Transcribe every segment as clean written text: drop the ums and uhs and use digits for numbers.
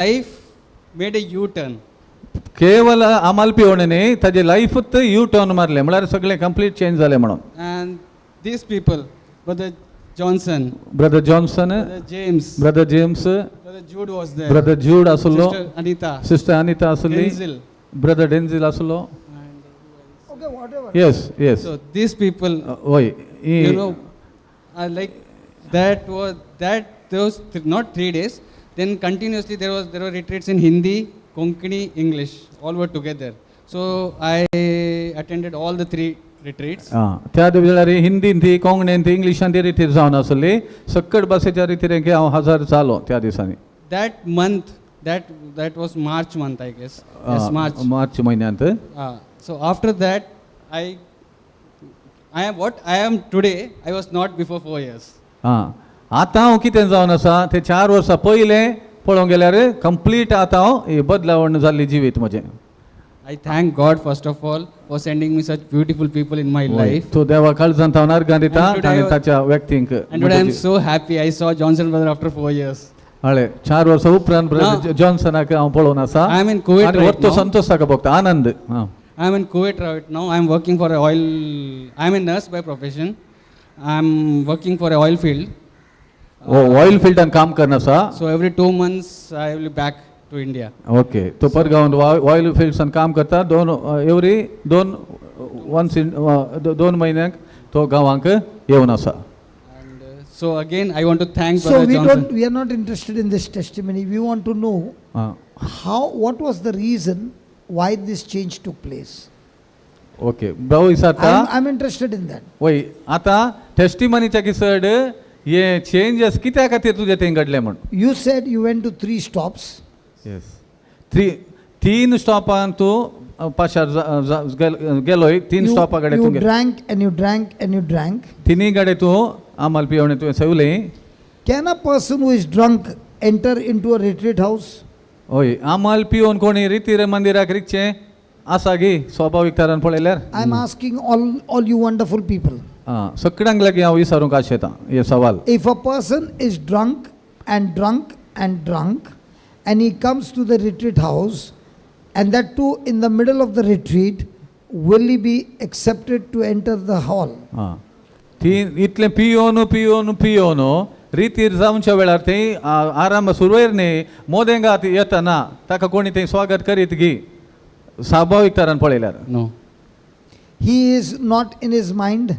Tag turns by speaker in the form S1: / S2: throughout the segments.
S1: Life made a U-turn.
S2: केवल आमाल पिवणे न्ही, ताजे लायफूच यू टर्न मारलें, म्हळ्यार सगळें कंप्लीट चेंज जालें म्हणून.
S1: And these people, Brother Johnson,
S2: brother Johnson,
S1: Brother James,
S2: brother James,
S1: Brother Jude was there,
S2: brother Jude आसलो,
S1: Sister Anita,
S2: sister Anita आसली,
S1: Denzel.
S2: Brother Denzil आसलो.
S1: And
S3: Okay, whatever.
S2: Yes.
S1: So these people,
S2: वय.
S1: Are like that was that those not 3 days. Then continuously there were retreats in Hindi, Konkani, English, all were together. So I attended all the three retreats.
S2: आं, त्या वेळार हिंदीन ती, कोंकणीन ती, इंग्लिशान ती रितीर जावन आसली. सक्कड भाशेच्या रितीर हांव हजर जालो त्या दिसांनी.
S1: That month, that was March month, I guess. Yes, March.
S2: मार्च म्हयन्यांत.
S1: So after that, I am what I am today. I was not before 4 years.
S2: आं, आतां हांव कितें जावन आसा ते 4 वर्सां पयलें पळोवंक गेल्यार कंप्लीट आतां हांव ही बदलावण जाल्ली जिवीत म्हजें.
S1: I thank God first of all for sending me such beautiful people in my life.
S2: तूं देवा काळजांत हांव अर्गां दिता
S1: And today
S2: आनी
S1: I was-
S2: ताच्या व्यक्तींक.
S1: And today I am so happy. I saw Johnson brother after 4 years.
S2: हळे, 4 वर्सां उपरांत ब्रदर
S1: Now-
S2: जॉन्सनाक हांव पळोवन आसा
S1: I am in Kuwait
S2: आनी
S1: right
S2: वर्तो
S1: now.
S2: संतोश ताका भोगता आनंद आं.
S1: I am in Kuwait right now. I am working for a oil. I am a nurse by profession. I am working for a oil field.
S2: O oil फिल्डान काम करना आसा.
S1: So every 2 months I will be back to India.
S2: Okay, तो परगांवांत oil फिल्ड्सान काम करता. दोन every दोन once in 2 म्हयन्यांक तो गांवांक येवन आसा.
S1: And so again I want to thank
S3: So
S1: Brother
S3: we
S1: Johnson.
S3: Don't, we are not interested in this testimony. We want to know
S2: आं.
S3: how, what was the reason why this change took place.
S2: Okay, भाऊ विचारता.
S3: I'm interested in that.
S2: वय, आतां टेस्टिमनीच्या चड हे changes कित्या खातीर तुजें थंय घडलें म्हण.
S3: You said you went to three stops.
S2: Yes, three, तीन स्टॉपान तूं पाशार गेलोय, तीन स्टॉपा कडेन
S3: You
S2: तूं गेलो.
S3: Drank and you drank and you drank.
S2: तिनूय कडेन तूं आमाल पिवणे तुवें सेवलें.
S3: Can a person who is drunk enter into a retreat house?
S2: हय, आमाल पिवन कोणी रितीर मंदिराक रिगचें आसा गी स्वाभावीक तरान पळयल्यार?
S3: I am asking all you wonderful people.
S2: आं, सगळ्यांक लागीं हांव विचारूंक आशेतां हे सवाल.
S3: If a person is drunk and drunk and drunk and he comes to the retreat house, and that too in the middle of the retreat, will he be accepted to enter the hall?
S2: आं, ती इतलें पियोन पियोन पियोन रितीर जावच्या वेळार थंय आराम सुरवेर न्ही मोदेंगात येतना ताका कोणी थंय स्वागत करीत गी स्वाभावीक तरान पळयल्यार?
S1: No.
S3: He is not in his mind.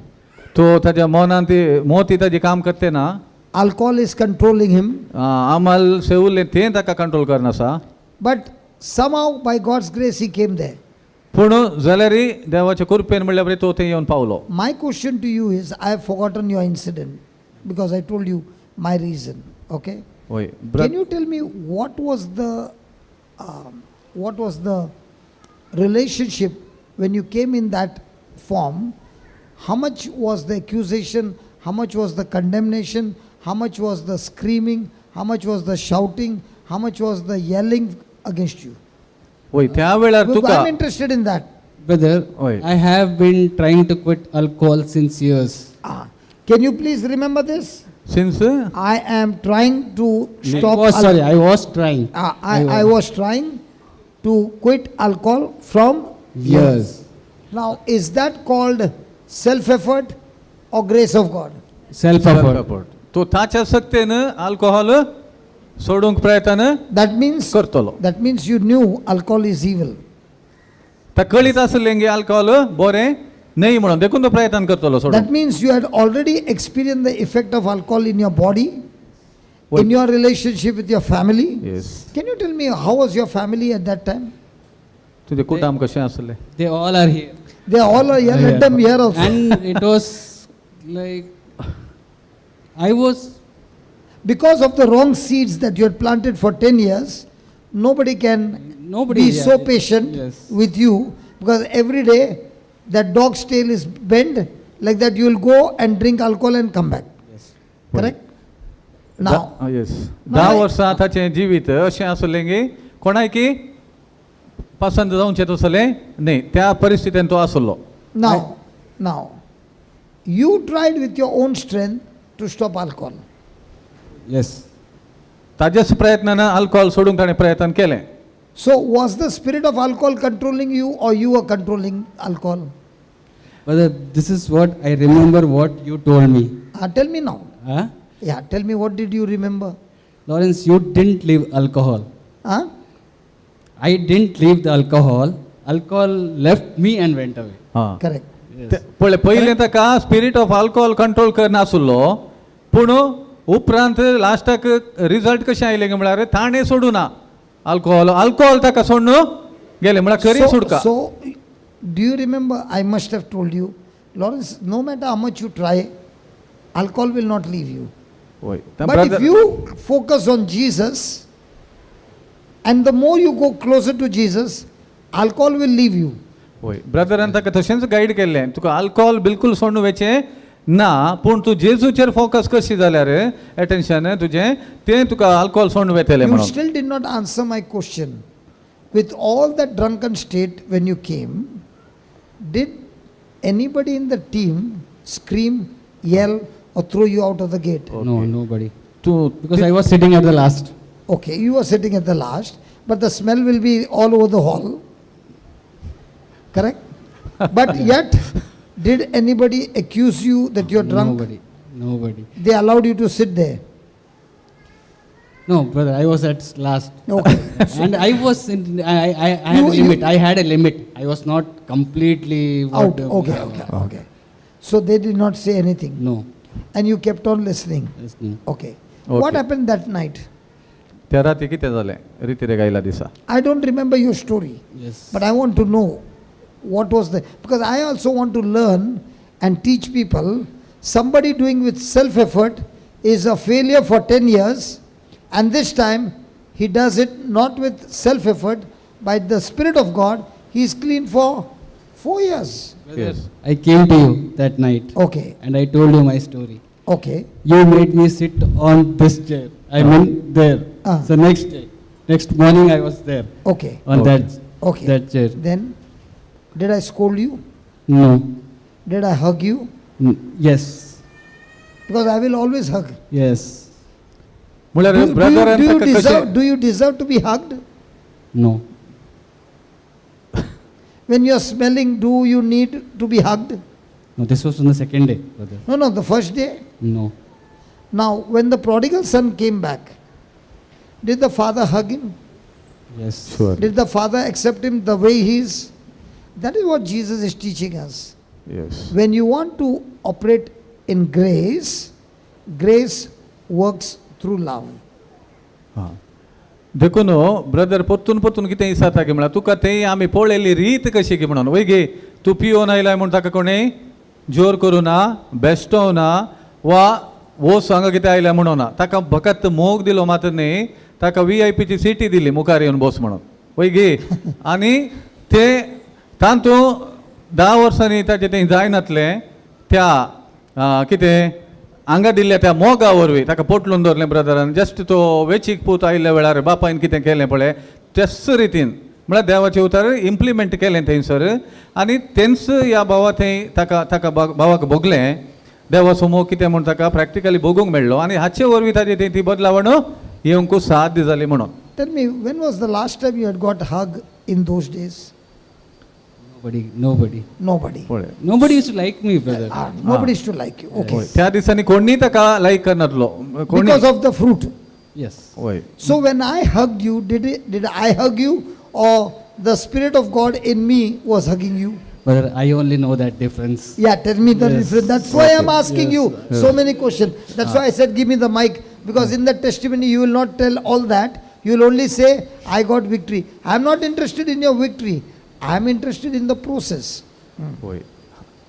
S2: तो ताच्या मनान ती मोती ताजी काम करते ना.
S3: Alcohol is controlling him.
S2: आमाल सेवलें तें ताका control करनासा.
S3: But somehow, by God's grace, he came there.
S2: पूण जाल्यारय देवाच्या कृपेन म्हणल्यार बरें तो थंय येवन पावलो.
S3: My question to you is, I have forgotten your incident because I told you my reason. Okay?
S2: वय.
S3: Can you tell me what was the relationship when you came in that form? How much was the accusation? How much was the condemnation? How much was the screaming? How much was the shouting? How much was the yelling against you?
S2: वय, त्या वेळार तुका
S3: I'm interested in that.
S1: Brother,
S2: Oi.
S1: I have been trying to quit alcohol since years.
S3: Ah, can you please remember this?
S2: Since
S3: I am trying to stop.
S1: I was, sorry, I was trying.
S3: Ah, I was trying to quit alcohol from
S1: Years.
S3: Now, is that called self effort or grace of God?
S1: Self effort.
S2: तो ताच्या सक्तेन alcohol सोडूंक प्रयत्न
S3: That means
S2: करतलो.
S3: That means you knew alcohol is evil.
S2: ता कळीत आसलें की alcohol बरें न्हय म्हणून, देखून तो प्रयत्न करतलो सोडूंक.
S3: That means you had already experienced the effect of alcohol in your body, in your relationship with your family.
S2: Yes.
S3: Can you tell me how was your family at that time?
S2: तुजें कुटुंब कशें आसलें?
S1: They all are here.
S3: They all are here. Let them hear also.
S1: And it was like I was
S3: Because of the wrong seeds that you had planted for 10 years, nobody can
S1: Nobody,
S3: be so patient with you, because every day that dog's tail is bent like that, you will go and drink alcohol and come back.
S1: Yes.
S3: Correct? Now,
S2: yes,
S3: Now
S2: धा
S3: I-
S2: वर्सां ताचें जिवीत अशें आसलें की कोणायकी पसंत जावचें तसलें न्हय, त्या परिस्थितीन तो आसलो.
S3: Now, you tried with your own strength to stop alcohol.
S1: Yes.
S2: ताज्याच प्रयत्नान अल्कोहोल सोडूंक ताणें प्रयत्न केलें.
S3: So, was the spirit of alcohol controlling you or you were controlling alcohol?
S1: Brother, this is what I remember what you told me.
S3: Ah, tell me now.
S1: Huh?
S3: Yeah, tell me, what did you remember?
S1: Lawrence, you didn't leave alcohol.
S3: Huh?
S1: I didn't leave the alcohol. Alcohol left me and went away.
S2: हां.
S3: Correct.
S2: पळय, पयलें ताका spirit of alcohol control करनासलो, पूण उपरांत लास्टाक result कशें आयलें काय म्हळ्यार ताणें सोडूना अल्कोहोल, अल्कोहोल ताका सोडून गेलें, म्हळ्यार खरी सुटका.
S3: So, do you remember? I must have told you, Lawrence, no matter how much you try, alcohol will not leave you.
S2: वय.
S3: But if you focus on Jesus, and the more you go closer to Jesus, alcohol will leave you.
S2: वय, brethren ताका तशेंच guide केल्लें, तुका alcohol बिलकूल सोडून वचें ना, पूण तूं जेजूचेर फोकस करशी जाल्यार एटेन्शन तुजें तें तुका अल्कोहोल सोडून वेतलें
S3: You
S2: म्हणून.
S3: Still did not answer my question. With all that drunken state when you came, did anybody in the team scream, yell, or throw you out of the gate?
S1: No, nobody.
S2: तूं
S1: Because I was sitting at the last.
S3: Okay, you were sitting at the last, but the smell will be all over the hall. Correct? But yet, did anybody accuse you that you're drunk?
S1: Nobody. Nobody.
S3: They allowed you to sit there.
S1: No, brother, I was at last.
S3: Okay.
S1: And I was in, I had a limit. I had a limit. I was not completely
S3: Out. Okay. So they did not say anything.
S1: No.
S3: And you kept on listening.
S1: Yes, no.
S3: Okay. What
S2: Okay.
S3: happened that night?
S2: त्या राती कितें जालें रिती गायला दिसा?
S3: I don't remember your story.
S1: Yes.
S3: But I want to know what was the. Because I also want to learn and teach people. Somebody doing with self effort is a failure for 10 years, and this time he does it not with self effort, by the Spirit of God, he is clean for 4 years.
S1: Brother,
S2: Yes.
S1: I came to you that night and I told you my story. You made me sit on this chair. I mean there.
S3: Ah.
S1: So next day, next morning I was there on that chair.
S3: Then, did I scold you?
S1: No.
S3: Did I hug you?
S1: Yes.
S3: Because I will always hug.
S1: Yes.
S2: म्हळ्यार brethren
S3: Do you
S2: ताका
S3: deserve,
S2: कशें
S3: do you deserve to be hugged?
S1: No.
S3: When you are smelling, do you need to be hugged?
S1: No, this was on the second day, brother.
S3: No, the first day.
S1: No.
S3: Now, when the prodigal son came back, did the father hug him?
S1: Yes.
S2: Sure.
S3: Did the father accept him the way he is? That is what Jesus is teaching us.
S2: Yes.
S3: When you want to operate in grace, grace works through love.
S2: हां, देखून brother परतून परतून कितें दिसता की म्हळ्यार तुका थंय आमी पळयल्ली रीत कशी की म्हणून, वय गे, तूं पियोन आयलाय म्हूण ताका कोणें जोर करूं ना, बेश्टो ना वा वोस हांगा कितें आयल्या म्हणून ना, ताका फकत मोग दिलो मात न्ही, ताका व्ही I पीची सिटी दिली, मुखार येवन बस म्हणून, वय गे. आनी ते तातूंत 10 वर्सांनी ताचें तें जायनातलें, त्या कितें हांगा दिल्ल्या त्या मोगा वरवीं ताका पोटलून दवरलें ब्रदरान. जस्ट तो वेचीक पूत आयिल्ल्या वेळार बापायन कितें केलें पळय, त्याच रितीन म्हळ्यार देवाचें उतर इम्प्लिमेंट केलें थंयसर आनी तेंच ह्या भावा थंय ताका ताका भावाक भोगलें. देवाचो मोग कितें म्हूण ताका प्रॅक्टिकली भोगूंक मेळ्ळो आनी हाचे वरवीं ताजी थंय ती बदलावण येवंक साध्य जाली म्हणून.
S3: Tell me, when was the last time you had got hug in those days?
S1: Nobody. Nobody.
S3: Nobody.
S2: पळय.
S1: Nobody used to like me, brother.
S3: Ah, nobody used to like you. Okay.
S2: हय. त्या दिसांनी कोणी ताका लायक करनातलो कोणी.
S3: Because of the fruit.
S1: Yes.
S2: हय.
S3: So when I hugged you, did I hug you or the Spirit of God in me was hugging you?
S1: Brother, I only know that difference.
S3: Yeah, tell me the difference. That's why I'm asking you so many questions. That's why I said, give me the mic. Because in that testimony, you will not tell all that. You will only say, I got victory. I'm not interested in your victory. I'm interested in the process.
S2: होय,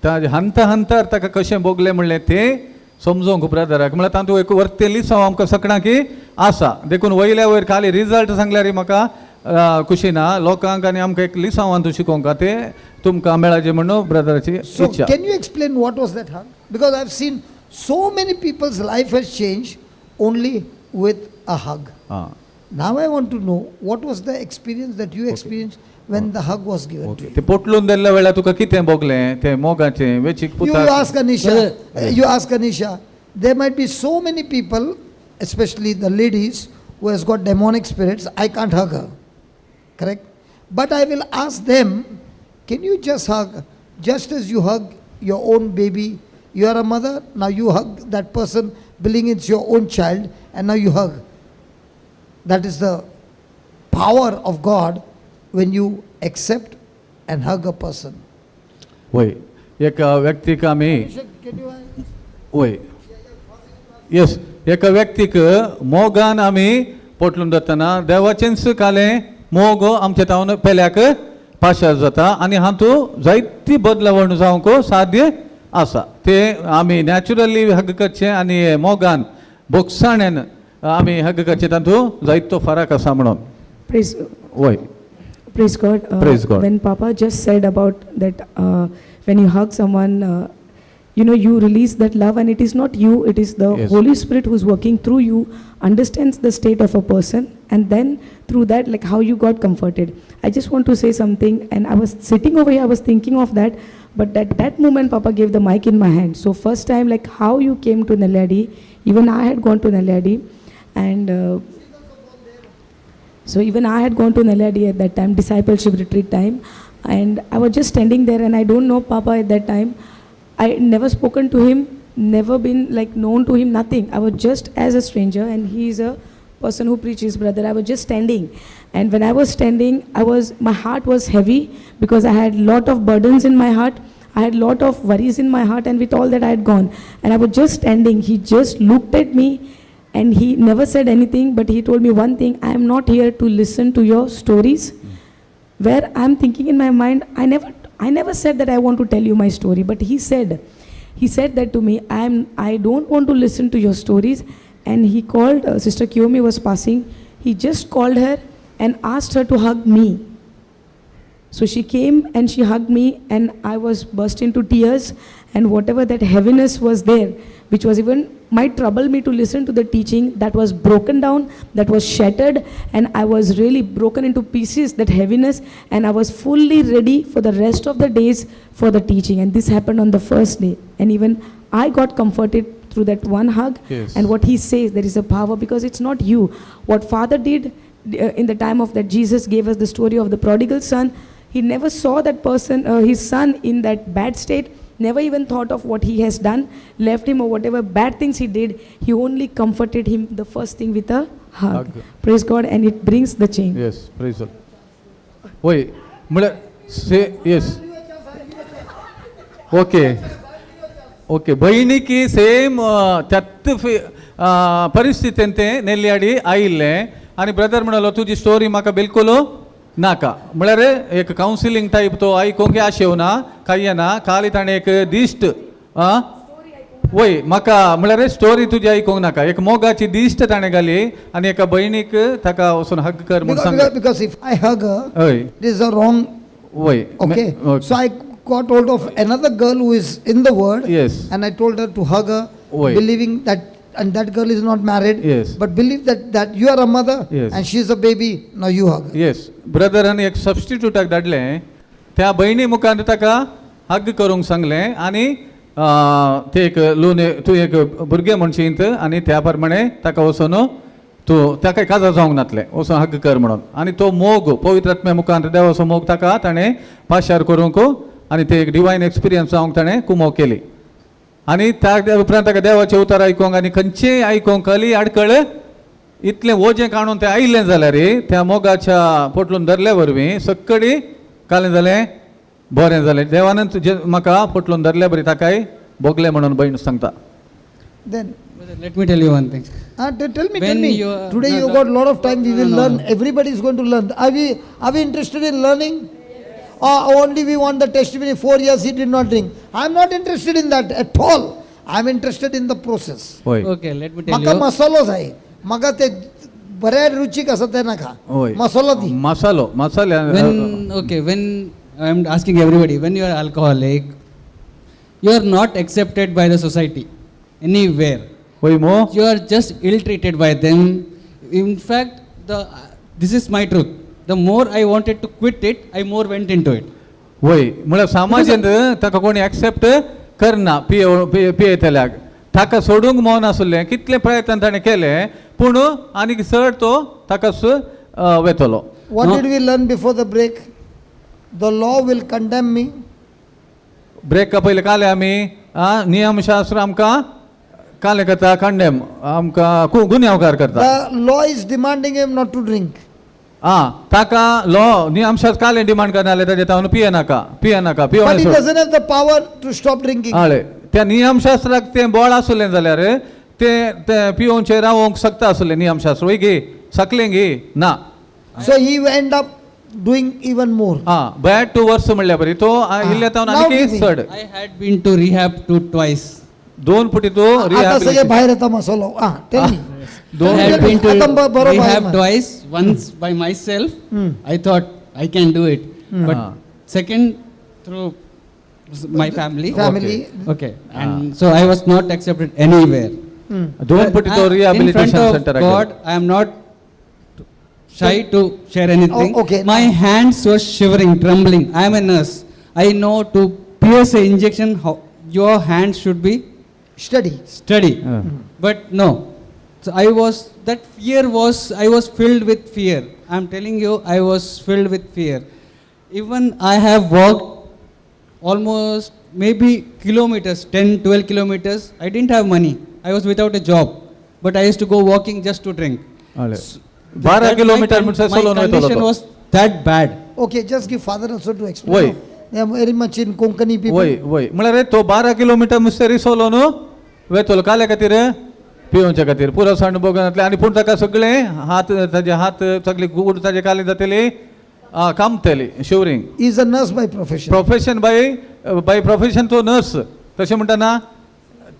S2: ताजे हंत हंतार ताका कशें भोगलें म्हणलें तें समजोंक ब्रदराक, म्हळ्यार तातूंत एक वर्तें लिसांव आमकां सगळ्यांक की आसा. देखून वयल्या वयर खाली रिजल्ट सांगल्यार म्हाका खुशी ना, लोकांक आनी आमकां एक लिसांवान तूं शिकोवंक तें तुमकां मेळाचें म्हणून ब्रदराची
S3: So,
S2: इच्छा.
S3: Can you explain what was that hug? Because I've seen so many people's life has changed only with a hug.
S2: आं.
S3: Now I want to know what was the experience that you experienced when the hug was given to you.
S2: ते पोटलून दिल्ल्या वेळार तुका कितें भोगलें तें मोगाचें वेचीक
S3: You
S2: पुताक?
S3: Ask Anisha. You ask Anisha. There might be so many people, especially the ladies, who has got demonic spirits, I can't hug her. Correct? But I will ask them, can you just hug, just as you hug your own baby? You are a mother, now you hug that person, believing it's your own child, and now you hug. That is the power of God when you accept and hug a person.
S2: वय, एका व्यक्तीक आमी
S3: Can you?
S2: वय, येस, एका व्यक्तीक मोगान आमी पोटलून जातना देवाचेंच कालें मोग आमच्या तावन पेल्याक पाशार जाता आनी हातूं जायती बदलावण जावंक साध्य आसा. ते आमी नॅचरली हग करचें आनी मोगान बोगसाण्यान आमी हग करचें, तातूंत जायतो फरक आसा म्हणून.
S4: Praise,
S2: वय.
S4: Praise God.
S2: Praise God.
S4: When Papa just said about that, when you hug someone, you release that love, and it is not you, it is the Holy Spirit who's working through you, understands the state of a person, and then through that, like how you got comforted. I just want to say something, and I was sitting over here, I was thinking of that, but at that moment, Papa gave the mic in my hand. So first time, like how you came to Nelliyadi, even I had gone to Nelliyadi, and so even I had gone to Nelliyadi at that time, discipleship retreat time, and I was just standing there, and I don't know Papa at that time. I never spoken to him, never been like known to him, nothing. I was just as a stranger, and he is a person who preaches, brother. I was just standing, and when I was standing, my heart was heavy because I had lot of burdens in my heart. I had lot of worries in my heart, and with all that I had gone. And I was just standing. He just looked at me, and he never said anything, but he told me one thing: I am not here to listen to your stories. Where I'm thinking in my mind, I never said that I want to tell you my story, but he said that to me, I don't want to listen to your stories. And he called, Sister Kiyomi was passing, he just called her and asked her to hug me. So she came and she hugged me, and I was burst into tears, and whatever that heaviness was there, which was even might trouble me to listen to the teaching, that was broken down, that was shattered, and I was really broken into pieces, that heaviness, and I was fully ready for the rest of the days for the teaching. And this happened on the first day. And even I got comforted through that one hug. And what he says, there is a power, because it's not you. What Father did in the time of that, Jesus gave us the story of the prodigal son. He never saw that person, his son, in that bad state, never even thought of what he has done, left him or whatever bad things he did. He only comforted him the first thing with a hug.
S2: Hug.
S4: Praise God, and it brings the change.
S2: Yes, praise. वय, म्हळ्यार से, येस, okay okay, भयणीकी same त्याच परिस्थितीन तें नेल्ल्याडी आयिल्लें आनी brother म्हणलो, तुजी story म्हाका बिलकुल नाका. म्हळ्यार एक कावन्सिलींग टायप तो आयकोंक आशेवना, काय ना, खाली ताणें एक दिश्ट आं वय म्हाका, म्हळ्यार स्टोरी तुजी आयकोंक नाका, एक मोगाची दिश्ट ताणें घाली आनी एका भयणीक ताका वचून हग कर म्हूण
S3: Because,
S2: सांगलें.
S3: because if I hug her,
S2: हय
S3: it is a wrong.
S2: वय.
S3: Okay. So I got hold of another girl who is in the word. And I told her to hug her,
S2: Oi.
S3: Believing that, and that girl is not married. But believe that you are a mother and she is a baby. Now you hug her.
S2: Yes, brethren एक सबस्टिट्यूटाक धाडलें, त्या भयणी मुखार ताका हग करूंक सांगलें आनी ते एक लोन तूं एक भुरगें म्हणशीत आनी त्या प्रमाणे ताका वचून तूं ताका काजार जावंक नातलें, वचून हग कर म्हणून. आनी तो मोग पवित्र आत्म्या मुखार देवाचो मोग ताका ताणें पाशार करूंक आनी ते एक डिवायन एक्सपिरियन्स जावंक ताणें कुमोक केली. आनी त्या उपरांत ताका देवाचें उतर आयकोंक आनी खंयचेंय आयकोंक कली आडकळ इतलें वजें काडून तें आयिल्लें जाल्यार त्या मोगाच्या पोटलून धरल्या वरवीं सक्कडी कालें जालें, बरें जालें. देवानच तुजें म्हाका पोटलून धरल्या बरी ताकाय भोगलें म्हणून भयण सांगता.
S3: Then,
S1: Brother, let me tell you one thing.
S3: Ah, tell me, tell
S1: When
S3: me.
S1: You
S3: Today
S1: no,
S3: you
S1: no.
S3: got a lot of time. We
S1: No,
S3: will
S1: no,
S3: learn.
S1: no.
S3: Everybody is going to learn. Are we interested in learning? Or only we want the testimony? 4 years he did not drink. I am not interested in that at all. I am interested in the process.
S2: हय.
S1: Okay, let me tell
S3: म्हाका
S1: you.
S3: मसालो जाय, म्हाका ते बऱ्या रुचीक आसा ते नाका.
S2: हय.
S3: मसालो दी.
S2: मसालो, मसाले.
S1: When, okay, when I am asking everybody, when you are alcoholic, you are not accepted by the society anywhere.
S2: वय मो.
S1: You are just ill-treated by them. In fact, the this is my truth. The more I wanted to quit it, I more went into it.
S2: वय, म्हळ्यार समाजांत ताका कोणी accept करना पियेतल्याक, ताका सोडूंक मन आसलें, कितले प्रयत्न ताणें केले. पूण आनीक चड तो ताकाच वेतलो.
S3: What
S1: No.
S3: did we learn before the break? The law will condemn me.
S2: ब्रेका पयलीं काले आमी आ नियमशास्त्र आमकां कालें करता कंडेम आमकां गुन्यांवकार करता.
S3: The law is demanding him not to drink.
S2: आ ताका लॉ नियमशास्त्र कालें डिमांड करना ताजे तावन पिये नाका पिये नाका
S3: But he
S2: पियोवणें सोड.
S3: doesn't have the power to stop drinking.
S2: हय त्या नियमशास्त्राक तें बळ आसलें जाल्यार तें तें पियोवचें रावोंक शकता आसलें नियमशास्त्र वय गे शकलें गे ना.
S3: So he will end up doing even more.
S2: Ah bad to वर्स म्हणल्या बरी तो इल्ले तावन
S3: Now
S2: आनीक
S3: give me.
S2: चड.
S1: I had been to rehab to twice.
S2: दोन पुटी तो
S3: आता सगळे
S2: rehabilitation.
S3: बाहेर येता मसालो. Ah, tell me.
S1: I
S2: दोन
S1: had been to
S3: आता बरोबर आहे
S1: rehab
S3: mug.
S1: twice. Once by myself.
S3: Hmm.
S1: I thought I can do it. But
S2: Ah.
S1: second through my family.
S3: Family.
S1: Okay. And so I was not accepted anywhere.
S3: Hmm.
S2: दोन
S1: But
S2: पुटी तो
S1: in front
S2: rehabilitation
S1: of
S2: सेंटराक
S1: God, I am not shy to share anything.
S3: Oh, okay.
S1: My hands were shivering, trembling. I am a nurse. I know to pierce an injection, how your hands should be
S3: Study.
S1: steady.
S2: Ah.
S1: But no. So I was, that fear was, I was filled with fear. I am telling you, I was filled with fear. Even I have walked almost maybe kilometers, 10, 12 kilometers. I didn't have money. I was without a job. But I used to go walking just to drink.
S2: हय. बारा
S1: That
S2: kilometre
S1: my,
S2: म्हणसर
S1: my
S2: चलोन वयतलो
S1: condition
S2: तो.
S1: was that bad.
S3: Okay, just give father also to explain.
S2: Why?
S3: They are very much in Konkani people.
S2: वय वय म्हळ्यार तो 12 किलोमिटर मुस्तेरी सोलो न्हू वेतलो काल्या खातीर पिवोवच्या खातीर पुरो सांड भोगनातलें आनी पूण ताका सगळें हात ताजे हात सगळी गूड ताजे काली जातली कामतली shivering.
S3: He is a nurse by profession.
S2: Profession by profession तो नर्स तशें म्हणटना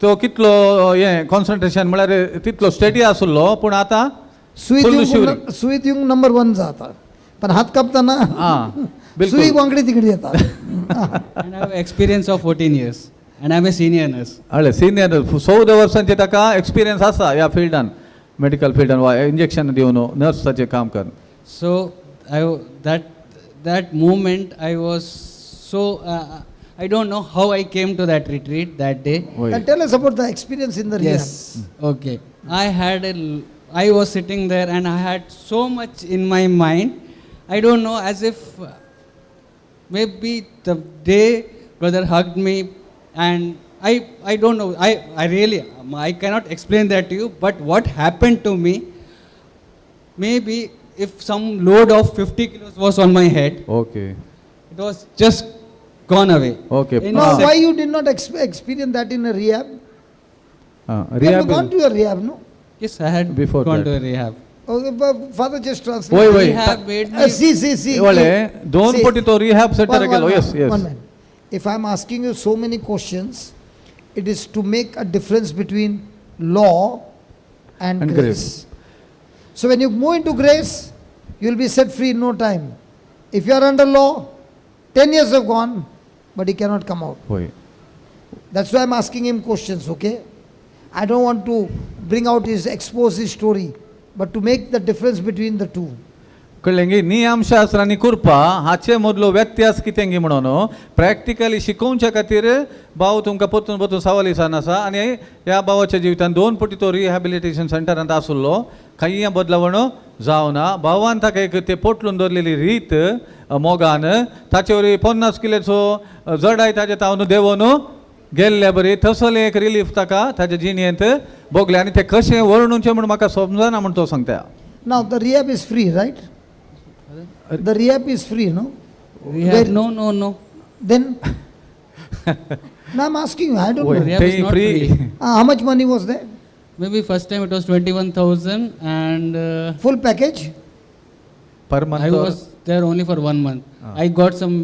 S2: तो कितलो हें कॉन्सन्ट्रेशन म्हळ्यार तितलो स्टडी आसलो पूण आतां
S3: सुई
S2: फुल्ल
S3: दिवंक
S2: शिवरींग.
S3: सुई दिवंक नंबर वन जाता पण हात कापताना
S2: आं बिलकुल.
S3: सुई वांगडी तिकडी येता.
S1: And I have experience of 14 years. And I am a senior nurse.
S2: हय सिनियर 14 वर्सांचे ताका एक्सपिरियन्स आसा ह्या फिल्डान मेडिकल फिल्डान वा इंजेक्शन दिवन नर्साचें काम कर.
S1: So I that moment I was so I don't know how I came to that retreat that day.
S2: वय
S3: And tell us about the experience in the rehab.
S1: Yes. Okay. I had a I was sitting there and I had so much in my mind. I don't know, as if maybe the day brother hugged me, and I don't know. I really I cannot explain that to you. But what happened to me? Maybe if some load of 50 kilos was on my head,
S2: okay
S1: it was just gone away.
S2: Okay.
S1: In
S3: Now,
S1: a
S3: why you did not experience that in a rehab? You have gone to a rehab, no?
S1: Yes, I had
S2: Before
S1: gone
S2: that.
S1: to a rehab.
S3: Okay, but father just translate.
S2: वय वय
S1: Rehab made me
S3: See, see, see.
S2: वळे दोन
S3: See.
S2: पटी तो rehab सेंटराक गेलो. Yes yes.
S3: One minute. If I'm asking you so many questions, it is to make a difference between law and,
S2: And
S3: grace.
S2: Grace.
S3: So when you move into grace, you'll be set free in no time. If you are under law, 10 years have gone, but he cannot come out.
S2: वय
S3: That's why I'm asking him questions, okay? I don't want to bring out his, expose his story, but to make the difference between the two.
S2: कळ्ळें गी नियमशास्त्र आनी कृपा हाचे मदलो व्यत्यास कितें गी म्हणून प्रॅक्टिकली शिकोवच्या खातीर भाव तुमकां परतून परतून सवाल विचारून आसा आनी ह्या भावाच्या जिवितान दोन पटी तो रिहॅबिलिटेशन सेंटरांत आसलो खंय बदलावण जावना भावान ताका एक ते पोटलून दवरलेली रीत मोगान ताचे वरी 50 किलोचो जडाय ताजे तावन देंवोन गेल्ले बरी थसले एक रिलीफ ताका ताच्या जिणेंत भोगलें आनी तें कशें वर्णुचें म्हूण म्हाका समजना म्हूण तो सांगता.
S3: Now, the rehab is free, right? The rehab is free, no?
S1: Rehab?
S3: Where-
S1: No, no, no.
S3: Then, now I'm asking you, I don't
S2: वय
S3: know.
S1: Rehab is
S2: ते
S1: not
S2: free.
S1: free.
S3: How much money was there?
S1: Maybe first time it was 21,000 and
S3: Full package?
S2: Per
S1: I
S2: month
S1: was there only for 1 month.
S2: Ah.
S1: I got some,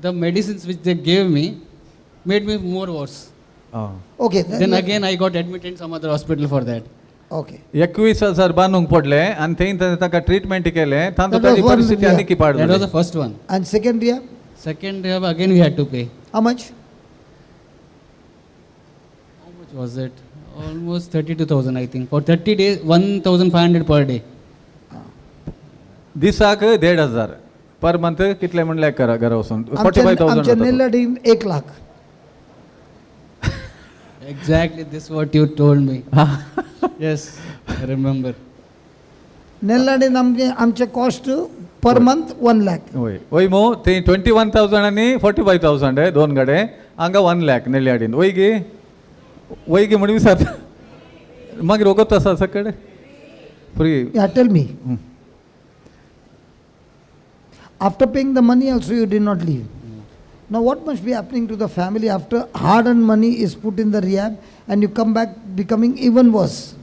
S1: the medicines which they gave me made me more worse.
S3: Okay.
S1: Then again I got admitted in some other hospital for that.
S3: Okay.
S2: 21,000 बांदूंक पडले आनी थंय ताका treatment केलें तांतूत
S3: That was
S2: ताजी
S3: one
S2: परिस्थिती
S3: rehab.
S2: आनी पाड
S1: That was
S2: जाली.
S1: the first one.
S3: And second rehab?
S1: Second rehab again we had to pay.
S3: How much?
S1: How much was it? Almost 32,000 I think. For 30 days, 1,500 per day.
S2: दिसाक 1,500 per month कितले म्हणल्यार करा घरा वचून forty five
S3: आमच्या
S2: thousand
S3: नेल्लाडीन 1 lakh.
S1: Exactly this what you told me. Yes, I remember.
S3: नेल्लाडीन आमचे आमचे cost per month 1 lakh.
S2: वय वय मो ते 21,000 आनी 45,000 दोन गाडे हांगा 1 लॅक नेल्ल्याडीन. वय गे, वय गे म्हण विचारता, मागीर वगत आसा सकड free.
S3: Yeah, tell me. After paying the money also, you did not leave. Now what must be happening to the family after hard-earned money is put in the rehab and you come back becoming even worse?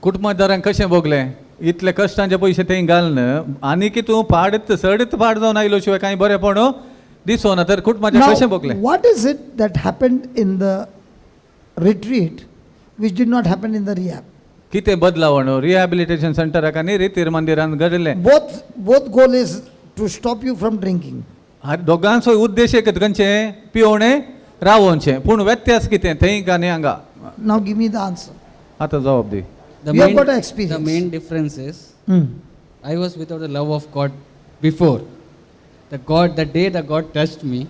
S2: कुटुंबादारांक कशें भोगलें इतले कश्टांचे पयशे थंय घालून आनी तूं पाडत चडच पाड जावन आयलो शिवाय कांय बरेंपण दिसोना तर कुटुंबाचें
S3: Now,
S2: कशें भोगलें?
S3: What is it that happened in the retreat which did not happen in the rehab?
S2: कितें बदलावण रिहॅबिलिटेशन सेंटराक आनी रितीर मंदिरान घडिल्लें?
S3: Both goal is to stop you from drinking.
S2: आरे दोगांचो उद्देश एकच, खंयचें पिवणें रावोवचें, पूण व्यत्यास कितें थंय आनी हांगा?
S3: Now give me the answer.
S2: आतां जबाब दी.
S1: The
S3: You have got a experience.
S1: The main difference is I was without the love of God before. The day the God touched me,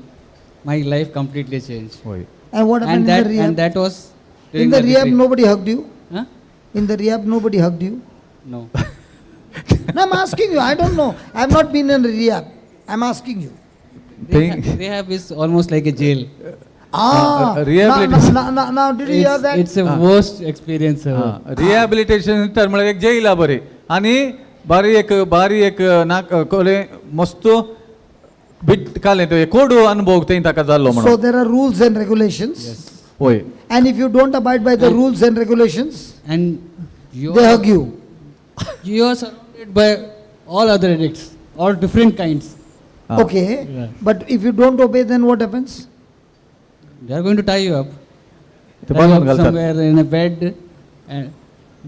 S1: my life completely changed.
S2: वय.
S3: And what happened
S1: And
S3: in
S1: that
S3: the rehab?
S1: And that was
S3: In
S1: during
S3: the
S1: my
S3: rehab,
S1: retreat.
S3: Nobody hugged you.
S1: Huh?
S3: In the rehab, nobody hugged you.
S1: No.
S3: No, I'm asking you. I don't know. I've not been in rehab. I'm asking you.
S1: Rehab is almost like a jail.
S3: Ah,
S2: rehabilitation.
S3: Now, did you hear
S1: It's,
S3: that?
S1: It's a worst experience ever.
S2: Rehabilitation centre म्हळ्यार एक जेला बरी आनी बारी एक बारी एक नाक कोले मस्त बिट कालें तो कोडू अनुभव थंय ताका जाल्लो
S3: So
S2: म्हणून.
S3: There are rules and regulations.
S1: Yes.
S2: वय.
S3: And if you don't abide by the rules and regulations,
S1: And you
S3: they hug you.
S1: You are surrounded by all other addicts, all different kinds.
S2: Ah.
S3: Okay.
S1: Yeah.
S3: But if you don't obey, then what happens?
S1: They are going to tie you up.
S2: ते
S1: Tie you
S2: बांदून
S1: up
S2: घालतात.
S1: Somewhere in a bed and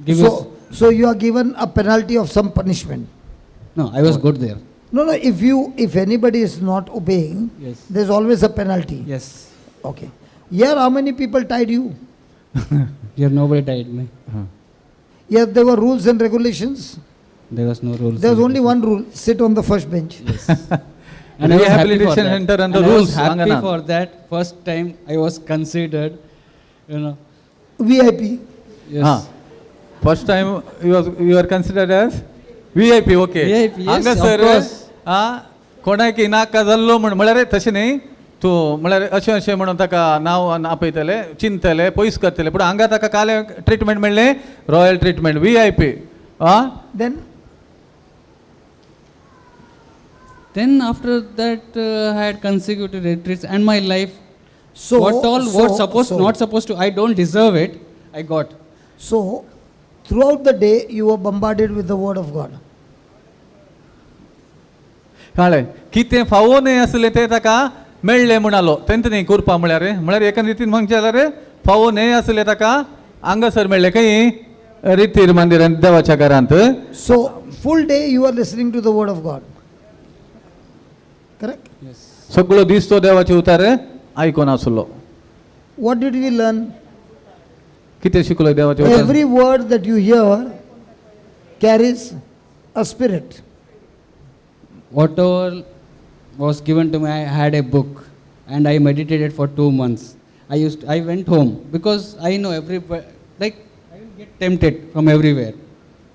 S1: give you.
S3: So you are given a penalty of some punishment.
S1: No, I was good there.
S3: No. If anybody is not obeying, there's always a penalty.
S1: Yes.
S3: Okay. Here, how many people tied you?
S1: Here nobody tied me.
S3: Here, there were rules and regulations.
S1: There was no rules.
S3: There was
S1: and
S3: only one rule: sit on the first bench.
S1: Yes. And I was happy for
S2: Rehabilitation
S1: that.
S2: center and the
S1: And I was
S2: rules,
S1: happy
S2: hangana.
S1: For that. First time I was considered.
S3: VIP.
S1: Yes.
S2: Ah. First time you are considered as VIP, okay.
S1: VIP, yes,
S2: हांगासर
S1: of course.
S2: आ कोणाक नाका जाल्लो म्हण म्हळ्यार तशें न्ही तूं म्हळ्यार अशें अशें म्हणून ताका नांव आपयतले, चिंतले, पयस करतले, पूण हांगा ताका काल ट्रिटमेंट मेळ्ळें, royal treatment, VIP ah.
S3: Then
S1: Then after that, I had consecutive retreats and my life,
S3: So,
S1: what all
S3: so,
S1: what supposed
S3: so,
S1: not supposed to, I don't deserve it, I got.
S3: So, throughout the day, you were bombarded with the word of God.
S2: कळ्ळें कितें फावो न्हय आसलें तें ताका मेळ्ळें म्हणालो तेंच न्ही कुरपा म्हळ्यार म्हळ्यार एका रितीन म्हणचें जाल्यार फावो न्हय आसलें ताका हांगासर मेळ्ळें खंय रितीर मंदिरांत देवाच्या घरांत.
S3: So, full day you are listening to the word of God. Correct?
S1: Yes.
S2: सगळो दीस तो देवाचे उतार आयकोन आसलो.
S3: What did we learn?
S2: कितें शिकलो देवाचे उतार?
S3: Every word that you hear carries a spirit.
S1: Whatever was given to me, I had a book and I meditated for 2 months. I went home because I know every, like, I will get tempted from everywhere.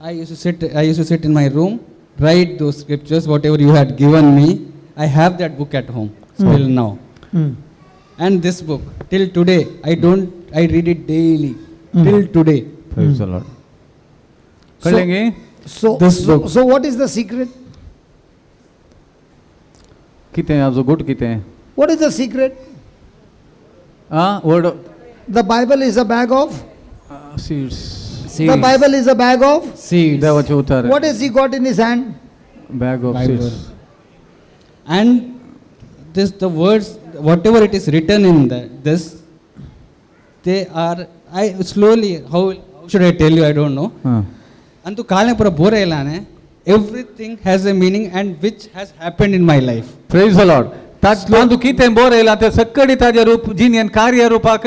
S1: I used to sit in my room, write those scriptures, whatever you had given me. I have that book at home still now. And this book, till today, I don't, I read it daily. Till today.
S2: Praise the Lord. कळ्ळें गी?
S3: So,
S1: This
S3: so,
S1: book.
S3: So what is the secret?
S2: कितें हाजो गुट कितें?
S3: What is the secret?
S2: आं word.
S3: The Bible is a bag of?
S2: Seeds.
S1: Seeds.
S3: The Bible is a bag of?
S1: Seeds.
S2: देवाचे उतार.
S3: What has he got in his hand?
S2: Bag of
S1: Bible.
S2: Seeds.
S1: And this, the words, whatever it is written in this, they are, I slowly, how should I tell you, I don't know.
S2: हां.
S1: ಅಂತು ಕಾಲನೆ ಪೂರ ಬೋರೆ ಇಲ್ಲಾನೆ, everything has a meaning and which has happened in my life.
S2: Praise the Lord. तातूंत कितें बरयलां तें सक्कडी ताजें रूप जिणेन कार्य रुपाक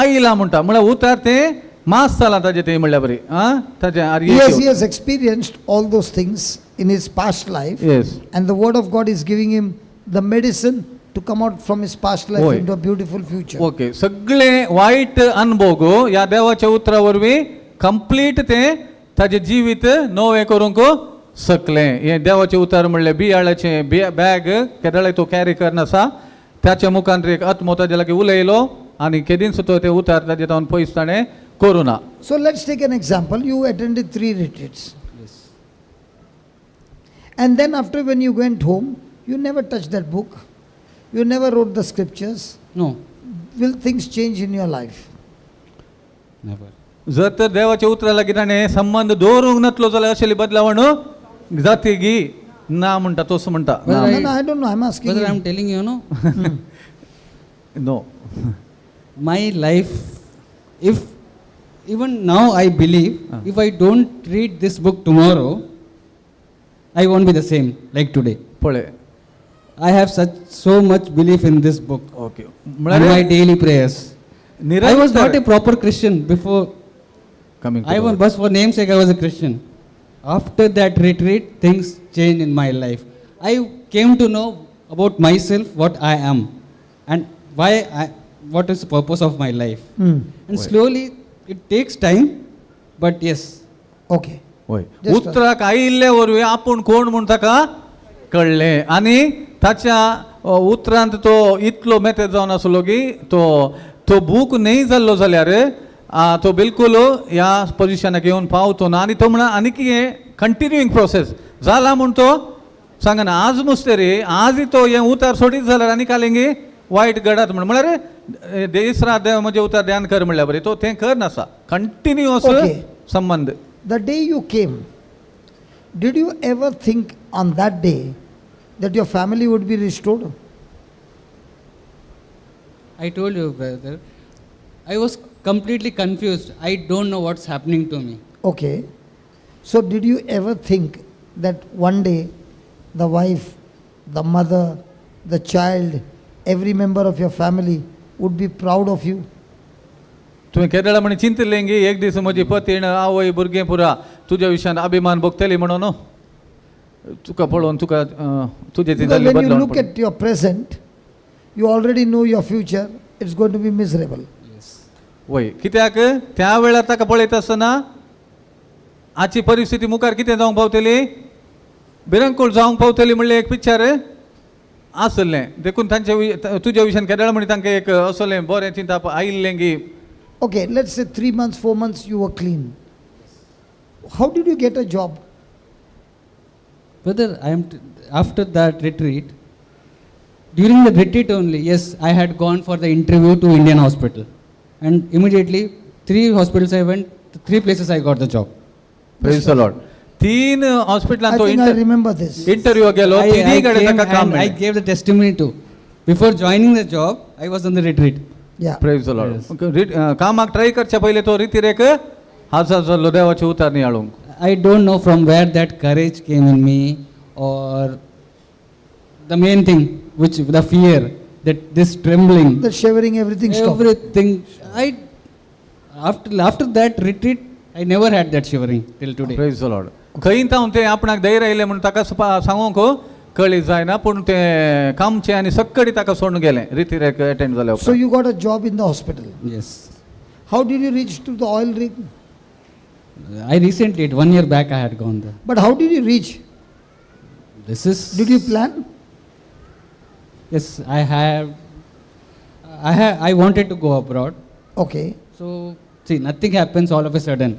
S2: आयलां म्हणटा, म्हळ्यार उतार तें मास जालां ताजें तें म्हणल्यार बरी आं ताजें.
S3: Yes, he has experienced all those things in his past life.
S2: Yes.
S3: And the word of God is giving him the medicine to come out from his past life
S2: होय.
S3: Into a beautiful future.
S2: Okay, सगळे वायट अनुभोग ह्या देवाच्या उतरा वरवीं complete ते ताजें जिवीत नवें करूंक शकलें. हें देवाचें उतर म्हणलें बियाळाचें बॅग केदळाय तो कॅरी करनासा, ताच्या मुखार एक आत्मो ताजे लागीं उलयलो आनी केदींच तो तें उतर ताजे तावन पयस ताणें करूं ना.
S3: So let's take an example. You attended three retreats.
S1: Yes.
S3: And then after when you went home, you never touched that book. You never wrote the scriptures.
S1: No,
S3: Will things change in your life?
S1: Never.
S2: जर तर देवाच्या उतरा लागीं ताणें संबंद दवरूंक नातलो जाल्यार अशें बदलावण जाती गी ना म्हणटा, तोच म्हणटा.
S1: Well,
S3: No, no, I don't know. I'm asking
S1: Brother,
S3: you.
S1: I'm telling you, no,
S2: no.
S1: My life, if even now I believe, if I don't read this book tomorrow, I won't be the same like today.
S2: पळय.
S1: I have such so much belief in this book
S2: okay
S1: and my
S2: म्हळ्यार
S1: daily prayers. I was not a proper Christian before.
S2: Coming
S1: I was, but for namesake, I was a Christian. After that retreat, things changed in my life. I came to know about myself, what I am, and why I, what is the purpose of my life. And slowly, it takes time, but yes,
S3: Okay.
S2: वय
S3: Just
S2: उतराक आयिल्ले वरवीं आपूण कोण म्हूण ताका कळ्ळें आनी ताच्या उतरांत तो इतलो मेते जावन आसलो की तो तो बूक न्हय जाल्लो जाल्यार तो बिलकुल ह्या पोजिशनाक येवन पावतो ना. आनी तो म्हणा आनी कितें कंटिन्यूइंग प्रोसेस जाला म्हूण तो सांगना. आज मुस्तेरी आज तो हें उतार सोडीत जाल्यार आनी कालेंगी वायट घडात म्हण, म्हळ्यार दीस रात देव म्हजें उतार ध्यान कर म्हणल्यार बरें, तो तें कर नासा कंटिन्युअस
S3: Okay.
S2: संबंद.
S3: The day you came, did you ever think on that day that your family would be restored?
S1: I told you, brother, I was completely confused. I don't know what's happening to me.
S3: Okay. So, did you ever think that one day the wife, the mother, the child, every member of your family would be proud of you?
S2: तुवें केदळा म्हणी चिंतलें गी एक दीस म्हजी पतीण आवय भुरगें पुरा तुज्या विशयान अभिमान भोगतली म्हणून न्हू, तुका पळोवन तुका तुजें ती
S3: Because
S2: जाल्ली
S3: when you
S2: बदलावण
S3: look
S2: पळोवन.
S3: At your present, you already know your future, it's going to be miserable.
S1: Yes.
S2: वय, कित्याक त्या वेळार ताका पळयता आसतना आजची परिस्थिती मुखार कितें जावंक पावतली, भिरंकूळ जावंक पावतली म्हणलें एक पिक्चर आसलें. देखून तांच्या तुज्या विशयान केदळा म्हणी तांकां एक असलें बरें चिंतप आयिल्लें की.
S3: Okay, let's say 3 months, 4 months you were clean. How did you get a job?
S1: Brother, I am after that retreat, during the retreat only, yes, I had gone for the interview to Indian hospital. And immediately, three hospitals I went, three places I got the job.
S2: Praise the Lord. तीन हॉस्पिटलान
S3: I
S2: तो
S3: think I remember this.
S2: Interview गेलो,
S1: I
S2: तिनूय कडेन
S1: came
S2: ताका काम
S1: and I
S2: मेळ्ळें.
S1: Gave the testimony too. Before joining the job, I was on the retreat.
S3: Yeah.
S2: Praise the Lord. कामाक ट्राय करच्या पयलीं तो रितीर एक हाजर जाल्लो देवाचे उतार नियाळूंक.
S1: I don't know from where that courage came in me, or the main thing, which the fear, that this trembling,
S3: The shivering, everything stopped.
S1: Everything. I after that retreat, I never had that shivering till today.
S2: Praise the Lord. खंय तावन तें आपणाक धैर्य आयलें म्हूण ताका सांगूंक कळी जायना, पूण तें कामचें आनी सक्कडी ताका सोडून गेलें रितीर एक एटेंड जाल्या
S3: So
S2: उपरांत.
S3: you got a job in the hospital.
S1: Yes.
S3: How did you reach to the oil rig?
S1: I recently, one year back, I had gone there.
S3: But how did you reach?
S1: This is.
S3: Did you plan?
S1: Yes, I have. I have. I wanted to go abroad.
S3: Okay.
S1: So see, nothing happens all of a sudden.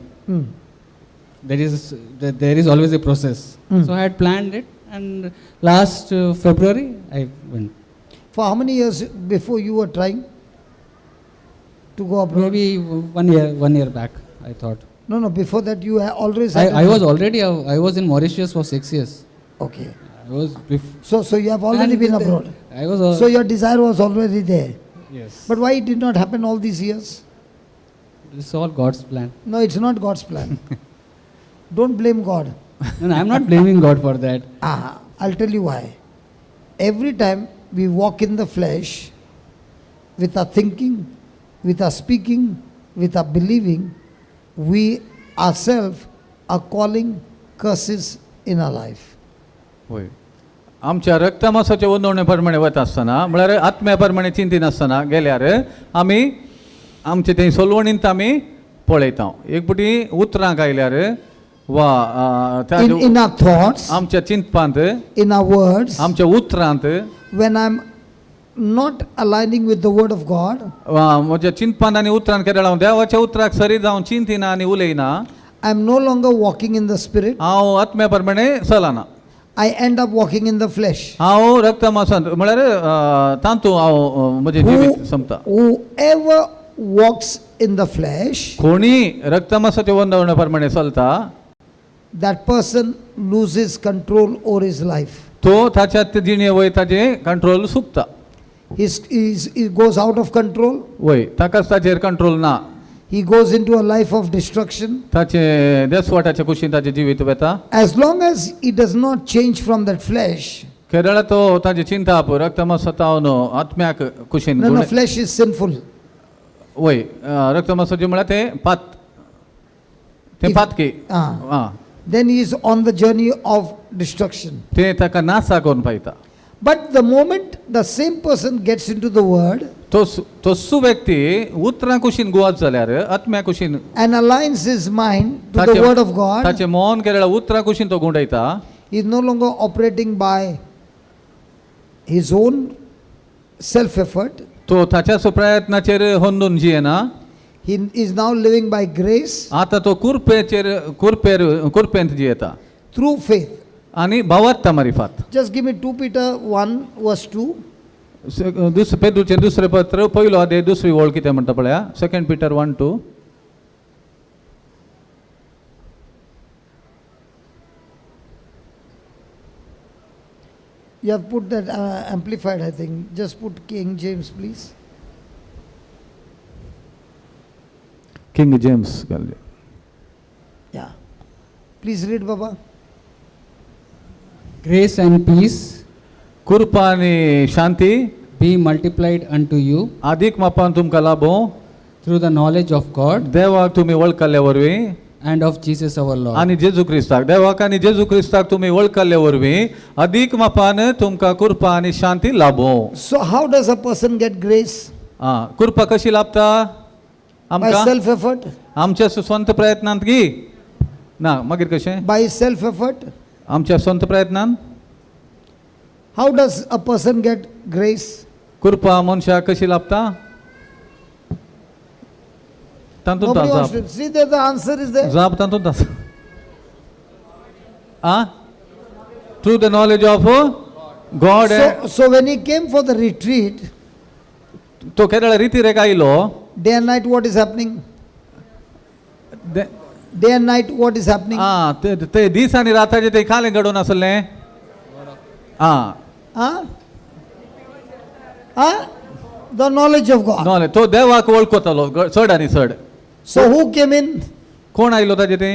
S1: There is always a process. So I had planned it, and last February I went.
S3: For how many years before you were trying to go abroad?
S1: Maybe 1 year back, I thought.
S3: No, before that you always had
S1: I
S3: a
S1: was already, I was in Mauritius for 6 years.
S3: Okay.
S1: I was
S3: So you have already
S1: and
S3: been
S1: with the-
S3: abroad.
S1: I was.
S3: So your desire was already there.
S1: Yes.
S3: But why it did not happen all these years?
S1: It's all God's plan.
S3: No, it's not God's plan. Don't blame God.
S1: No, I'm not blaming God for that.
S3: Ah, I'll tell you why. Every time we walk in the flesh, with our thinking, with our speaking, with our believing, we ourselves are calling curses in our life.
S2: वय. आमच्या रक्तमासाच्या वंदवणे प्रमाणे वता आसतना, म्हळ्यार आत्म्या प्रमाणे चिंतिनासतना गेल्यार आमी आमचे ते सोलवणींत आमी पळयता. एक फावटी उतरांक आयल्यार वा
S3: In our thoughts,
S2: आमच्या चिंतपांत,
S3: in our words,
S2: आमच्या उतरांत,
S3: when I'm not aligning with the word of God,
S2: वा म्हज्या चिंतपांत आनी उतरांत केदळ हांव देवाच्या उतराक सरी जावन चिंतिना आनी उलयना,
S3: I'm no longer walking in the spirit.
S2: हांव आत्म्या प्रमाणे चलना.
S3: I end up walking in the flesh.
S2: हांव रक्तमासांत, म्हळ्यार तातूंत हांव म्हजें जिवीत सोंपता.
S3: Whoever walks in the flesh,
S2: कोणी रक्तमासाच्या वंदवण्या प्रमाणे चलता,
S3: that person loses control over his life.
S2: तो ताच्या जिणे वय ताजे कंट्रोल सुकता.
S3: He goes out of control.
S2: वय ताकाच ताचेर कंट्रोल ना.
S3: He goes into a life of destruction.
S2: ताचे देसवाटाच्या कुशीन ताचें जिवीत वता.
S3: As long as he does not change from that flesh,
S2: Kerala तो ताजें चिंताप रक्तमासा तावन आत्म्याक कुशीन
S3: no, flesh is sinful.
S2: वय रक्तमासाचे म्हळ्यार तें पात, तें पातकी. आं.
S3: Then he is on the journey of destruction.
S2: तें ताका नासा करून पायता.
S3: But the moment the same person gets into the word
S2: तोसू व्यक्ती उतरां कुशीन गुवात जाल्यार आत्म्या कुशीन
S3: and aligns his mind to the word of God,
S2: ताचें मन केरळा उतरां कुशीन तो गुंडयता.
S3: he is no longer operating by his own self-effort.
S2: तो ताच्याच प्रयत्नाचेर होंदून जियेना.
S3: He is now living by grace
S2: आतां तो कुरपेचेर कुरपेर कुरपेंत जियेता
S3: through faith.
S2: आनी भावार्ता मारिफात.
S3: Just give me 2 Peter 1 verse 2.
S2: दुसरें पेद्रूचें दुसरें पत्र पयलो अध्याय दुसरी ओळ कितें म्हणटा पळया. 2 Peter 1:2.
S3: You have put that amplified, I think. Just put King James, please.
S2: King James.
S3: Yeah. Please read, Baba.
S1: Grace and peace
S2: कृपा आनी शांती
S1: be multiplied unto you
S2: आदीक मापान तुमकां लाभों
S1: through the knowledge of God
S2: देवाक तुमी वळखल्ले वरवीं
S1: and of Jesus our Lord.
S2: आनी जेजू क्रिस्ताक, देवाक आनी जेजू क्रिस्ताक तुमी वळखल्ले वरवीं अदीक मापान तुमकां कृपा आनी शांती लाभों.
S3: So, how does a person get grace?
S2: आं, कृपा कशी लाभता
S3: By
S2: आमकां?
S3: self effort?
S2: आमच्या स्वंत प्रयत्नांत गी ना, मागीर कशें?
S3: By self effort?
S2: आमच्या स्वंत प्रयत्नान.
S3: How does a person get grace?
S2: कृपा मनशाक कशी लाभता? तातूंत
S3: Nobody wants
S2: जाप
S3: to see there, the answer is there.
S2: जाप तातूंत आसा. आं, through the knowledge of God.
S3: So when he came for the retreat,
S2: तो केरळ रिती रेख आयलो.
S3: Day and night, what is happening? Day and night, what is happening?
S2: आं, ते दीस आनी राताचे ते खालें घडोवन आसलें. आं.
S3: Huh? Huh? The knowledge of God.
S2: Knowledge, तो देवाक वळखतालो चड आनी चड.
S3: So who came in?
S2: कोण आयलो ताजे ते?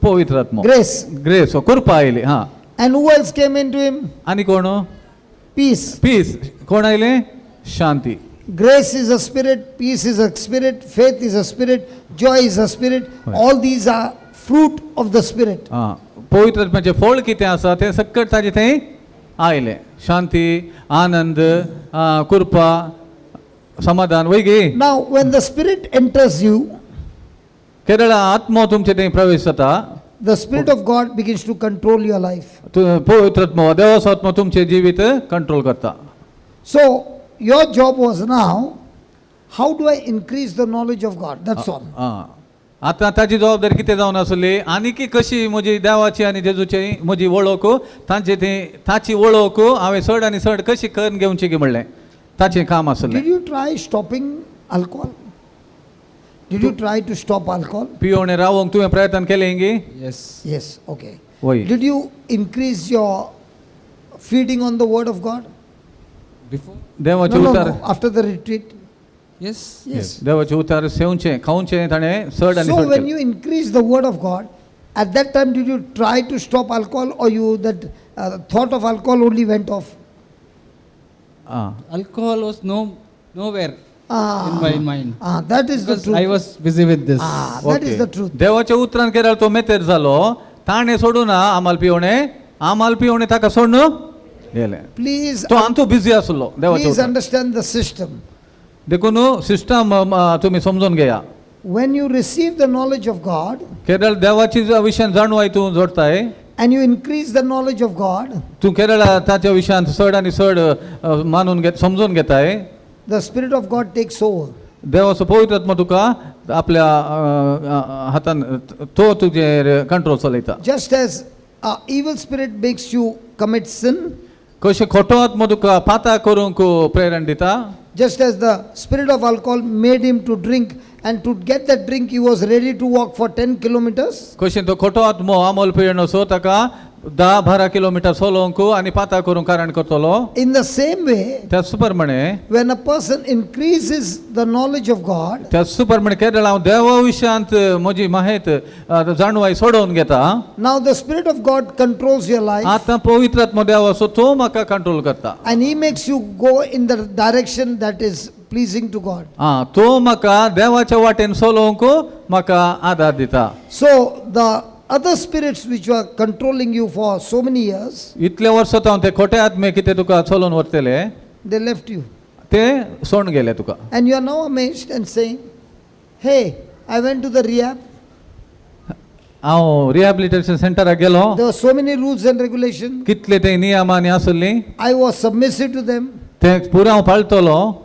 S2: पवित्र आत्मो.
S3: Grace.
S2: Grace, कृपा आयली. हां.
S3: And who else came into him?
S2: आनी कोण?
S3: Peace.
S2: पीस. कोण आयले? शांती.
S3: Grace is a spirit, peace is a spirit, faith is a spirit, joy is a spirit.
S2: Right.
S3: All these are fruit of the spirit.
S2: आं, पवित्र आत्म्याचें फळ कितें आसा तें सकट ताजें थंय आयलें. शांती, आनंद, कृपा, समाधान वय गे.
S3: Now, when the spirit enters you,
S2: Kerala आत्मो तुमचे थंय प्रवेश जाता,
S3: the spirit of God begins to control your life.
S2: पवित्र आत्मो, देवाचो आत्मो तुमचें जिवीत कंट्रोल करता.
S3: So, your job was now, how do I increase the knowledge of God? That's all.
S2: आं, आतां ताजी जबाबदारी कितें जावन आसली आनी की कशी म्हजी देवाची आनी जेजूची म्हजी वळख, तांचे ती ताची वळख हांवें चड आनी चड कशी करून घेवची की म्हणलें ताचें काम आसलें.
S3: Did you try stopping alcohol? Did you try to stop alcohol?
S2: पियोणे रावोंक तुवें प्रयत्न केलें गी?
S1: Yes.
S3: Yes, okay.
S2: वय.
S3: Did you increase your feeding on the word of God?
S1: Before?
S2: देवाचे
S3: No, no,
S2: उतार
S3: no. After the retreat?
S1: Yes.
S3: Yes.
S2: देवाचे उतार सेवचें खावचें ताणें चड आनी
S3: So
S2: चड
S3: when
S2: केलें.
S3: you increase the word of God, at that time did you try to stop alcohol or you that thought of alcohol only went off?
S2: आं.
S1: Alcohol was nowhere in my mind.
S3: That is the
S1: Because
S3: truth.
S1: I was busy with this.
S3: That is
S2: okay.
S3: the truth.
S2: देवाच्या उतरान केरळ तो मेतेर जालो, ताणें सोडूना आमाल पिवणे आमाल पिवणे ताका सोडून गेले.
S3: Please,
S2: तो आमचो बिजी आसलो देवाच्या
S3: please
S2: उतरान.
S3: Understand the system.
S2: देखून सिस्टम तुमी समजून घेया.
S3: When you receive the knowledge of God
S2: Kerala देवाची विशयान जाणवाय तूं जोडताय
S3: and you increase the knowledge of God,
S2: तूं केरळा ताच्या विशयांत चड आनी चड मानून घेत समजून घेताय,
S3: the Spirit of God takes over.
S2: देवाचो पवित्र आत्मा तुका आपल्या हातान तो तुजेर कंट्रोल चलयता.
S3: Just as a evil spirit makes you commit sin,
S2: कशें खोटो आत्मो तुका पाता करूंक प्रेरण दिता,
S3: just as the spirit of alcohol made him to drink, and to get that drink he was ready to walk for 10 kilometers.
S2: कशें तो खोटो आत्मो आमोल पियण सो ताका 10-12 किलोमिटर चलोवंक आनी पाता करूंक कारण करतलो.
S3: In the same way,
S2: त्याच प्रमाणे
S3: when a person increases the knowledge of God,
S2: त्याच प्रमाणे केरळ हांव देवा विशयांत म्हजी माहेत जाणवाय सोडोवन घेता.
S3: Now the Spirit of God controls your life
S2: आतां पवित्र आत्मो देव असो तो म्हाका कंट्रोल करता.
S3: And he makes you go in the direction that is pleasing to God.
S2: आं तो म्हाका देवाच्या वाटेन चलोवंक म्हाका आदार दिता.
S3: So the other spirits which were controlling you for so many years,
S2: इतले वर्सां तो हांव ते खोटे आत्मे कितें तुका चलोवन व्हरतले
S3: they left you.
S2: ते सोडून गेले तुका.
S3: And you are now amazed and saying, "Hey, I went to the rehab.
S2: हांव रिहॅबिलिटेशन सेंटराक गेलो.
S3: There were so many rules and regulations.
S2: कितले ते नियमांनी आसली.
S3: I was submissive to them.
S2: ते पुरा हांव पाळटलो.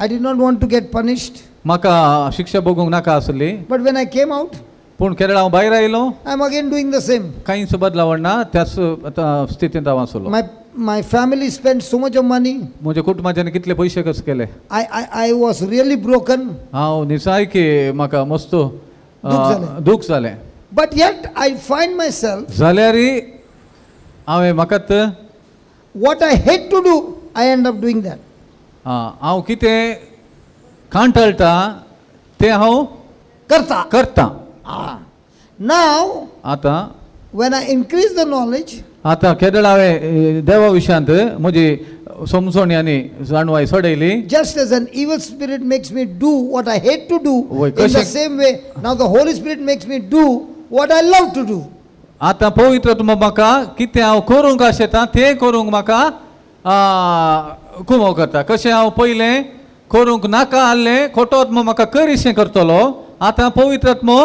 S3: I did not want to get punished.
S2: म्हाका शिक्षा भोगूंक नाका आसली.
S3: But when I came out,
S2: पूण केरळ हांव भायर आयलो,
S3: I am again doing the same.
S2: कांयच बदलावण ना, त्याच आतां स्थितींत हांव आसलो.
S3: My family spent so much of money.
S2: म्हज्या कुटुंबाच्यान कितले पयशे खर्च केले.
S3: I was really broken.
S2: हांव निसायकी म्हाका मस्त
S3: दूख जालें.
S2: दूख जालें.
S3: But yet I find myself,
S2: जाल्यारय हांवें म्हाकाच
S3: what I hate to do, I end up doing that.
S2: हांव कितें कांटळटा तें हांव
S3: Karta.
S2: करतां.
S3: Ah. Now,
S2: आतां
S3: when I increase the knowledge,
S2: आतां केदळ हांवें देवा विशयांत म्हजी समजणी आनी जाणवाय सोडयली,
S3: just as an evil spirit makes me do what I hate to do,
S2: वय,
S3: in the
S2: कशें-
S3: same way, now the Holy Spirit makes me do what I love to do.
S2: आतां पवित्र आत्मो म्हाका कितें हांव करूंक आशेता तें करूंक म्हाका कुमो करता. कशें हांव पयलें करूंक नाका आहलें खोटो आत्मो म्हाका करिशें करतलो, आतां पवित्र आत्मो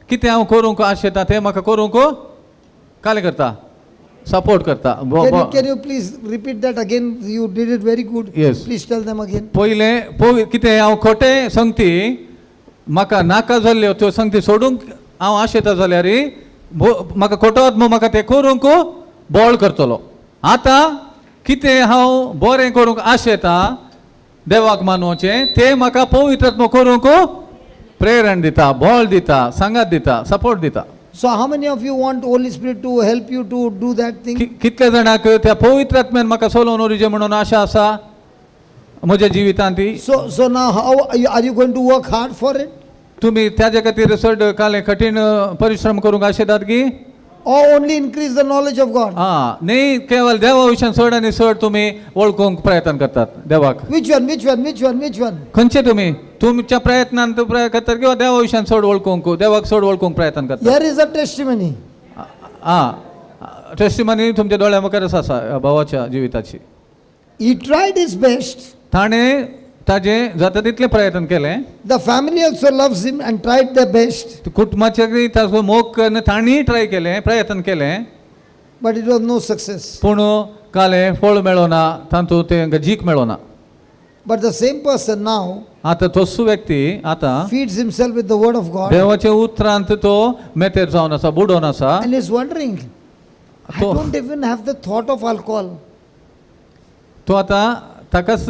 S2: कितें हांव करूंक आशेता तें म्हाका करूंक कालें करता, सपोर्ट करता.
S3: Can you please repeat that again? You did it very good.
S2: Yes.
S3: Please tell them again.
S2: पयलें पय कितें हांव खोटें संगती म्हाका नाका जाल्ल्यो त्यो संगती सोडूंक हांव आशेता जाल्यार म्हाका खोटो आत्मो म्हाका तें करूंक बोळ करतलो. आतां कितें हांव बरें करूंक आशेता देवाक मानोवचें तें म्हाका पवित्र आत्मो करूंक प्रेरण दिता, बोळ दिता, सांगात दिता, सपोर्ट दिता.
S3: So, how many of you want Holy Spirit to help you to do that thing?
S2: कितल्या जाणांक त्या पवित्र आत्म्यान म्हाका सोलोवन उरचें म्हणून आशा आसा म्हज्या जिवितांत ती?
S3: So now how are you going to work hard for it?
S2: तुमी त्याच्या खातीर चड कालें कठीण परिश्रम करूंक आशेतात की
S3: Or only increase the knowledge of God?
S2: आं न्ही, केवल देवा विशयान चड आनी चड तुमी वळखूंक प्रयत्न करतात देवाक?
S3: Which one, which one, which one, which one?
S2: खंयचे तुमी तुमच्या प्रयत्नान तूं प्रयत्न करतात किंवा देवा विशयान चड वळखूंक, देवाक चड वळखूंक प्रयत्न करतात?
S3: Here is a testimony.
S2: आं टेस्टिमनी तुमच्या दोळ्या मुखारच आसा भावाच्या जिविताची.
S3: He tried his best.
S2: ताणें ताजें जाता तितलें प्रयत्न केलें.
S3: The family also loves him and tried their best,
S2: कुटुंबाचे ताचो मोग करून तांणीय ट्राय केलें, प्रयत्न केलें,
S3: but it was no success.
S2: पूण कालें फळ मेळना, तातूंत तेंकां जीक मेळना.
S3: But the same person now
S2: आतां तोच व्यक्ती आतां
S3: feeds himself with the word of God
S2: देवाच्या उतरांत तो मेतेर जावन आसा, बुडोवन आसा.
S3: and is wondering, I
S2: तो
S3: don't even have the thought of alcohol.
S2: तो आतां ताकाच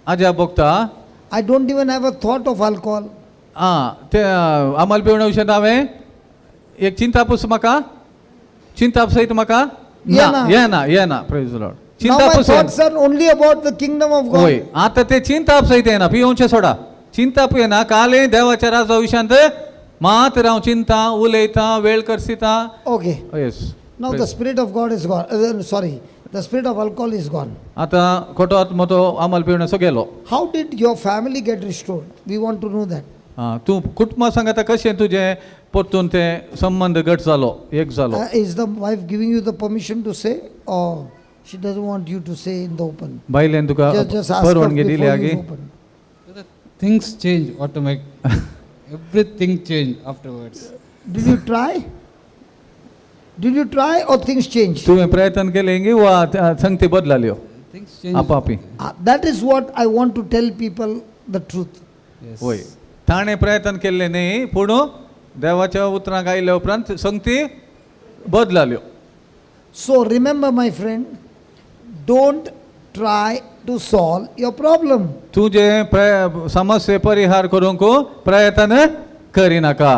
S2: आज्या भोगता.
S3: I don't even have a thought of alcohol.
S2: आं ते आमाल पिवणा विशयांत हांवें एक चिंतापूस म्हाका चिंताप सयत म्हाका ना
S3: येना.
S2: येना येना, प्रेज Lord.
S3: Now my
S2: चिंतापूस
S3: thoughts are only about the kingdom of God.
S2: वय, आतां ते चिंताप सयत येना, पियोवचें सोडा, चिंताप येना. काले देवाच्या राजा विशयांत मात्र हांव चिंता उलयतां, वेळ करसिता.
S3: Okay.
S2: Yes.
S3: Now the spirit of God is gone. Sorry, the spirit of alcohol is gone.
S2: आतां खोटो आत्मो तो आमल पिवण्याचो गेलो.
S3: How did your family get restored? We want to know that.
S2: आं तूं कुटुंबा सांगता कशें तुजें परतून ते संबंद घट जालो, एक जालो.
S3: Is the wife giving you the permission to say, or she doesn't want you to say in the open?
S2: बायलेन तुका
S3: Just ask her
S2: परवानगी
S3: before
S2: दिली
S3: you
S2: आगी?
S3: Open.
S1: So the things change automatic. Everything changed afterwards.
S3: Did you try? Did you try or things changed?
S2: तुवें प्रयत्न केलें गी वा संगती बदलाल्यो?
S1: Things changed.
S2: आपापी.
S3: That is what I want to tell people, the truth.
S1: Yes.
S2: वय, ताणें प्रयत्न केल्लें न्ही, पूण देवाच्या उतरांक आयल्या उपरांत संगती बदलाल्यो.
S3: So remember, my friend, don't try to solve your problem.
S2: तुजें समस्ये परिहार करूंक प्रयत्न करिनाका.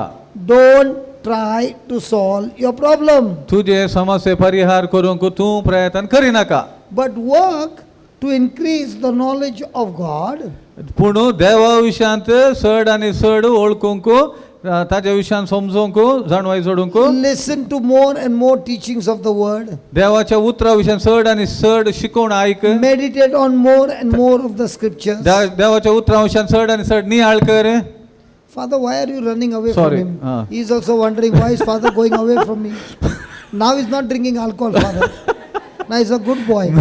S3: Don't try to solve your problem,
S2: तुजे समस्ये परिहार करूंक तूं प्रयत्न करिनाका,
S3: but work to increase the knowledge of God
S2: पूण देवा विशयांत चड आनी चड वळखूंक, ताज्या विशयान समजूंक, जाणवाय जोडूंक,
S3: listen to more and more teachings of the word,
S2: देवाच्या उतरा विशयान चड आनी चड शिकवण आयक,
S3: meditate on more and more of the scriptures.
S2: देवाच्या उतरा विशयान चड आनी चड नियाळ कर.
S3: Father, why are you running away
S2: Sorry,
S3: from him?
S2: Ah.
S3: He is also wondering, why is father going away from me? Now he's not drinking alcohol, father. Now he's a good boy.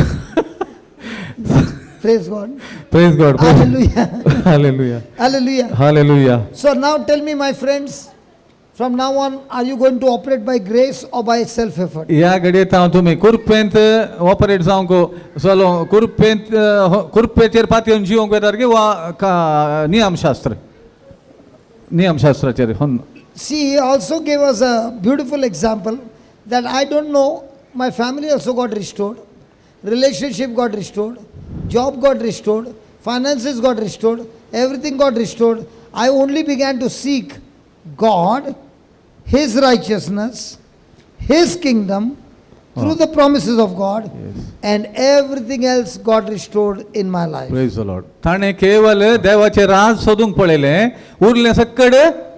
S3: Praise God.
S2: Praise God.
S3: Hallelujah.
S2: Hallelujah.
S3: Hallelujah.
S2: Hallelujah.
S3: So now tell me, my friends, from now on, are you going to operate by grace or by self effort?
S2: ह्या घडयेत हांव तुमी कुरपेंत operate जावंक चलो, कुरपेंत कुरपेचेर पातयेवन जिवंक वेतात की वा नियमशास्त्र, नियमशास्त्राचेर हन?
S3: See, he also gave us a beautiful example that I don't know, my family also got restored, relationship got restored, job got restored, finances got restored, everything got restored. I only began to seek God, His righteousness, His kingdom, through the promises of God, and everything else got restored in my life.
S2: Praise the Lord. ताणें केवल देवाचें राज सोदूंक पळयलें, उरलें सक्कड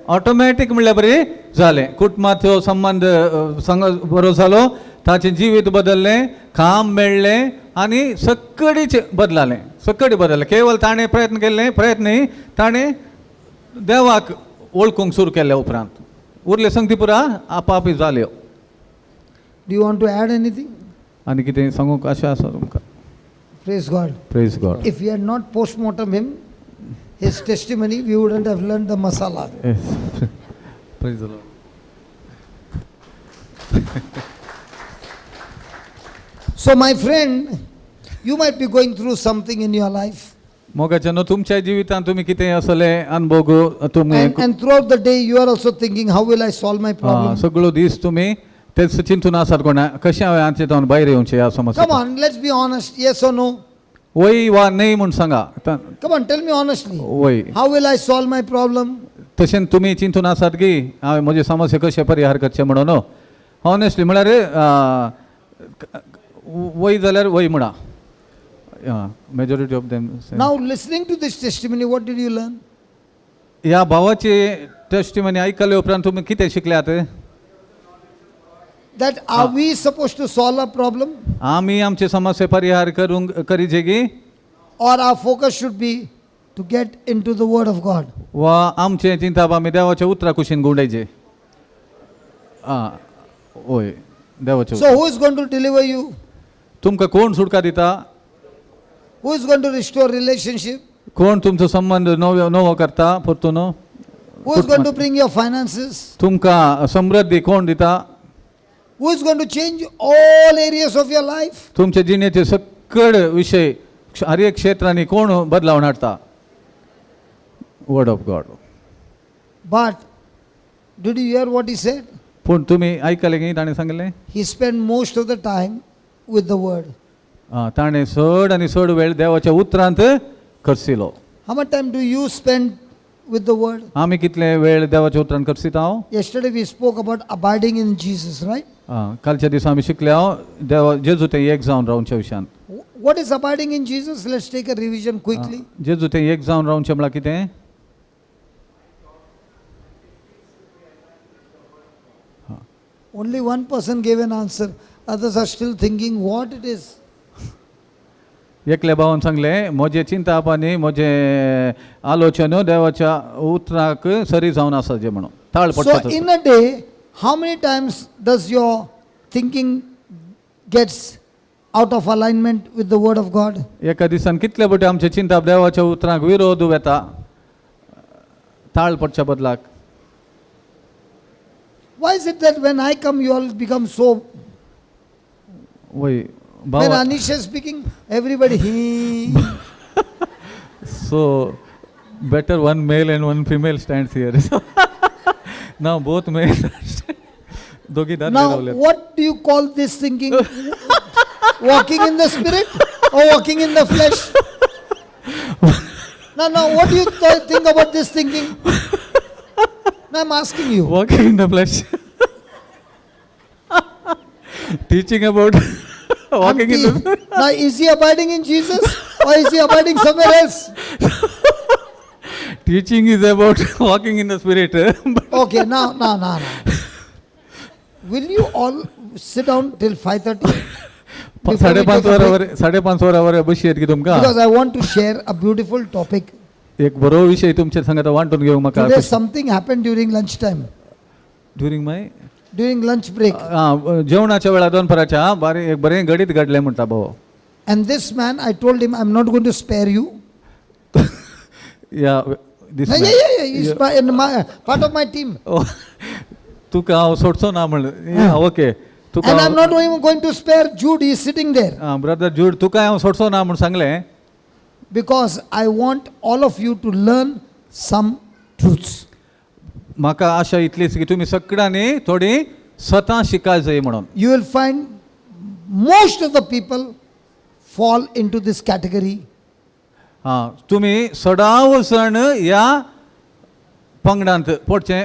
S2: automatic म्हणल्यार बरी जालें. कुटुंबाचो संबंद संग बरो जालो, ताचें जिवीत बदललें, काम मेळ्ळें आनी सक्कडीच बदलालें, सक्कडी बदललें. केवल ताणें प्रयत्न केल्ले, प्रयत्न न्ही, ताणें देवाक वळखूंक सुरू केल्या उपरांत उरले संगती पुरा आपापी जाल्यो.
S3: Do you want to add anything?
S2: आनी कितें सांगूंक आशा आसा तुमकां?
S3: Praise God.
S2: Praise God.
S3: If we had not post-mortem him, his testimony, we wouldn't have learned the masala.
S2: Praise the Lord.
S3: So, my friend, you might be going through something in your life.
S2: मोगाच्या न्हू, तुमच्या जिवितांत तुमी कितें असले अनुभव तुमी
S3: And throughout the day, you are also thinking, how will I solve my problem?
S2: सगळो दीस तुमी तेच चिंतून आसात, कोणा कशें हांवें हांचे जावन भायर येवचें ह्या समस्या.
S3: Come on, let's be honest. Yes or no?
S2: वय वा न्हय म्हूण सांगा.
S3: Come on, tell me honestly.
S2: वय.
S3: How will I solve my problem?
S2: तशें तुमी चिंतून आसात की हांवें म्हजे समस्या कशें परिहार करचें म्हणून? ऑनेस्टली म्हळ्यार वय जाल्यार वय म्हणा. Majority of them.
S3: Now, listening to this testimony, what did you learn?
S2: ह्या भावाची टेस्टिमनी आयकले उपरांत तुमी कितें शिकल्यात?
S3: That are we supposed to solve a problem
S2: आमी आमचे समस्ये परिहार करूंक करीजे की
S3: or our focus should be to get into the Word of God?
S2: वा आमचें चिंताप आमी देवाच्या उतरा कुशीन गुंडायचे? आं, वय, देवाचे.
S3: So, who is going to deliver you?
S2: तुमकां कोण सुटका दिता?
S3: Who is going to restore relationship?
S2: कोण तुमचो संबंद नवो नवो करता परतून?
S3: Who is going to bring your finances?
S2: तुमकां समृद्धी कोण दिता?
S3: Who is going to change all areas of your life?
S2: तुमचे जिणेचे सकळ विशय, हर एक क्षेत्रांनी कोण बदलावण हाडटा? Word of God.
S3: But did you hear what he said?
S2: पूण तुमी आयकलें की ताणें सांगलें?
S3: He spent most of the time with the word.
S2: आं, ताणें चड आनी चड वेळ देवाच्या उतरांत खर्चिलो.
S3: How much time do you spend with the word?
S2: आमी कितले वेळ देवाच्या उतरान खर्चिता हांव?
S3: Yesterday we spoke about abiding in Jesus, right?
S2: आं, कालच्या दिसा आमी शिकले हांव देवा जेजू तें एक जावन रावच्या विशयान.
S3: What is abiding in Jesus? Let's take a revision quickly.
S2: जेजू तें एक जावन रावचें म्हळ्यार कितें?
S3: Only one person gave an answer. Others are still thinking what it is.
S2: एकल्या भावान सांगलें, म्हजें चिंताप आनी म्हजें आलोचन देवाच्या उतराक सरी जावन आसा जें म्हणून. ताळ
S3: So
S2: पडटा.
S3: in a day, how many times does your thinking gets out of alignment with the word of God?
S2: एका दिसान कितले फावटी आमचे चिंताप देवाच्या उतरांक विरोध वेता ताळ पडच्या बदलाक?
S3: Why is it that when I come, you all become so?
S2: वय
S3: When
S2: भाव.
S3: Anish is speaking, everybody he.
S2: So better one male and one female stands here. Now both male, दोघी दादले
S3: Now,
S2: रावले.
S3: What do you call this thinking? Walking in the spirit or walking in the flesh? Now, what do you think about this thinking? Now, I'm asking you.
S2: Walking in the flesh. Teaching about walking in the
S3: Now, is he abiding in Jesus or is he abiding somewhere else?
S2: Teaching is about walking in the spirit.
S3: Okay, now. Will you all sit down till 5:30 before we
S2: साडेपाच
S3: take a break?
S2: वरां, साडेपाच वरां बशी येत की तुमकां.
S3: Because I want to share a beautiful topic.
S2: एक बरो विशय तुमचे संगत वांटून घेवंक म्हाका.
S3: Today something happened during lunchtime,
S2: during my
S3: during lunch break.
S2: जेवणाच्या वेळार दोनपराच्या बारीक एक बरें गणीत घडलें म्हणटा भाऊ.
S3: And this man, I told him, I'm not going to spare you.
S2: या this
S3: Yeah, he's part of my team.
S2: तुका हांव सोडचो ना म्हणलें, ओके, तुका.
S3: And I'm not even going to spare Jude, he's sitting there.
S2: Brother जूड, तुका हांव सोडचो ना म्हूण सांगलें.
S3: Because I want all of you to learn some truths.
S2: म्हाका आशा इतलीच की तुमी सगळ्यांनी थोडी स्वता शिकाय जाय म्हणून.
S3: You will find most of the people fall into this category.
S2: हां, तुमी सदांव जाण ह्या पंगडांत पडचे,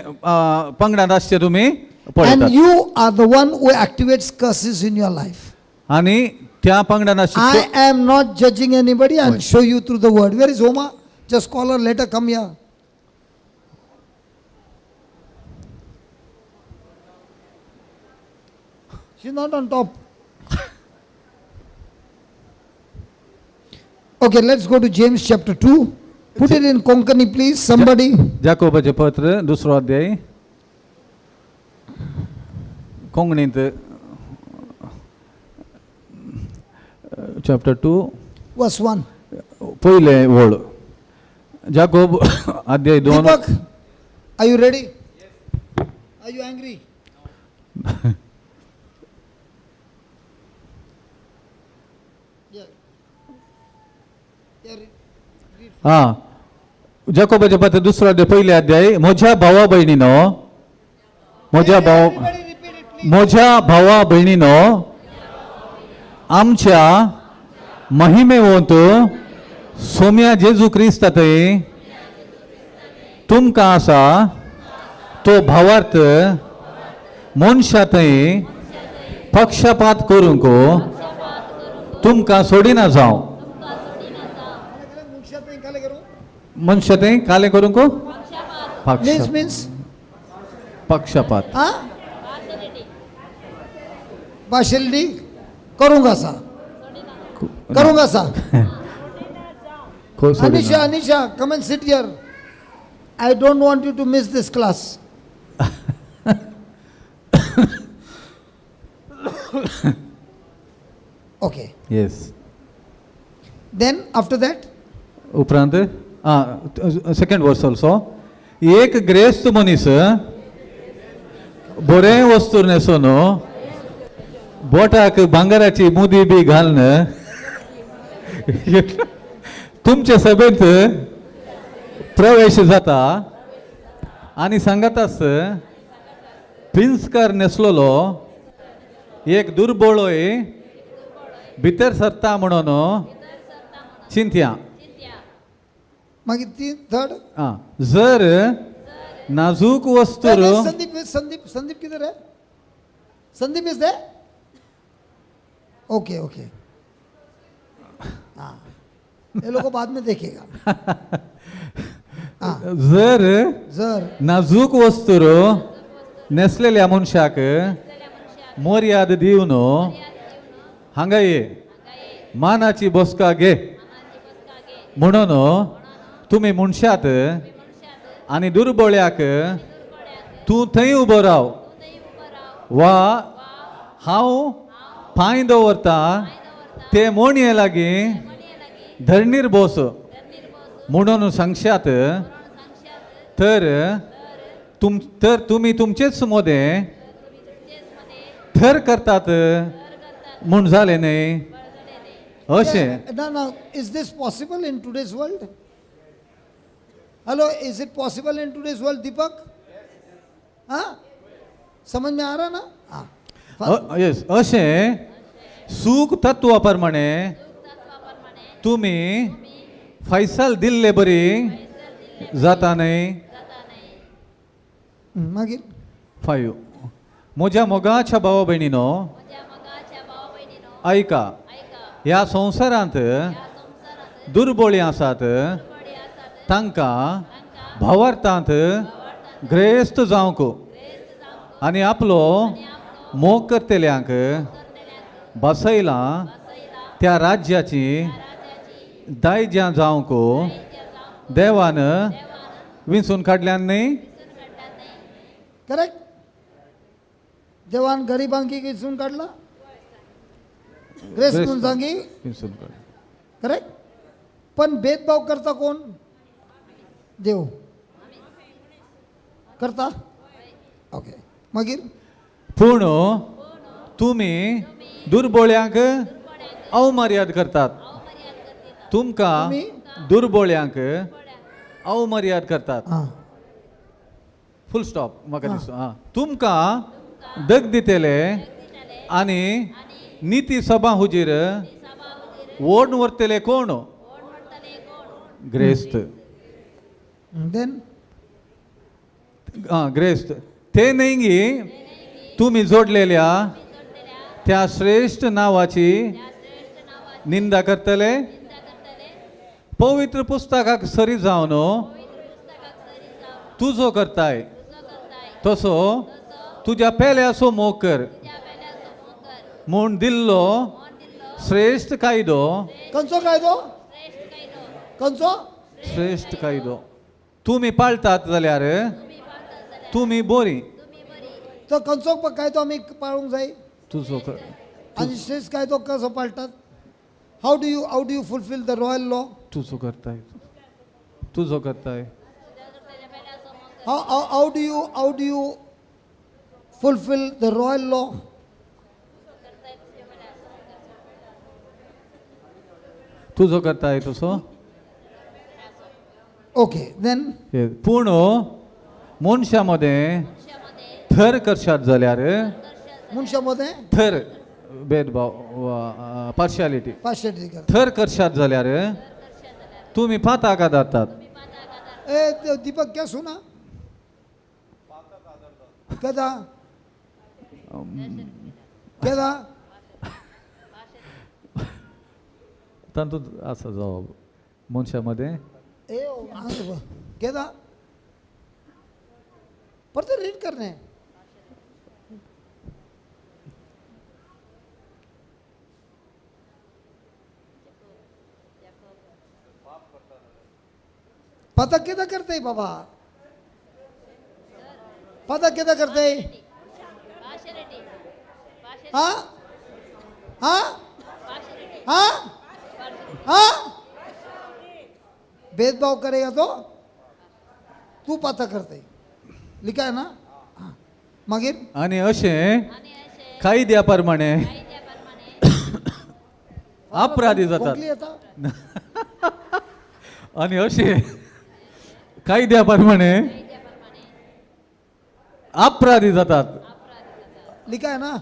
S2: पंगडांत आसचे तुमी पळयतात.
S3: And you are the one who activates curses in your life.
S2: आनी त्या पंगडान
S3: I
S2: आसचे.
S3: Am not judging anybody. I'll show you through the word. Where is Oma? Just call her, let her come here. She's not on top. Okay, let's go to James chapter 2. Put it in Konkani, please. Somebody.
S2: जाकोबाचें पत्र, दुसरो अध्याय, कोंकणींत, chapter 2.
S3: Verse 1.
S2: पयलें वळ, जाकोब अध्याय 2.
S3: Deepak, are you ready? Are you angry? Yeah. Yeah, read.
S2: हां, जाकोबाचें पत्र, दुसरो अध्याय, पयले अध्याय. म्हज्या भावा भयणीनो, म्हज्या भाव
S3: Everybody repeat it, please.
S2: म्हज्या भावा भयणीनो, आमच्या महिमेवंत सोम्या जेजू क्रिस्ता थंय तुमकां आसा तो भावार्थ मनशा थंय पक्षपात करूंक तुमकां सोडिना जावं. मनशा थंय कालें करूंक पक्ष
S3: Means, means,
S2: पक्षपात.
S3: huh? Partiality करूंगा सा, करूंगा सा.
S2: सोडिना.
S3: Anisha, Anisha, come and sit here. I don't want you to miss this class. Okay.
S2: Yes.
S3: Then after that,
S2: उपरांत आं, सेकंड वर्स ऑल्सो. एक ग्रेस्त मनीस बरें वस्तू न्हेसून, बोटाक भांगराची मुदी बी घालून तुमचे सभेंत प्रवेश जाता आनी सांगतास पिंजकर न्हेसलेलो एक दुर्बळोय भितर सरता म्हणून चिंतया.
S3: मागीर ती थर्ड.
S2: आं, जर नाजूक वस्तूर
S3: संदीप, संदीप, संदीप किधर है? Sandeep is there? Okay, हाँ, ये लोगों को बाद में देखेगा, हाँ.
S2: जर
S3: जर
S2: नाजूक वस्तूर नेसलेल्या मनशाक मर्याद दिवन, हांगा ये, मानाची बसका घे म्हणून तुमी मनशात आनी दुर्बळ्याक तूं थंय उबो राव वा हांव पांय दवरता ते मोणये लागीं धरणीर बोस म्हणून सांगशात तर तुम तर तुमी तुमचेच मोदें थर करतात म्हूण जालें न्हय अशें.
S3: Now, now, is this possible in today's world? Hello, is it possible in today's world, Deepak? हाँ, समझ में आ रहा ना? हाँ.
S2: येस, अशें सूख तत्वा प्रमाणे तुमी फैसल दिल्ले बरी जाता न्हय.
S3: मागीर.
S2: 5. म्हज्या मोगाच्या भावा भयणीनो, आयका, ह्या संवसारांत दुर्बोळी आसात तांकां भावार्थांत ग्रेस्त जावंक आनी आपलो मोग करतल्यांक बसयलां त्या राज्याची दायज्यां जावंक देवान विंचून काडल्यान न्हय.
S3: करेक्ट. देवान गरिबांकी विचून काडला, ग्रेस्त मनशांकी.
S2: विंचून काडला.
S3: करेक्ट. पण भेदभाव करता कोण? देव करता. ओके, मागीर.
S2: पूण तुमी दुर्बोळ्यांक अवमर्याद करतात. तुमकां
S3: तुमी?
S2: दुर्बोळ्यांक अवमर्याद करतात.
S3: हां.
S2: फुल स्टॉप म्हाका दिसता. आं, तुमकां दग दितले आनी निती सभा हुजीर ओड व्हरतले कोण? ग्रेस्त.
S3: देन.
S2: आं, ग्रेस्त ते न्हय गी तुमी जोडलेल्या त्या श्रेश्ठ नांवाची निंदा करतले? पवित्र पुस्तकाक सरी जावन तुजो करताय तसो तुज्या पेल्याचो मोग कर म्हूण दिल्लो श्रेश्ठ कायदो.
S3: खंयचो कायदो? खंयचो?
S2: श्रेश्ठ कायदो तुमी पाळतात जाल्यार तुमी बरी.
S3: तो खंयचो कायदो आमी पाळूंक जाय?
S2: तुजो कर.
S3: आनी श्रेश्ठ कायदो कसो पाळटात? How do you fulfill the royal law?
S2: तुजो करताय, तुजो करताय.
S3: How do you fulfill the royal law?
S2: तुजो करताय तसो.
S3: Okay, then.
S2: पूण मनशा मदें थर करशात जाल्यार,
S3: मनशा मदें
S2: थर, भेदभाव, पार्शियालिटी.
S3: पार्शियलिटी कर.
S2: थर करशात जाल्यार तुमी पाताका जातात.
S3: ए दीपक, क्या सुना? केदा केदा?
S2: तातूंत आसा जबाब मनशा मदें.
S3: ए केदा, परत रीड करणे. पता केदा करते बाबा? पता केदा करते? हाँ हाँ हाँ हाँ, भेदभाव करेगा तो तू पता करते, लिखा है ना? हाँ. मागीर.
S2: आनी अशें कायद्या प्रमाणे अपराधी जातात.
S3: खोकली येता.
S2: आनी अशें कायद्या प्रमाणे अपराधी जातात.
S3: लिखा है ना?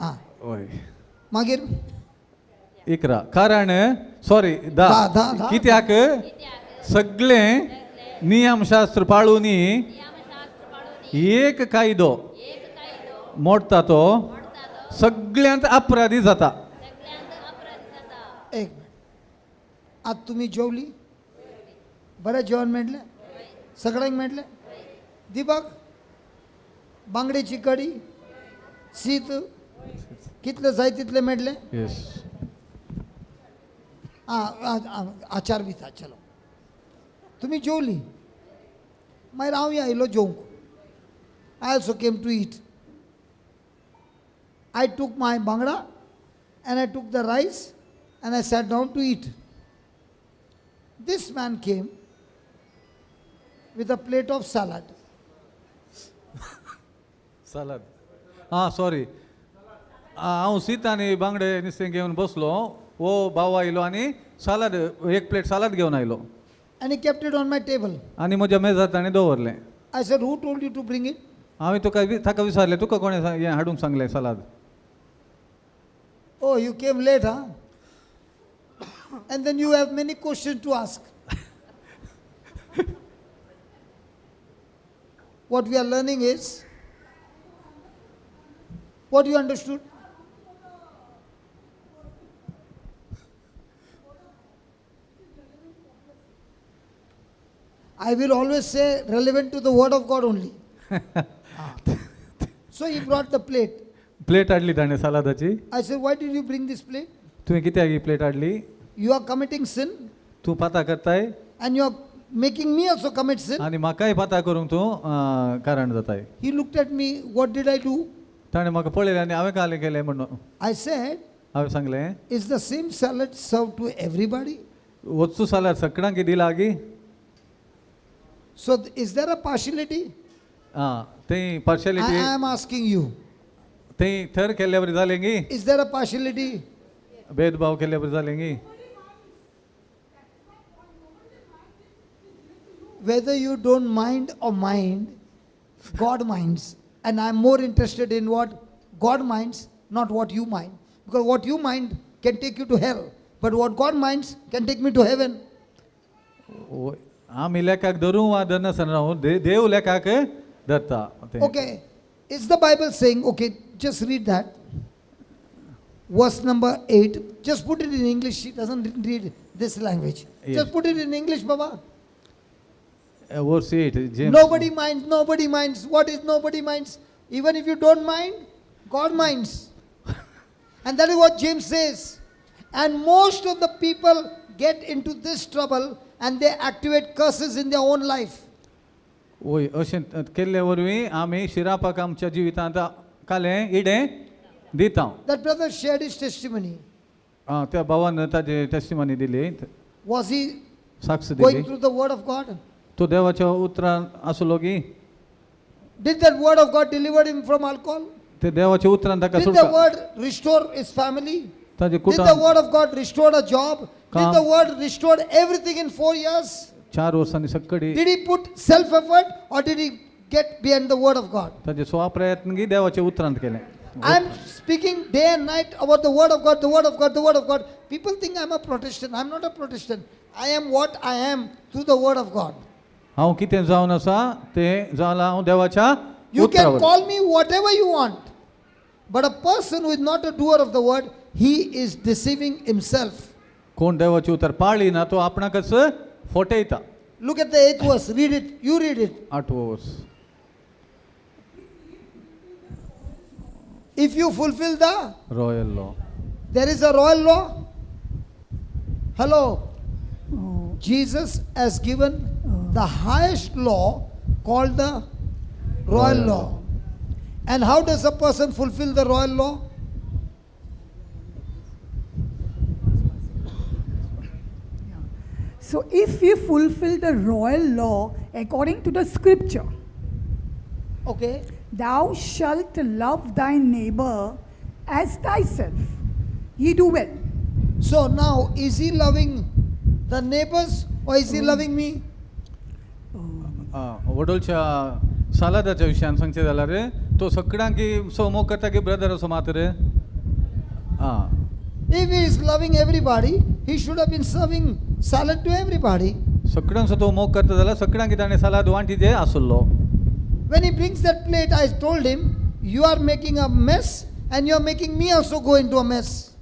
S3: हाँ.
S2: हय.
S3: मागीर.
S2: 11, कारण, सॉरी, 10.
S3: धा, धा, धा.
S2: कित्याक सगळे नियमशास्त्र पाळून एक कायदो मोडटा तो सगळ्यांत अपराधी जाता.
S3: एक मिनिट. आज तुम्ही जेवली? बरें जेवण मेळटलें सगळ्यांक? मेळटलें? दीपक, बांगड्याची कडी, शीत कितलें जाय तितलें मेळटलें?
S2: येस.
S3: आं, आचार बी चलो, तुमी जेवली. मागीर हांव आयलो जेवंक. I also came to eat. I took my bangda and I took the rice and I sat down to eat. This man came with a plate of salad.
S2: सालाद आं सॉरी हांव शीत आनी बांगडे नुस्तें घेवन बसलो वो भाव आयलो आनी सालाद एक प्लेट सालाद घेवन आयलो.
S3: And he kept it on my table.
S2: आनी म्हज्या मेजार ताणें दवरलें.
S3: I said, "Who told you to bring it?"
S2: हांवें तुका ताका विचारलें तुका कोणें हें हाडूंक सांगलें सालाद?
S3: "Oh, you came late, huh? And then you have many questions to ask." What we are learning is what you understood? I will always say relevant to the word of God only. Ah. So he brought the plate.
S2: Plate हाडली ताणें सालादाची.
S3: I said, "Why did you bring this plate?
S2: तुवें कित्याक ही plate हाडली?
S3: You are committing sin
S2: तूं पाता करताय
S3: and you are making me also commit sin."
S2: आनी म्हाकाय पाता करूंक तूं कारण जाताय.
S3: He looked at me, "What did I do?"
S2: ताणें म्हाका पळयलें आनी हांवें कालें केलें म्हणून.
S3: I said,
S2: हांवें सांगलें,
S3: "Is the same salad served to everybody?"
S2: वचू सालाद सगळ्यांक दिला गी?
S3: So is there a partiality?
S2: आं थंय
S3: I,
S2: partiality
S3: I am asking you.
S2: थंय थर केल्ल्या बरी जालें गी?
S3: Is there a partiality?
S2: भेदभाव केल्ल्या बरी जालें गी?
S3: Whether you don't mind or mind, God minds. And I'm more interested in what God minds, not what you mind. Because what you mind can take you to hell. But what God minds can take me to heaven.
S2: आमी लेखाक धरूं वा धरनासतना रावूं देव लेखाक धरता तें.
S3: Okay. Is the Bible saying, okay, just read that. Verse number 8. Just put it in English. She doesn't read this language.
S2: Yes.
S3: Just put it in English, Baba.
S2: Verse 8, James.
S3: Nobody minds, nobody minds. What is nobody minds? Even if you don't mind, God minds. And that is what James says. And most of the people get into this trouble and they activate curses in their own life.
S2: वय अशें केल्ले वरवीं आमी शिरापाक आमच्या जिवितांत कालें इडें दिता.
S3: That brother shared his testimony.
S2: आं त्या भावान ताजी टेस्टिमनी दिली.
S3: Was he
S2: साक्ष
S3: going
S2: दिली.
S3: through the word of God?
S2: तो देवाच्या उतरान आसलो की?
S3: Did that word of God deliver him from alcohol?
S2: ते देवाच्या उतरान ताका
S3: Did the
S2: सुटका
S3: word restore his family?
S2: ताजे
S3: Did the
S2: कुटुंब
S3: word of God restore a job? Did
S2: काम.
S3: the word restore everything in 4 years?
S2: चार वर्सांनी सक्कडी.
S3: Did he put self effort or did he get behind the word of God?
S2: ताजे स्वप्रयत्न की देवाच्या उतरांत केलें.
S3: I am speaking day and night about the word of God, the word of God, the word of God. People think I'm a Protestant. I'm not a Protestant. I am what I am through the word of God.
S2: हांव कितें जावन आसा तें जालां हांव देवाच्या
S3: You can
S2: उतरावर.
S3: Call me whatever you want. But a person who is not a doer of the word, he is deceiving himself.
S2: कोण देवाचें उतर पाळी ना तो आपणाकच फटयता.
S3: Look at the eighth verse. Read it. You read it.
S2: आठवो वर्स.
S3: If you fulfill the,
S2: royal law.
S3: There is a royal law. Hello. Jesus has given the highest law called the royal
S2: Royal
S3: law. And how does a person fulfill the royal law?
S5: So if we fulfill the royal law according to the scripture, thou shalt love thy neighbor as thyself, ye do well.
S3: So now, is he loving the neighbors or is he loving me?
S2: वडोलच्या सालादाच्या विशयान सांगचें जाल्यार तो सगळ्यांक so मोग करता की brother असो मात रे आं.
S3: If he is loving everybody, he should have been serving salad to everybody.
S2: सगळ्यांचो तो मोग करता जाल्यार सगळ्यांक ताणें सालाद वांटी दे आसलो.
S3: When he brings that plate, I told him, "You are making a mess and you are making me also go into a mess."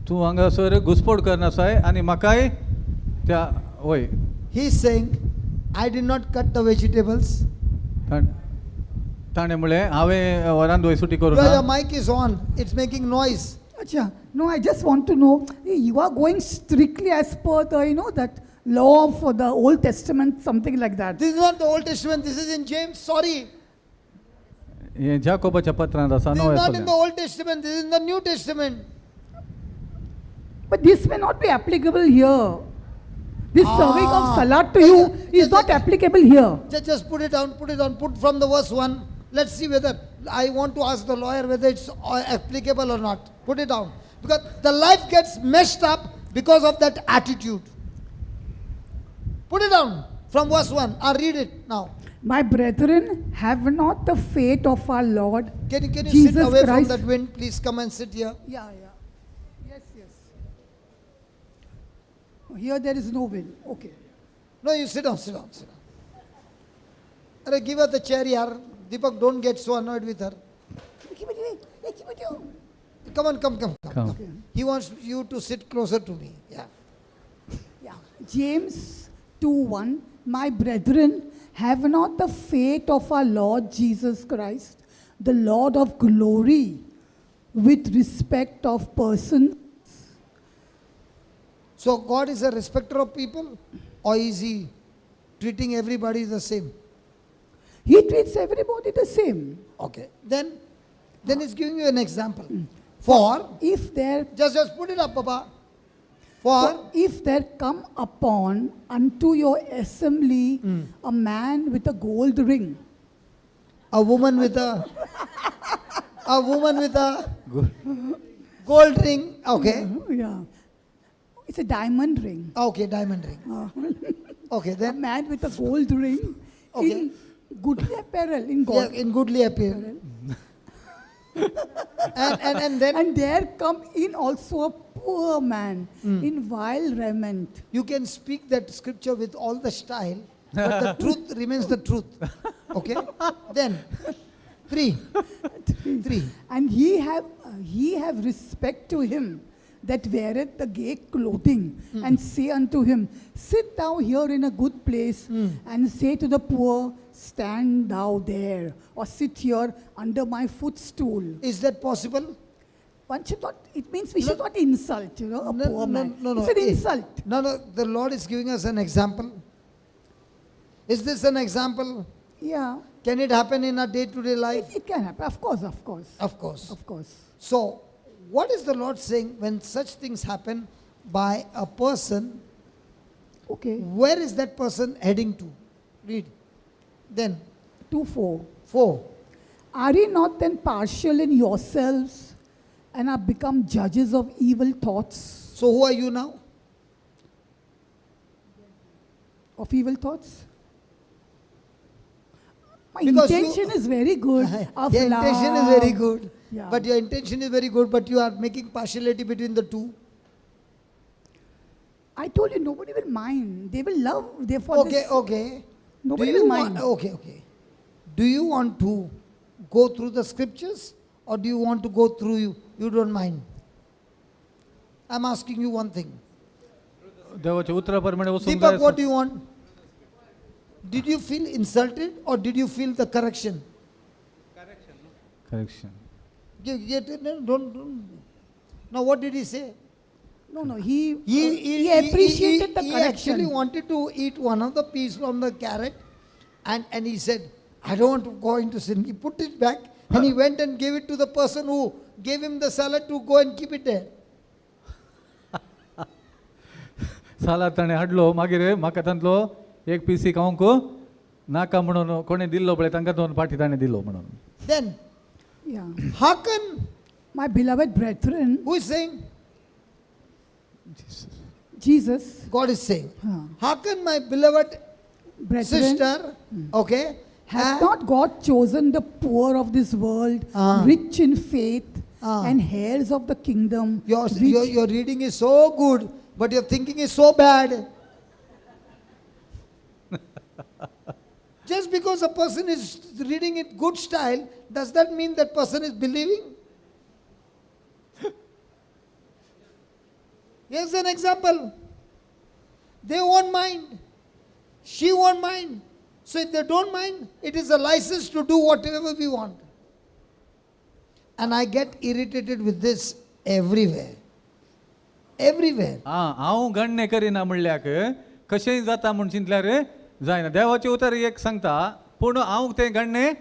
S2: तूं हांगासर घुसपोड करनासाय आनी म्हाकाय त्या वय.
S3: He is saying, "I did not cut the vegetables."
S2: ताणें म्हणलें हांवें वरांत सुटी करूं
S3: Well,
S2: ना.
S3: the mic is on, it's making noise.
S5: Acha, no, I just want to know, you are going strictly as per the, that law for the Old Testament, something like that.
S3: This is not the Old Testament, this is in James, sorry.
S2: हें जाकोबाच्या पत्रांत आसा
S3: This is
S2: नव्या
S3: not in the
S2: सोल्यान.
S3: Old Testament, this is in the New Testament.
S5: But this may not be applicable here. This serving of
S3: Ah.
S5: salad to you is not applicable here.
S3: Just put it down, put it down, put from the verse 1. Let's see whether, I want to ask the lawyer whether it's applicable or not. Put it down. Because the life gets messed up because of that attitude. Put it down from verse 1. I'll read it now.
S5: My brethren, have not the faith of our Lord
S3: Can you
S5: Jesus
S3: sit away
S5: Christ.
S3: from that wind? Please come and sit here.
S5: Yeah. Yes. Here there is no will. Okay.
S3: No, you sit down, sit down, sit down. Arey, give her the chair, yaar. Deepak, don't get so annoyed with her.
S5: Keep it away. Keep it away.
S3: Come on, come, come, come.
S2: Come.
S3: Come. He wants you to sit closer to me. Yeah.
S5: Yeah. James 2:1. My brethren, have not the faith of our Lord Jesus Christ, the Lord of glory, with respect of person.
S3: So God is a respecter of people, or is he treating everybody the same?
S5: He treats everybody the same.
S3: Okay. Then he's giving you an example. For
S5: If there
S3: just put it up, Papa. For
S5: if there come upon unto your assembly a man with a gold ring,
S3: a woman with a gold ring. Okay.
S5: Yeah, it's a diamond ring.
S3: Okay, diamond ring. Okay,
S5: A
S3: then
S5: man with a gold ring
S3: Okay.
S5: in goodly apparel, in
S3: yeah,
S5: gold.
S3: in goodly apparel. And then
S5: And there come in also a poor man in vile raiment.
S3: you can speak that scripture with all the style, but the truth remains the truth. Okay? Then, three. Three.
S5: And he have respect to him that weareth the gay clothing, and say unto him, Sit thou here in a good place, and say to the poor, Stand thou there, or sit here under my footstool.
S3: Is that possible?
S5: One should not, it means we should not insult, a
S3: No,
S5: poor
S3: no,
S5: man.
S3: no, no.
S5: It's an
S3: Eh,
S5: insult.
S3: No, the Lord is giving us an example. Is this an example?
S5: Yeah.
S3: Can it happen in our day-to-day life?
S5: It can happen. Of course, of course.
S3: Of course.
S5: Of course.
S3: So, what is the Lord saying when such things happen by a person?
S5: Okay.
S3: Where is that person heading to? Read. Then,
S5: 2:4.
S3: 4.
S5: Are ye not then partial in yourselves and are become judges of evil thoughts?
S3: So, who are you now?
S5: Of evil thoughts? My
S3: Because you-
S5: intention is very good. Of
S3: Your intention is very
S5: love.
S3: good.
S5: Yeah.
S3: But your intention is very good, but you are making partiality between the two.
S5: I told you nobody will mind. They will love. Therefore,
S3: Okay,
S5: this,
S3: okay.
S5: Nobody
S3: Do you
S5: will
S3: want,
S5: mind.
S3: Okay. Do you want to go through the scriptures or do you want to go through you? You don't mind. I'm asking you one thing.
S2: देवाच्या उतरा प्रमाणे वचूंक जाय.
S3: Deepak, what do you want? Did you feel insulted or did you feel the correction?
S2: Correction.
S3: No, don't. Now, what did he say?
S5: No. He appreciated the
S3: He
S5: correction.
S3: actually wanted to eat one of the piece from the carrot, and he said, I don't want to go into sin. He put it back and he went and gave it to the person who gave him the salad to go and keep it there.
S2: सालाद ताणें हाडलो, मागीर म्हाका तांतलो एक पिसी खावंक नाका म्हणून कोणें दिल्लो पळय तांकां दोन पाटी ताणें दिलो म्हणून.
S3: Then,
S5: Yeah.
S3: Hearken,
S5: My beloved brethren,
S3: who is saying?
S5: Jesus,
S3: God is saying,
S5: Huh.
S3: Hearken, my beloved
S5: brethren,
S3: sister, okay?
S5: hath not God chosen the poor of this world,
S3: Ah.
S5: rich in faith,
S3: Ah.
S5: and heirs of the kingdom?
S3: Your,
S5: which
S3: your reading is so good, but your thinking is so bad. Just because a person is reading it good style, does that mean that person is believing? Here's an example. They won't mind. She won't mind. So if they don't mind, it is a license to do whatever we want. And I get irritated with this everywhere. Everywhere.
S2: आं, हांव गण्य करिना म्हणल्याक कशेंय जाता म्हूण चिंतल्यार जायना. देवाचें उतर एक सांगता, पूण हांव तें गण्य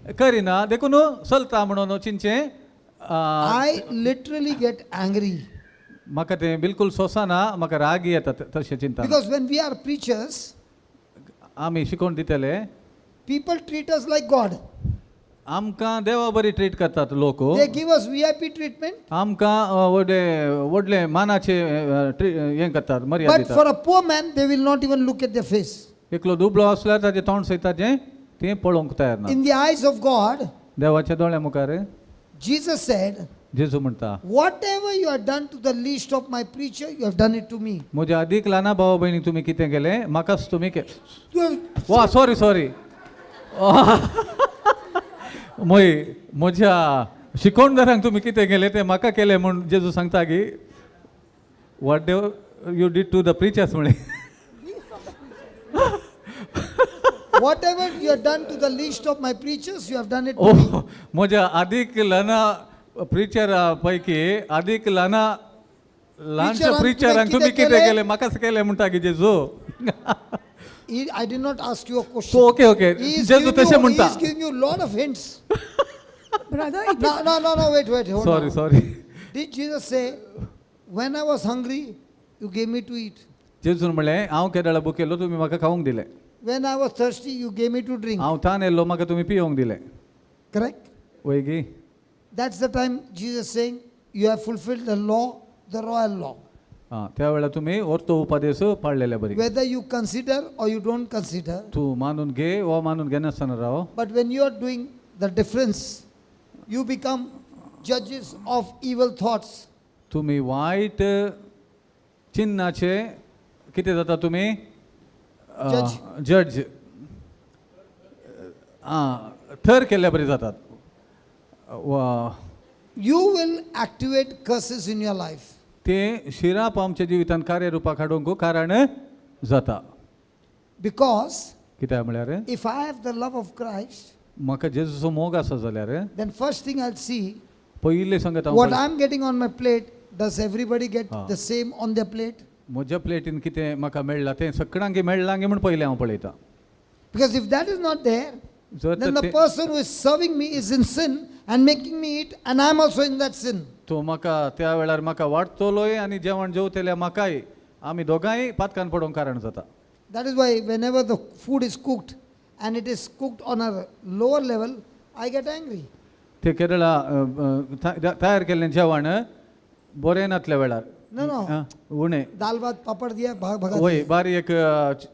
S2: करिना देखून चलता म्हणून चिंचें.
S3: I literally get angry
S2: म्हाका तें बिलकुल सोंसना, म्हाका राग येता तशें चिंता.
S3: Because when we are preachers,
S2: आमी शिकोवन दितले,
S3: people treat us like God.
S2: आमकां देवा बरी ट्रीट करतात लोक.
S3: They give us VIP treatment.
S2: आमकां व्हडले व्हडले मानाचे हें करतात, मर्यादा
S3: But
S2: दितात.
S3: for a poor man, they will not even look at their face.
S2: एकलो दुबळो आसल्यार ताजें तोंड सयत ताजें तें पळोवंक तयार ना.
S3: In the eyes of God,
S2: देवाच्या दोळ्या मुखार,
S3: Jesus said,
S2: जेजू म्हणटा,
S3: "Whatever you have done to the least of my preacher, you have done it to me."
S2: म्हज्या अदीक ल्हाना भावा भयणीक तुमी कितें केलें, म्हाकाच तुमी केलें.
S3: You have,
S2: वा, सॉरी सॉरी, मोय म्हज्या शिकोवणदारांक तुमी कितें केलें तें म्हाका केलें म्हूण जेजू सांगता की what you did to the preachers म्हळें.
S3: Whatever you have done to the least of my preachers, you have done it to
S2: O
S3: me.
S2: म्हज्या आदीक ल्हाना प्रिचरा पैकी आदीक ल्हाना ल्हानशा
S3: प्रिचरांक
S2: प्रिचरांक
S3: तुवें
S2: तुमी
S3: कितें
S2: कितें
S3: केलें?
S2: केलें म्हाकाच केलें म्हणटा की जेजू.
S3: I did not ask you a question.
S2: So okay okay
S3: He is
S2: जेजू
S3: giving
S2: तशें
S3: you, he
S2: म्हणटा.
S3: is giving you lot of hints.
S5: Brother, it
S3: No, no, no, no, wait, wait, hold
S2: sorry
S3: on.
S2: Sorry.
S3: Did Jesus say, "When I was hungry, you gave me to eat?
S2: जेजून म्हणलें, हांव केदळा भुकेल्लो, तुमी म्हाका खावंक दिलें.
S3: When I was thirsty, you gave me to drink"?
S2: हांव तान येयल्लो, म्हाका तुमी पिवंक दिलें.
S3: Correct?
S2: वय गी?
S3: That's the time Jesus saying, "You have fulfilled the law, the royal law."
S2: आं, त्या वेळार तुमी ortho उपादेस पाळलेले बरी.
S3: Whether you consider or you don't consider,
S2: तूं मानून घे वा मानून घेनासतना राव,
S3: but when you are doing the difference, you become judges of evil thoughts.
S2: तुमी वायट चिन्नाचे कितें जाता तुमी?
S3: Judge.
S2: जज, आं, थर केल्ल्या बरी जातात वा
S3: You will activate curses in your life.
S2: ते शिराप आमच्या जिवितांत कार्यरुपाक हाडूंक कारण जाता.
S3: Because
S2: कित्याक म्हळ्यार,
S3: if I have the love of Christ,
S2: म्हाका जेजूचो मोग आसा जाल्यार,
S3: then first thing I'll see
S2: पयलीं सांगत हांव,
S3: what I'm getting on my plate, does everybody get
S2: Ah.
S3: the same on their plate?
S2: म्हज्या प्लेटीन कितें म्हाका मेळ्ळां तें सगळ्यांक मेळ्ळां म्हूण पयलें हांव पळयतां.
S3: Because if that is not there,
S2: जर
S3: then the
S2: तर ते-
S3: person who is serving me is in sin and making me eat, and I'm also in that sin.
S2: तो म्हाका त्या वेळार म्हाका वाडटलोय आनी जेवण जेवतल्या म्हाकाय, आमी दोगांय पातकान पडोवंक कारण जाता.
S3: That is why whenever the food is cooked and it is cooked on a lower level, I get angry.
S2: ते केरळा तयार केल्लें जेवण बरें नातल्या वेळार,
S3: No, no.
S2: आं, उणें.
S3: दाल भात पापड़ दिया, भाग भगा
S2: वय
S3: दिया.
S2: बारीक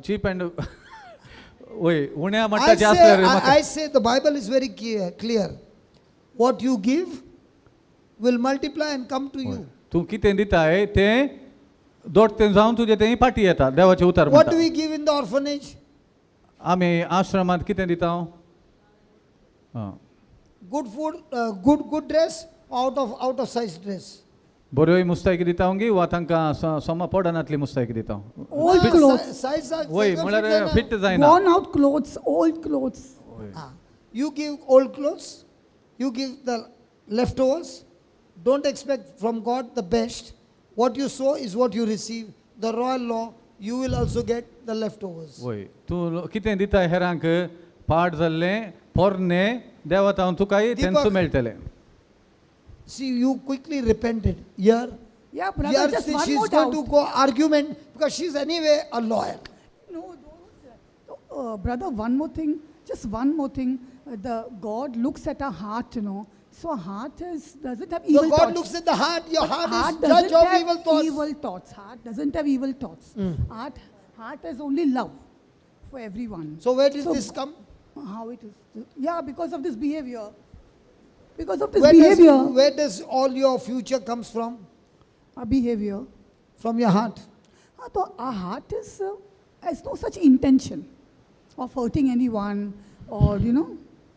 S2: चीप अँड वय उण्या
S3: I
S2: मट्टाचें
S3: say,
S2: आसल्यार
S3: I,
S2: म्हाका
S3: I say the Bible is very clear. What you give will multiply and come to you.
S2: तूं कितें दिताय तें दोडतें जावन तुजें तें फाटीं येता, देवाचें उतर
S3: What do
S2: म्हणटा.
S3: we give in the orphanage?
S2: आमी आश्रमांत कितें दिता? आं.
S3: Good food, good dress, out of size dress.
S2: बऱ्योय मुस्तायकी दिता गी वा तांकां समा पडनातली मुस्तायकी दिता?
S5: Old
S3: Ah,
S5: clothes.
S3: Size
S2: वय म्हळ्यार फिट जायना.
S5: Worn out clothes, old clothes.
S3: Ah, you give old clothes, you give the leftovers. Don't expect from God the best. What you sow is what you receive. The royal law, you will also get the leftovers.
S2: वय, तूं कितें दिता हेरांक पाड जाल्लें पोरणें, देवा तावन तुकाय
S3: दीपक.
S2: तेंच मेळटलें.
S3: See, you quickly repented. Here,
S5: Yeah, brother,
S3: here
S5: just one
S3: she's
S5: more
S3: going
S5: doubt.
S3: to go argument because she's anyway a lawyer.
S5: No, don't. Brother, one more thing. Just one more thing. The God looks at our heart. So our heart is doesn't have
S3: The
S5: evil
S3: God
S5: thoughts.
S3: looks at the heart. Your
S5: But
S3: heart,
S5: heart
S3: is judge
S5: doesn't
S3: of
S5: have
S3: evil thoughts.
S5: Evil thoughts. Heart doesn't have evil thoughts. Heart has only love for everyone.
S3: So where did
S5: So
S3: this come?
S5: How it is? Yeah, because of this behavior. Because of this
S3: Where does,
S5: behavior.
S3: where does all your future comes from?
S5: Our behavior.
S3: From your heart.
S5: Ah, so our heart is has no such intention of hurting anyone or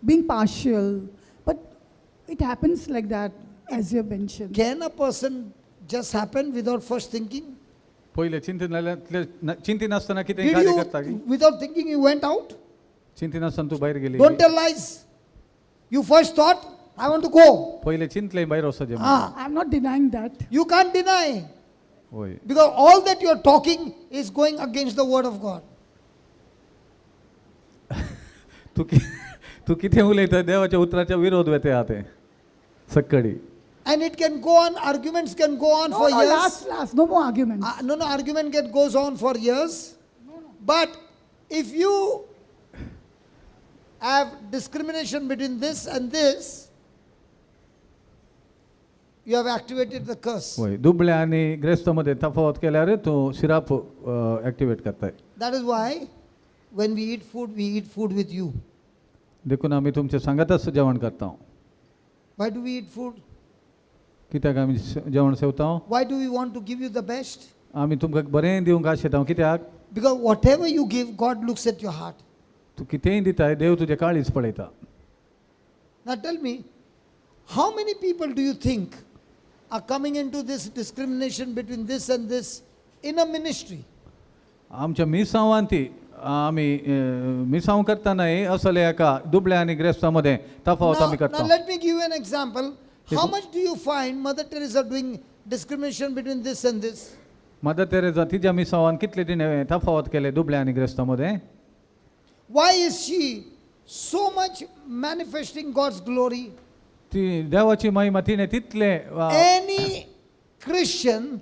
S5: being partial, but it happens like that, as you have mentioned.
S3: Can a person just happen without first thinking?
S2: पयलें चिंतिनासतना कितें
S3: Did
S2: कार्य करता
S3: you,
S2: की
S3: without thinking, you went out?
S2: चिंतिनासतना तूं भायर गेली?
S3: Don't tell lies. You first thought, "I want to go."
S2: पयलें चिंतलें भायर वचचें म्हणून.
S3: Ah,
S5: I'm not denying that.
S3: you can't deny.
S2: वय.
S3: Because all that you're talking is going against the word of God.
S2: तूं तूं कितें उलयता देवाच्या उतराच्या विरोध वेते आहा तें सक्कडी.
S3: And it can go on, arguments can go on
S5: No,
S3: for
S5: no,
S3: years.
S5: last, last, no more arguments.
S3: No, argument goes on for years. But if you have discrimination between this and this, you have activated the curse.
S2: वय दुबळ्या आनी ग्रेस्ता मदें तफावत केल्यार तूं syrup activate करताय.
S3: That is why when we eat food, we eat food with you.
S2: देखून आमी तुमचे सांगातच जेवण करता.
S3: Why do we eat food?
S2: कित्याक आमी जेवण Sevata?
S3: Why do we want to give you the best?
S2: आमी तुमकां बरें दिवंक आशेता कित्याक?
S3: Because whatever you give, God looks at your heart.
S2: तूं कितेंय दिताय देव तुजें काळीज पळयता.
S3: Now tell me, how many people do you think are coming into this discrimination between this and this in a ministry?
S2: आमच्या मिसांवान ती आमी मिसांव करतनाय असले एका दुबळ्या आनी ग्रेस्ता मदें तफावत
S3: Now,
S2: आमी
S3: now
S2: करता.
S3: let me give you an example. How much do you find Mother Teresa doing discrimination between this and this?
S2: Mother Teresa तिच्या मिसांवान कितले तिणें तफावत केले दुबळ्या आनी ग्रेस्ता मदें?
S3: Why is she so much manifesting God's glory?
S2: ती देवाची महिमा तिणें तितले
S3: Any Christian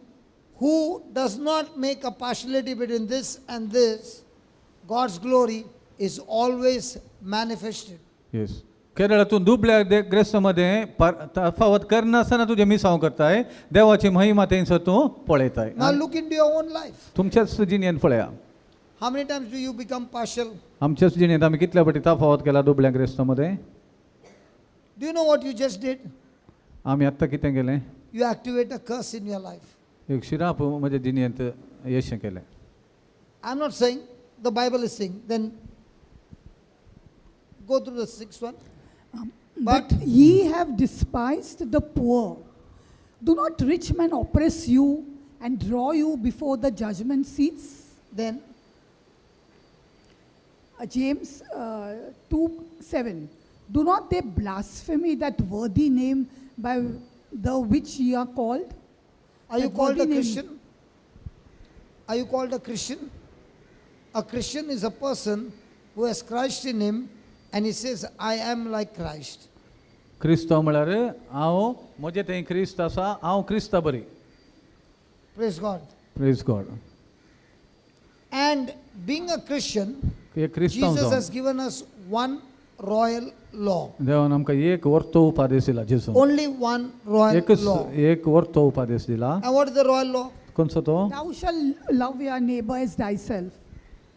S3: who does not make a partiality between this and this, God's glory is always manifested.
S2: Yes केरळातून दुबळ्या ग्रेस्ता मदें तफावत करनासतना तुजें मिसांव करताय देवाची महिमा थंयसर तूं पळयताय.
S3: Now look into your own life.
S2: तुमच्याच जिणेंत पळया.
S3: How many times do you become partial?
S2: आमच्याच जिणेंत आमी कितल्या फावटी तफावत केला दुबळ्या ग्रेस्ता मदें?
S3: Do you know what you just did?
S2: आमी आत्तां कितें केलें?
S3: You activate a curse in your life.
S2: एक शिराप म्हज्या जिणेंत यश केलें.
S3: I'm not saying, the Bible is saying. Then go through the sixth one.
S5: But ye have despised the poor. Do not rich men oppress you and draw you before the judgment seats?
S3: Then
S5: James 2:7. Do not they blaspheme that worthy name by the which ye are called?
S3: Are you
S5: That
S3: called a
S5: worthy name.
S3: Christian? Are you called a Christian? A Christian is a person who has Christ in him and he says, I am like Christ.
S2: क्रिस्तांव म्हळ्यार हांव म्हजें थंय क्रिस्त आसा हांव क्रिस्ता बरी.
S3: Praise God.
S2: Praise God.
S3: And being a Christian,
S2: एक क्रिस्तांव
S3: Jesus
S2: जावन
S3: has given us one royal law.
S2: देवान आमकां एक वर्तो उपादेश दिला जेजून.
S3: Only one royal
S2: एकच
S3: law.
S2: एक वर्तो उपादेश दिला.
S3: And what is the royal law?
S2: कोणचो तो?
S5: Thou shalt love your neighbor as thyself.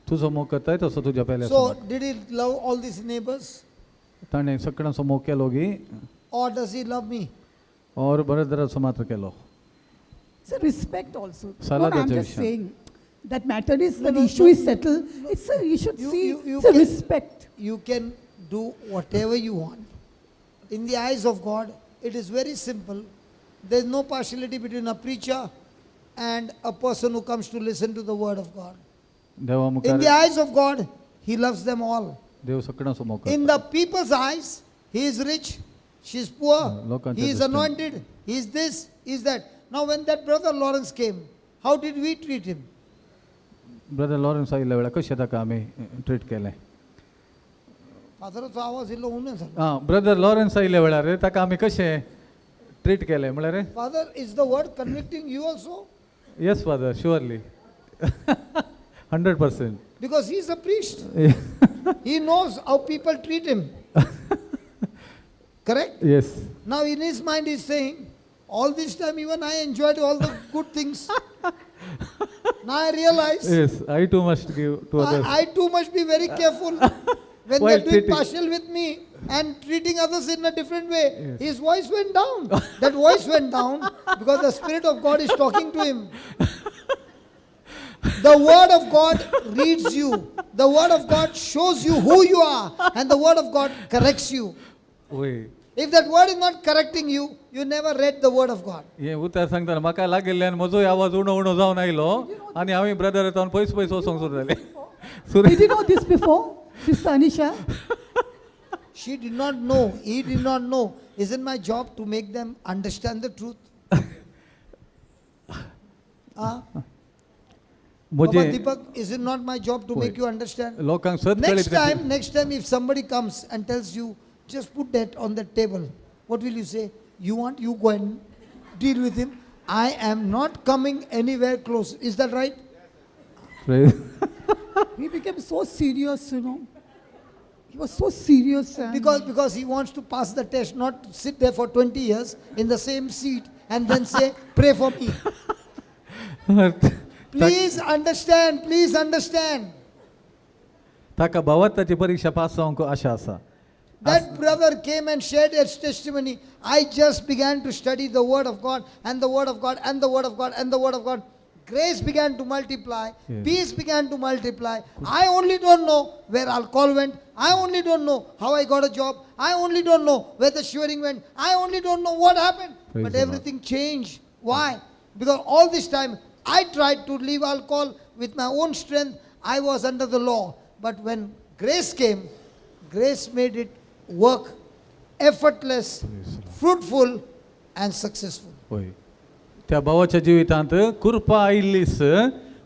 S2: तुजो मोग करताय तसो तुज्या पेल्या.
S3: So, did he love all these neighbors
S2: ताणें सगळ्यांचो मोग केलो गी
S3: or does he love me?
S2: और बरेच मात्र केलो?
S5: It's a respect also. No, no,
S2: Saladaच्या
S5: I'm just
S2: विशयान.
S5: saying that matter is
S3: No,
S5: the
S3: no,
S5: issue
S3: no,
S5: is settled. It's a, you should
S3: You-
S5: see
S3: you
S5: it's a
S3: can-
S5: respect.
S3: You can do whatever you want. In the eyes of God, it is very simple. There is no partiality between a preacher and a person who comes to listen to the word of God.
S2: देवा
S3: In
S2: मुखार
S3: the eyes of God, He loves them all.
S2: देव सगळ्यांचो मोग
S3: In
S2: करता.
S3: the people's eyes, he is rich, she is poor,
S2: लोकांच्या
S3: he is
S2: दृष्टीन.
S3: anointed, he is this, he is that. Now, when that brother Lawrence came, how did we treat him?
S2: Brother Lawrence आयिल्ल्या वेळार कशें ताका आमी treat केलें?
S3: फादराचो आवाज इल्लो उणो जालो.
S2: आं ब्रदर लॉरन्स आयिल्ल्या वेळार ताका आमी कशें ट्रीट केलें म्हळ्यार?
S3: Father, is the word convicting you also?
S2: Yes father, surely 100%.
S3: Because he is a priest. He knows how people treat him. Correct?
S2: Yes.
S3: Now, in his mind, he's saying, all this time, even I enjoyed all the good things. Now I realize
S2: yes, I too must give to others.
S3: I too must be very careful when
S2: While
S3: they're doing
S2: treating.
S3: partial with me and treating others in a different way.
S2: Yes.
S3: His voice went down. That voice went down because the Spirit of God is talking to him. The Word of God reads you. The Word of God shows you who you are, and the Word of God corrects you.
S2: वय
S3: If that word is not correcting you, you never read the Word of God.
S2: हें उतर सांगतना म्हाका लागिल्ल्यान म्हजोय आवाज उणो उणो जावन आयलो आनी हांवें ब्रदर जावन पयस पयस वचोंक सुरू जालें.
S5: Did you know this before, Sister Anisha?
S3: She did not know. He did not know. Isn't my job to make them understand the truth? Huh? Baba
S2: म्हजें
S3: Deepak, is it not my job to
S2: होय.
S3: Make you understand?
S2: लोकांक सत
S3: Next
S2: कळीत
S3: time, next time, if somebody comes and tells you, just put that on the table, what will you say? You want, you go and deal with him. I am not coming anywhere close. Is that right?
S5: He became so serious. He was so serious. And
S3: Because he wants to pass the test, not sit there for 20 years in the same seat and then say, pray for me. Please understand, please understand.
S2: ताका भावार्थाची परीक्षा pass जावंक आशा आसा.
S3: That brother came and shared his testimony. I just began to study the Word of God and the Word of God and the Word of God and the Word of God. Grace began to multiply. Peace began to multiply. I only don't know where alcohol went. I only don't know how I got a job. I only don't know where the shivering went. I only don't know what happened.
S2: Praise
S3: But
S2: the Lord.
S3: Everything changed. Why? Because all this time I tried to leave alcohol with my own strength. I was under the law. But when grace came, grace made it work effortless, fruitful, and successful.
S2: होय, त्या भावाच्या जिवितांत कृपा आयिल्लीस,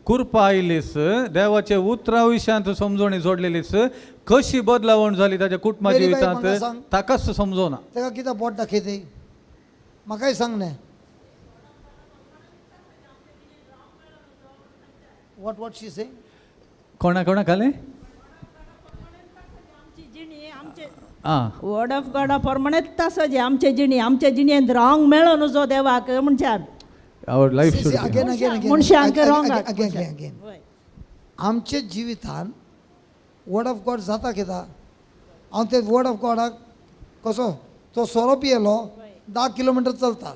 S2: कृपा आयिल्लीस, देवाच्या उतरा विशयांत समजवणी जोडलेलीस, कशी बदलावण जाली ताच्या कुटुंबा
S3: मेरी बाई
S2: जिवितांत
S3: म्हाका सांग.
S2: ताकाच समजोना.
S3: ताका कितें बोट दाखयता म्हाकाय सांग न्ही. What she say?
S2: कोणा कोणा खालें?
S6: आमची जिणी आमचे
S2: आं.
S6: वर्ड ऑफ गॉडा प्रमाणेच तसो जे आमचे जिणी आमच्या जिणेंत रावंक मेळो न्हू देवाक म्हणच्यान.
S2: Our life should
S3: again, again, again.
S6: मनशांक wrong.
S3: Again, again, again. आमच्या जिवितान वर्ड ऑफ गॉड जाता कित्या हांव ते वर्ड ऑफ गॉडाक कसो तो सोरो पियेलो 10 किलोमिटर चलता,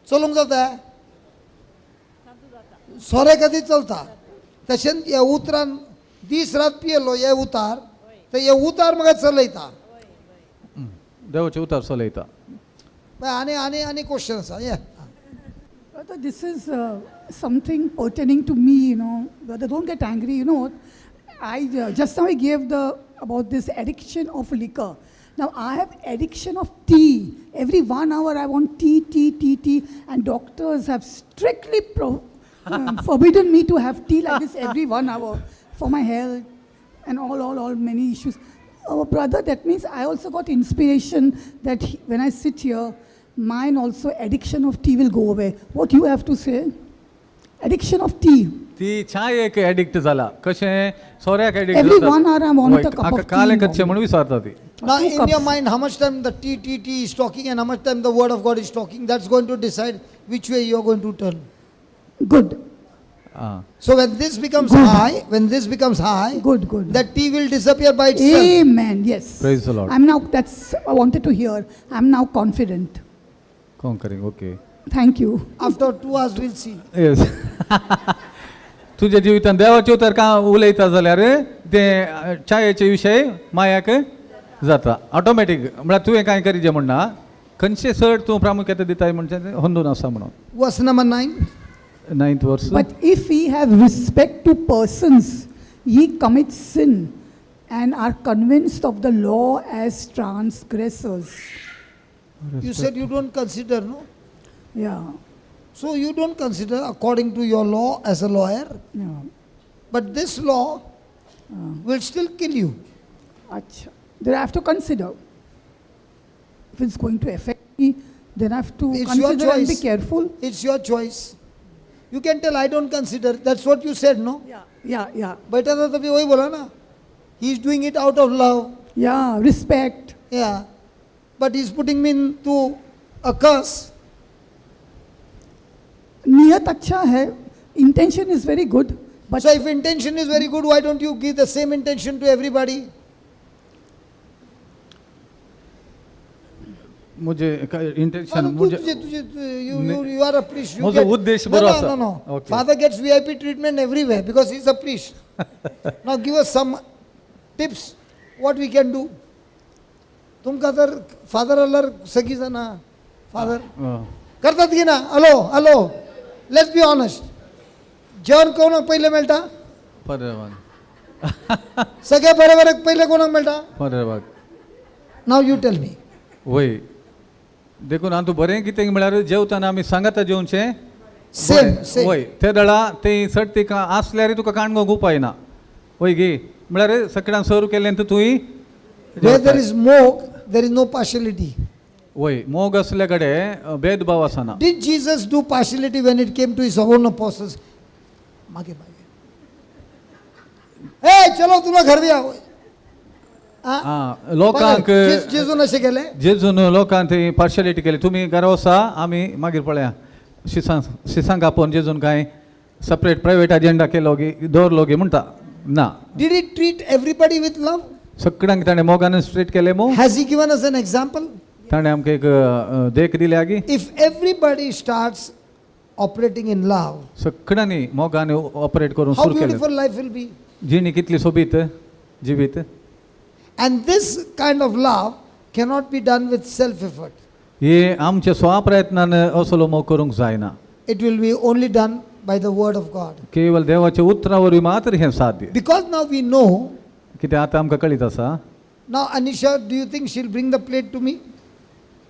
S3: चलूंक जाता सोरे खातीर चलता. तशेंच ह्या उतरान दीस रात पियेलो हे उतार तर हे उतार म्हाका चलयता.
S2: देवाचें उतर चलयता.
S3: आनी आनी आनी क्वेश्चन आसा ये.
S5: Brother, this is something pertaining to me. Brother, don't get angry. You know, I just now I gave the about this addiction of liquor. Now I have addiction of tea. Every one hour I want tea, tea, tea, tea, and doctors have strictly forbidden me to have tea like this every one hour for my health and all many issues. Oh, brother, that means I also got inspiration that when I sit here, mine also addiction of tea will go away. What you have to say? Addiction of tea.
S2: ती च्यायेक addict जाला कशें सोऱ्याक addict.
S5: Every one hour I want a cup of tea
S2: कालें
S5: in
S2: कच्चें
S5: morning.
S2: म्हणून विचारता ती.
S3: Now,
S5: Two
S3: in your
S5: cups.
S3: Mind, how much time the tea, tea, tea is talking and how much time the word of God is talking, that's going to decide which way you're going to turn.
S5: Good,
S2: ah.
S3: So when this becomes
S5: Good.
S3: High, when this becomes high,
S5: good, good.
S3: That tea will disappear by itself.
S5: Amen. Yes.
S2: Praise the Lord.
S5: I'm now, that's, I wanted to hear. I'm now confident.
S2: Conquering, okay.
S5: Thank you.
S3: After 2 hours, we'll see.
S2: Yes, तुज्या जिवितान देवाचें उतर का उलयता जाल्यार तें च्यायेचे विशय मायाक जाता ऑटोमॅटीक. म्हळ्यार तुवें कांय करीजे म्हण ना, खंयचे चड तूं प्रामुख्यता दिताय म्हणजे तें अंदून आसा म्हणून.
S3: Verse number 9.
S2: Ninth verse.
S5: But if ye have respect to persons, ye commit sin and are convinced of the law as transgressors.
S3: You said you don't consider, no?
S5: Yeah.
S3: So you don't consider according to your law as a lawyer, but this law will still kill you.
S5: Acha. Then I have to consider. If it's going to affect me, then I have to
S3: It's your
S5: consider and be
S3: choice.
S5: Careful.
S3: It's your choice. You can tell I don't consider. That's what you said, no?
S5: Yeah.
S3: बैठा था तभी वही बोला ना. He is doing it out of love.
S5: Yeah, respect.
S3: Yeah. But he's putting me into a curse.
S5: नियत अच्छा है. Intention is very good. But
S3: So if intention is very good, why don't you give the same intention to everybody?
S2: म्हजे intention
S3: तू
S2: म्हणजे
S3: तुझे तुझे you you you are a priest. You
S2: म्हजो
S3: get,
S2: उद्देश
S3: no,
S2: बरो
S3: no,
S2: आसा.
S3: No, no.
S2: Okay.
S3: Father gets VIP treatment everywhere because he's a priest. Now give us some tips what we can do. तुमकां तर father जाल्यार सगळीं जाणां father करतात की ना? Hello, hello, let's be honest. जेवण कोणाक पयलें मेळटा?
S2: बरें.
S3: सगळें बरें बरें पयलें कोणाक मेळटा?
S2: बरें.
S3: Now you tell me.
S2: वय, देखून आतां बरें कितें म्हळ्यार जेवतना आमी सांगाता जेवचें.
S3: Same, same.
S2: वय ते दळा ते सट आसल्यार तुका काणगोंक उपाय ना वय गी म्हळ्यार सगळ्यांक सर्व केलें तर तुवें
S3: Where there is mog, there is no partiality.
S2: वय मोग असल्या कडेन भेदभाव आसना.
S3: Did Jesus do partiality when it came to his own apostles? मागे मागे. ए चलो तुला घर दिया.
S2: आं लोकांक
S3: जेजून अशें केलें.
S2: जेजून लोकांक थंय पार्शलिटी केली तुमी घरा वसा आमी मागीर पळया शिसांक शिसांक आपोवन जेजून कांय सपरेट प्रायवेट एजेंडा केलो गी दवरलो गी म्हणटा ना.
S3: Did he treat everybody with love?
S2: सगळ्यांक ताणें मोगानूच ट्रीट केलें मू.
S3: Has he given us an example?
S2: ताणें आमकां एक देख दिल्या गी.
S3: If everybody starts operating in love,
S2: सगळ्यांनी मोगान ऑपरेट करूंक
S3: how
S2: सुरू केलें
S3: beautiful life will be.
S2: जिणी कितली सोबीत जिवीत.
S3: And this kind of love cannot be done with self effort.
S2: हे आमच्या स्वप्रयत्नान असलो मोग करूंक जायना.
S3: It will be only done by the word of God.
S2: केवळ देवाच्या उतरा वरवीं मात्र हें साध्य.
S3: Because now we know.
S2: कित्याक आतां आमकां कळीत आसा.
S3: Now Anisha, do you think she'll bring the plate to me?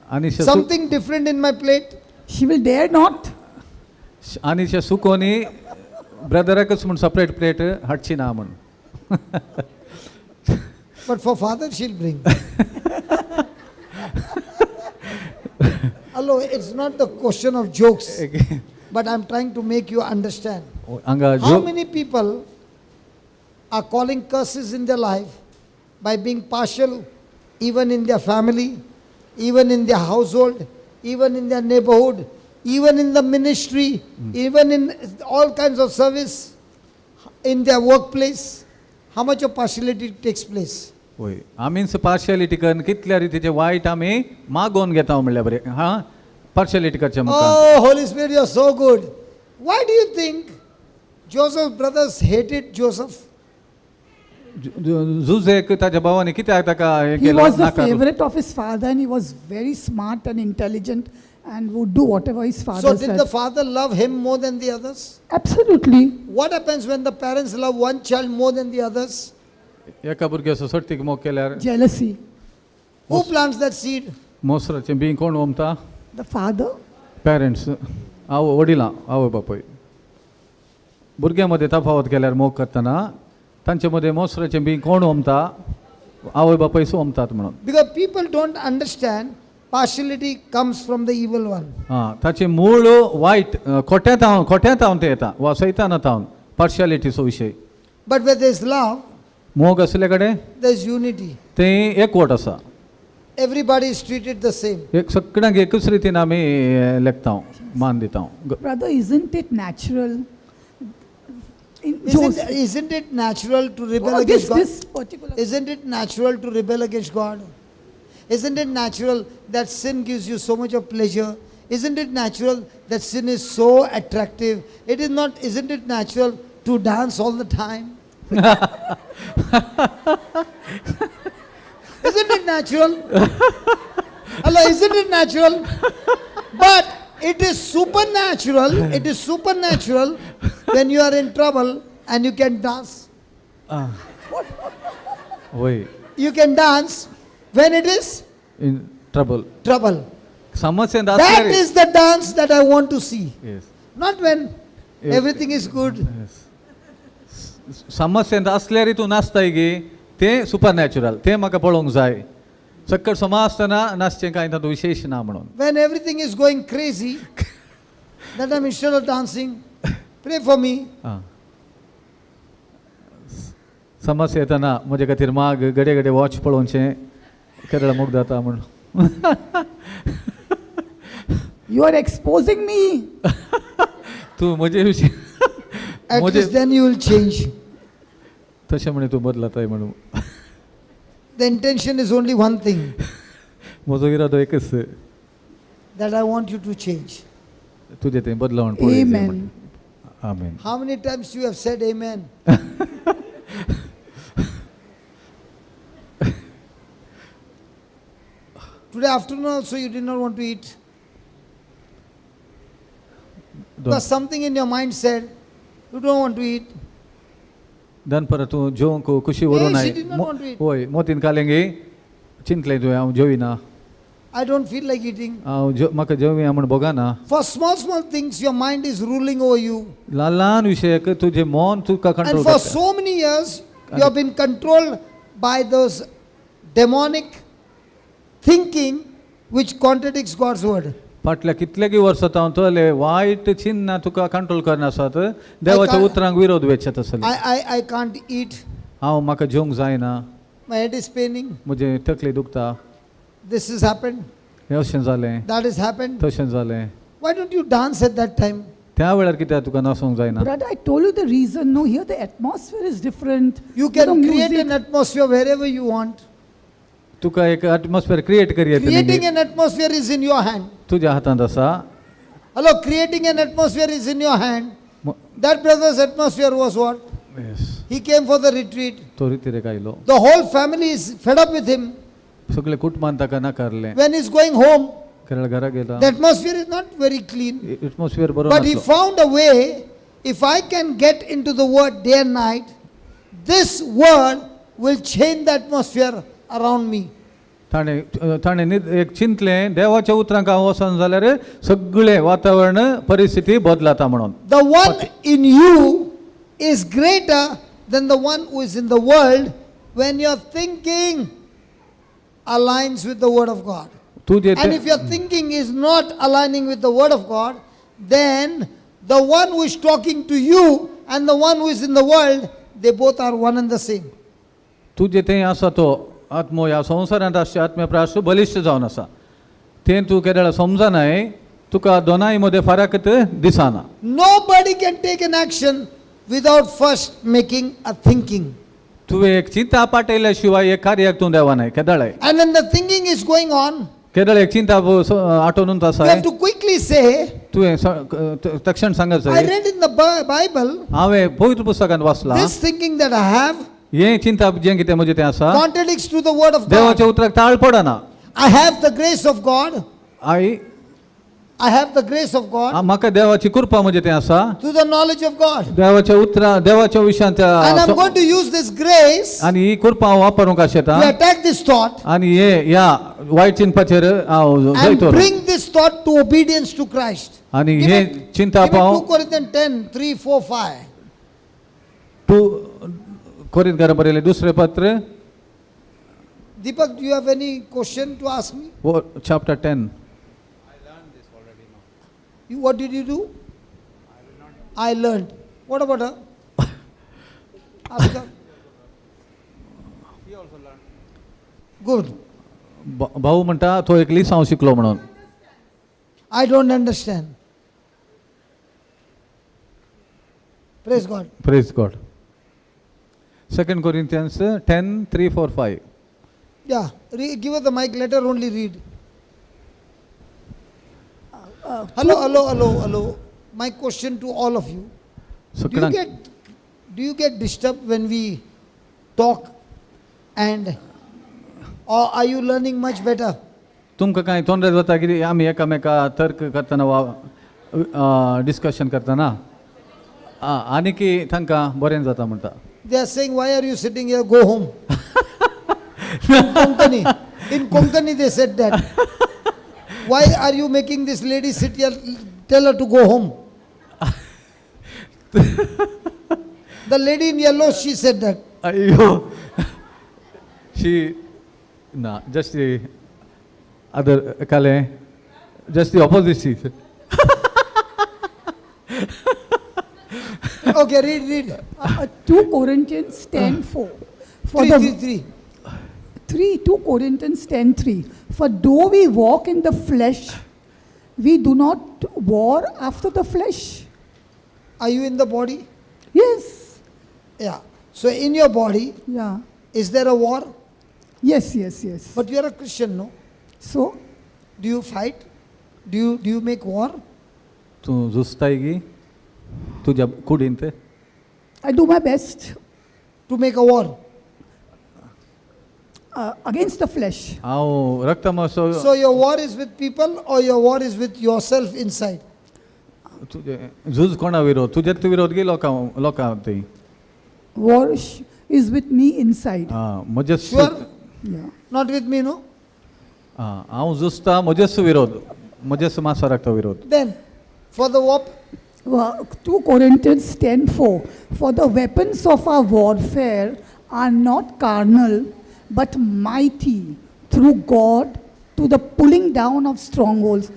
S2: आनी
S3: Something different in my plate?
S5: She will dare not.
S2: आनी सुकोनी ब्रदराकच म्हूण सपरेट प्लेट हाडची ना म्हूण.
S3: But for father she'll bring. Hello, it's not the question of jokes, but I'm trying to make you understand.
S2: हांगा
S3: How many people are calling curses in their life by being partial, even in their family, even in their household, even in their neighborhood, even in the ministry, even in all kinds of service, in their workplace? How much of partiality takes place?
S2: वय आमीच partiality करून कितल्या रितीचे वायट आमी मागोवन घेता म्हणल्यार बरें हां पार्शियलिटी करचें मुखार.
S3: Oh, Holy Spirit, you are so good. Why do you think Joseph's brothers hated Joseph?
S2: जुजेक ताच्या भावांनी कित्याक ताका हें
S5: He
S2: केलो
S5: was the
S2: नाकारलो?
S5: favorite of his father and he was very smart and intelligent and would do whatever his father
S3: So, did
S5: said.
S3: the father love him more than the others?
S5: Absolutely.
S3: What happens when the parents love one child more than the others?
S2: एका भुरग्याचो सर्तीक मोग केल्यार
S5: Jealousy.
S3: Who plants that seed?
S2: मोसराचें बीं कोण ओमता?
S5: The father.
S2: Parents आवय वडिलां आवय बापूय भुरग्यां मदें तफावत केल्यार मोग करतना तांचे मदें मोसराचें बीं कोण ओमता? आवय बापूयच ओमतात म्हणून.
S3: Because people don't understand partiality comes from the evil one.
S2: आं ताचें मूळ वायट खोट्यांत हांव खोट्यांत हांव तें येता वा सैताना तावन पार्शियलिटीचो विशय.
S3: But where there is love,
S2: मोग आसले कडेन
S3: there is unity.
S2: तें एकवट आसा.
S3: Everybody is treated the same.
S2: एक सगळ्यांक एकूच रितीन आमी लेखता मान दिता.
S5: Brother, isn't it natural? In Joseph,
S3: Isn't it natural to rebel
S5: oh,
S3: against God?
S5: this particular.
S3: Isn't it natural to rebel against God? Isn't it natural that sin gives you so much of pleasure? Isn't it natural that sin is so attractive? It is not, isn't it natural to dance all the time? Isn't it natural? Allah, isn't it natural? But it is supernatural, it is supernatural when you are in trouble and you can dance.
S2: वय
S3: You can dance when it is
S2: in trouble
S3: trouble.
S2: समस्येंत
S3: That
S2: आसल्यार
S3: is the dance that I want to see.
S2: Yes.
S3: Not when
S2: Yeah.
S3: everything is good.
S2: Yes. समस्येंत आसल्यार तूं नाचताय गी तें super natural तें म्हाका पळोवंक जाय. सक्कड समा आसतना नाचचें कांय तातूंत विशेश ना म्हणून.
S3: When everything is going crazy, that time instead of dancing, pray for me.
S2: आं समस्या येतना म्हजे खातीर माग घडये घडये वॉच पळोवचें केरळ मोग जाता म्हूण.
S5: You are exposing me.
S2: तूं म्हजे विशीं
S3: At
S2: म्हजे
S3: least then you will change.
S2: तशें म्हणे तूं बदलताय म्हणून.
S3: The intention is only one thing,
S2: म्हजो इरादो एकच
S3: that I want you to change.
S2: तुजें तें बदलावण पळोवंक जाय म्हूण.
S5: Amen.
S2: Amen.
S3: How many times you have said amen? Today afternoon also you did not want to eat. Because something in your mind said, you don't want to eat.
S2: दनपरां तूं जेवंक खुशी व्हरूं
S3: Hey,
S2: नाय
S3: she did not want to eat.
S2: वय मोतीन कालेंगी चिंतलें तुवें हांव जेविना.
S3: I don't feel like eating.
S2: हांव म्हाका जेवया म्हूण भोगना.
S3: For small, small things, your mind is ruling over you.
S2: ल्हान ल्हान विशयाक तुजें मन तुका
S3: And
S2: control
S3: for
S2: करता.
S3: so many years, you have been controlled by those demonic thinking which contradicts God's word.
S2: फाटल्या कितल्यागी वर्सां तावन तले वायट चिन्नां तुका कंट्रोल करना आसात, देवाच्या उतरांक विरोध वेचत आसले.
S3: I can't eat.
S2: हांव म्हाका जेवंक जायना.
S3: My head is paining.
S2: म्हजें तकली दुखता.
S3: This has happened.
S2: हें अशें जालें.
S3: That has happened.
S2: तशें जालें.
S3: Why don't you dance at that time?
S2: त्या वेळार कित्याक तुका नाचोंक जायना?
S5: Brother, I told you the reason. No, here the atmosphere is different.
S3: You
S5: know,
S3: can create
S5: music.
S3: An atmosphere wherever you want.
S2: तुका एक atmosphere create curry
S3: Creating an atmosphere is in your hand.
S2: तुज्या हातांत आसा.
S3: Hello, creating an atmosphere is in your hand. That brother's atmosphere was what?
S2: Yes.
S3: He came for the retreat.
S2: तो रितीरेक आयलो.
S3: The whole family is fed up with him.
S2: सगळे कुटुंबान ताका नाकारलें.
S3: When he's going home,
S2: Kerala घरा गेला,
S3: the atmosphere is not very clean.
S2: Atmosphere बरो
S3: But he
S2: नासलो.
S3: Found a way, if I can get into the word day and night, this word will change the atmosphere around me.
S2: ताणें ताणें एक चिंतलें, देवाच्या उतरांक हांव वचोन जाल्यार सगळें वातावरण परिस्थिती बदलता म्हणून.
S3: The one in you is greater than the one who is in the world when your thinking aligns with the word of God.
S2: तुजें
S3: And if your thinking is not aligning with the word of God, then the one who is talking to you and the one who is in the world, they both are one and the same.
S2: तुजें थंय आसा तो आत्मो ह्या संवसारांत आसचे आत्म्या प्रास बलिश्ट जावन आसा, तें तूं केदळा समजनाय, तुका दोनाय मदें फरक दिसना.
S3: Nobody can take an action without first making a thinking.
S2: तुवें एक चिंता पाटयल्या शिवाय एक कार्याक तूं देवानाय केदळाय.
S3: And when the thinking is going on,
S2: केदळ एक चिंता आठवणून आसा,
S3: you have to quickly say,
S2: तुवें तक्षण सांगत
S3: I
S2: जाय,
S3: read in the Bible,
S2: हांवें पवित्र पुस्तकांत वाचलां,
S3: this thinking that I have
S2: हें चिंता जें कितें म्हजें तें आसा
S3: contradicts to the word of God.
S2: देवाच्या उतराक ताळ पडना.
S3: I have the grace of God.
S2: I
S3: I have the grace of God
S2: म्हाका देवाची कृपा म्हजें तें आसा
S3: through the knowledge of God.
S2: देवाच्या उतरा देवाच्या विशयांत
S3: And I'm going to use this grace
S2: आनी ही कृपा हांव वापरूंक आशेता
S3: to attack this thought
S2: आनी हे ह्या वायट चिंतपाचेर हांव
S3: and
S2: जैत.
S3: Bring this thought to obedience to Christ.
S2: आनी
S3: Give
S2: हे
S3: it
S2: चिंतप
S3: 2
S2: हांव
S3: Corinthians 10, 3, 4, 5.
S2: 2 कोरिंतकारां बरयलें दुसरें पत्र.
S3: Deepak, do you have any question to ask me?
S2: Chapter 10.
S3: What did you do? I learned. What about her? Ask her. Good.
S2: भाऊ म्हणटा तो एक लिसांव शिकलो म्हणून.
S3: I don't understand. Praise God.
S2: Praise God. Second Corinthians 10 3 4 5.
S3: Yeah. Give her the mic. Let her only read. Hello, hello, hello, hello. My question to all of you. Do you
S2: सगळ्यांक
S3: get disturbed when we talk and or are you learning much better?
S2: तुमकां कांय तोंडरे जाता कितें आमी एकामेका तर्क करतना वा डिस्कशन करतना आनी की तांकां बरें जाता म्हणटा?
S3: They are saying, "Why are you sitting here? Go home." In Konkani. In Konkani they said that. "Why are you making this lady sit here? Tell her to go home." The lady in yellow, she said that.
S2: अय्यो, शी ना, just the other Kale, just the opposite she.
S3: Okay, read, read.
S5: 2 Corinthians 10 4. For
S3: 3,
S5: the
S3: 3, 3.
S5: 3 2 Corinthians 10 3. For though we walk in the flesh, we do not war after the flesh.
S3: Are you in the body?
S5: Yes.
S3: Yeah. So in your body,
S5: Yeah.
S3: is there a war?
S5: Yes.
S3: But you are a Christian, no?
S5: So,
S3: Do you fight? Do you make war?
S2: तूं झुजताय गी तुज्या कुडींत?
S5: I do my best
S3: To make a war.
S5: Against the flesh.
S2: हांव रक्तमासो.
S3: So your war is with people or your war is with yourself inside?
S2: तुजें झूज कोणा विरोध, तुजेच विरोध गी लोकां लोकां ती?
S5: War is with me inside.
S2: आं, म्हजेच.
S3: Sure?
S5: Yeah.
S3: Not with me, no?
S2: आं, हांव झुजता म्हजेच विरोध, म्हजेच मासाराक तो विरोध.
S3: Then for the wop
S5: 2 Corinthians 10:4. For the weapons of our warfare are not carnal, but mighty through God to the pulling down of strongholds.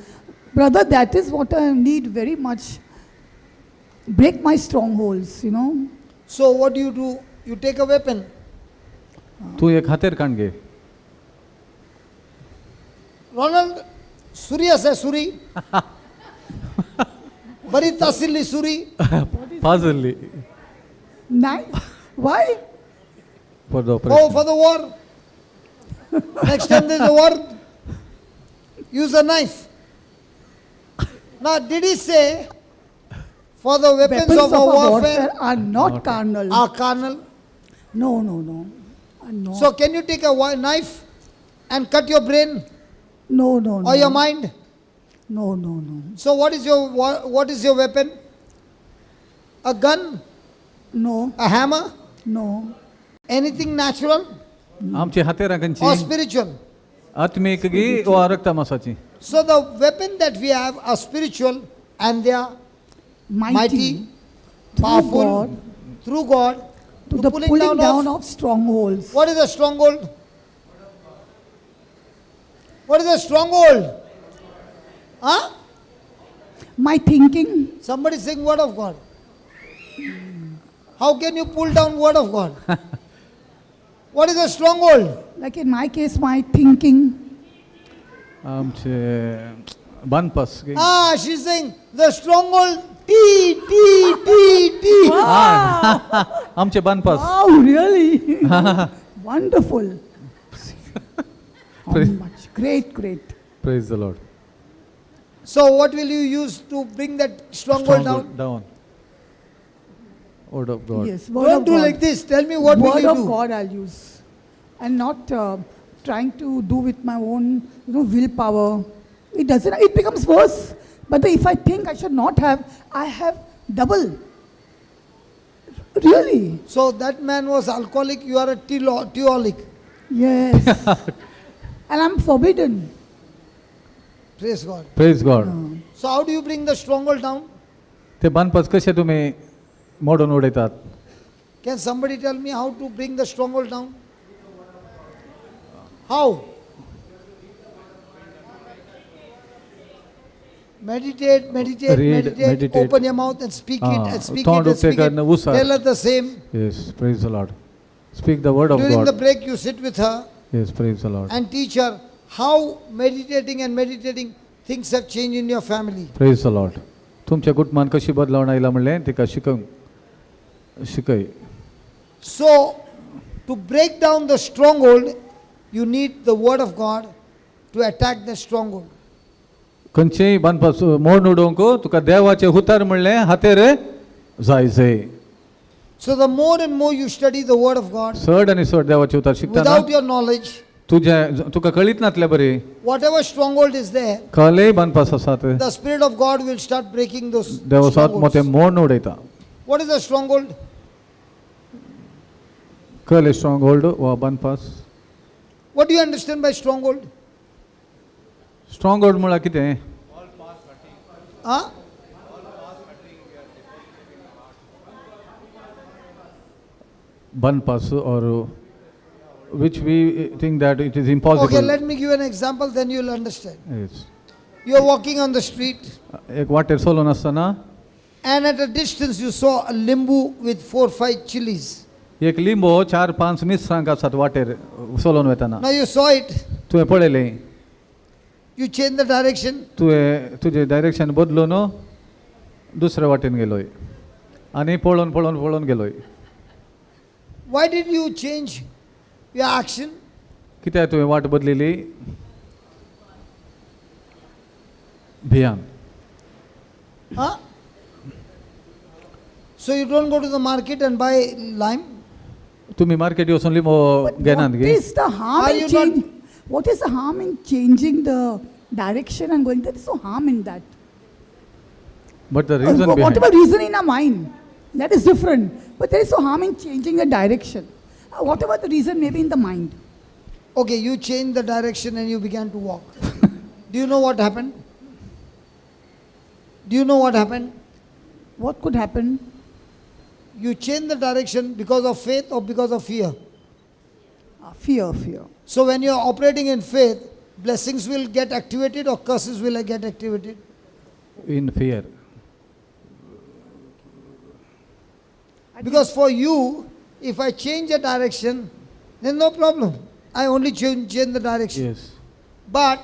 S5: Brother, that is what I need very much. Break my strongholds.
S3: So what do you do? You take a weapon.
S2: तूं एक हातेर काण घे.
S3: Ronald, सुरी आसा, सुरी बरीच आशिल्ली सुरी.
S2: पाजल्ली.
S5: Nine? Why?
S2: For the
S3: Oh, for the war. Next time there's a war, use a knife. Now, did he say, for the weapons
S5: Weapons
S3: of our warfare
S5: are not carnal.
S3: are carnal?
S5: No. Are not.
S3: So, can you take a knife and cut your brain
S5: No.
S3: or your mind?
S5: No.
S3: So, what is your weapon? A gun?
S5: No,
S3: A hammer?
S5: no.
S3: Anything natural
S2: आमची हातेरां
S3: or
S2: खंयची?
S3: Spiritual?
S2: आत्मीक गी वा रक्ता मासाची?
S3: So, the weapon that we have are spiritual and they are
S5: Mighty,
S3: mighty,
S5: through
S3: powerful
S5: God
S3: through God
S5: to the pulling down of strongholds.
S3: What is a stronghold? What is a stronghold? Huh?
S5: My thinking,
S3: Somebody saying word of God. How can you pull down word of God? What is a stronghold?
S5: Like in my case, my thinking.
S2: आमचे बांदपास गी.
S3: Ah, she's saying the stronghold T T T T.
S2: आमचे बांदपास.
S5: Wow, really? Wonderful. How much? Great, great.
S2: Praise the Lord.
S3: So what will you use to bring that stronghold down?
S2: Down. Word of God.
S5: Yes, word
S3: Don't
S5: of
S3: do
S5: God.
S3: Like this. Tell me, what will
S5: Word
S3: you
S5: of
S3: do?
S5: God I'll use. And not trying to do with my own willpower. It doesn't, it becomes worse. But if I think I should not have, I have double. Really?
S3: So that man was alcoholic, you are a teaholic.
S5: Yes. And I'm forbidden.
S3: Praise God.
S2: Praise God.
S3: So how do you bring the stronghold down?
S2: ते बांदपास कशे तुमी मोडून उडयतात?
S3: Can somebody tell me how to bring the stronghold down? How? Meditate, meditate,
S2: Read,
S3: meditate,
S2: meditate.
S3: Open your mouth and speak it
S2: Ah,
S3: and speak it
S2: तोंड
S3: and speak
S2: उक्तें
S3: it.
S2: कर उसार.
S3: Tell her the same.
S2: Yes, praise the Lord. Speak the word of
S3: During the
S2: God.
S3: Break, you sit with her
S2: Yes, praise the Lord.
S3: And teach her how meditating and meditating things have changed in your family.
S2: Praise the Lord. तुमच्या कुटुंबान कशी बदलावण आयला म्हणलें तिका शिकंक शिकय.
S3: So, to break down the stronghold, you need the word of God to attack the stronghold.
S2: खंयचेय बांदपास मोड उडोवंक तुका देवाचें उतर म्हणलें हातेर जाय जाय.
S3: So, the more and more you study the word of God,
S2: चड आनी चड देवाचें उतर शिकतना
S3: without your knowledge,
S2: तुजें तुका कळीत नातलें बरी
S3: whatever stronghold is there,
S2: कसलेय बांदपास आसात,
S3: the Spirit of God will start breaking those
S2: देव आत्मो ते
S3: strongholds.
S2: मोड उडयता.
S3: What is a stronghold?
S2: कसले स्ट्रॉंग होल्ड वा बांदपास?
S3: What do you understand by stronghold?
S2: Strong hold म्हळ्यार कितें?
S3: Huh?
S2: बांदपास or which we think that it is
S3: Okay,
S2: impossible.
S3: Let me give an example, then you'll understand.
S2: Yes.
S3: You're walking on the street,
S2: एक वाटेर चलोन आसतना
S3: and at a distance you saw a limbu with four, five chilies.
S2: एक लिंबो चार पांच मिरसांग आसात वाटेर चलोन वतना.
S3: Now you saw it,
S2: तुवें पळयलें.
S3: You change the direction,
S2: तुवें तुजें डायरेक्शन बदलून दुसऱ्या वाटेन गेलोय आनी पळोवन पळोवन पळोवन गेलोय.
S3: Why did you change your action?
S2: कित्याक तुवें वाट बदलिली? भियान.
S3: Huh? So you don't go to the market and buy lime?
S2: तुमी मार्केट वचून लिंबो
S5: But
S2: घेनात
S5: what
S2: गे?
S5: is the harm
S3: Are
S5: in
S3: you
S5: change? What is the harm in changing the direction and going? There is no harm in that.
S2: But the reason
S5: Whatever reason in our mind, that is different. But there is no harm in changing the direction. Whatever the reason may be in the mind.
S3: Okay, you changed the direction and you began to walk. Do you know what happened? Do you know what happened?
S5: What could happen?
S3: You change the direction because of faith or because of fear.
S5: Fear, fear.
S3: So when you are operating in faith, blessings will get activated or curses will get activated.
S2: In fear.
S3: Because for you, if I change the direction, then no problem. I only change the direction.
S2: Yes.
S3: But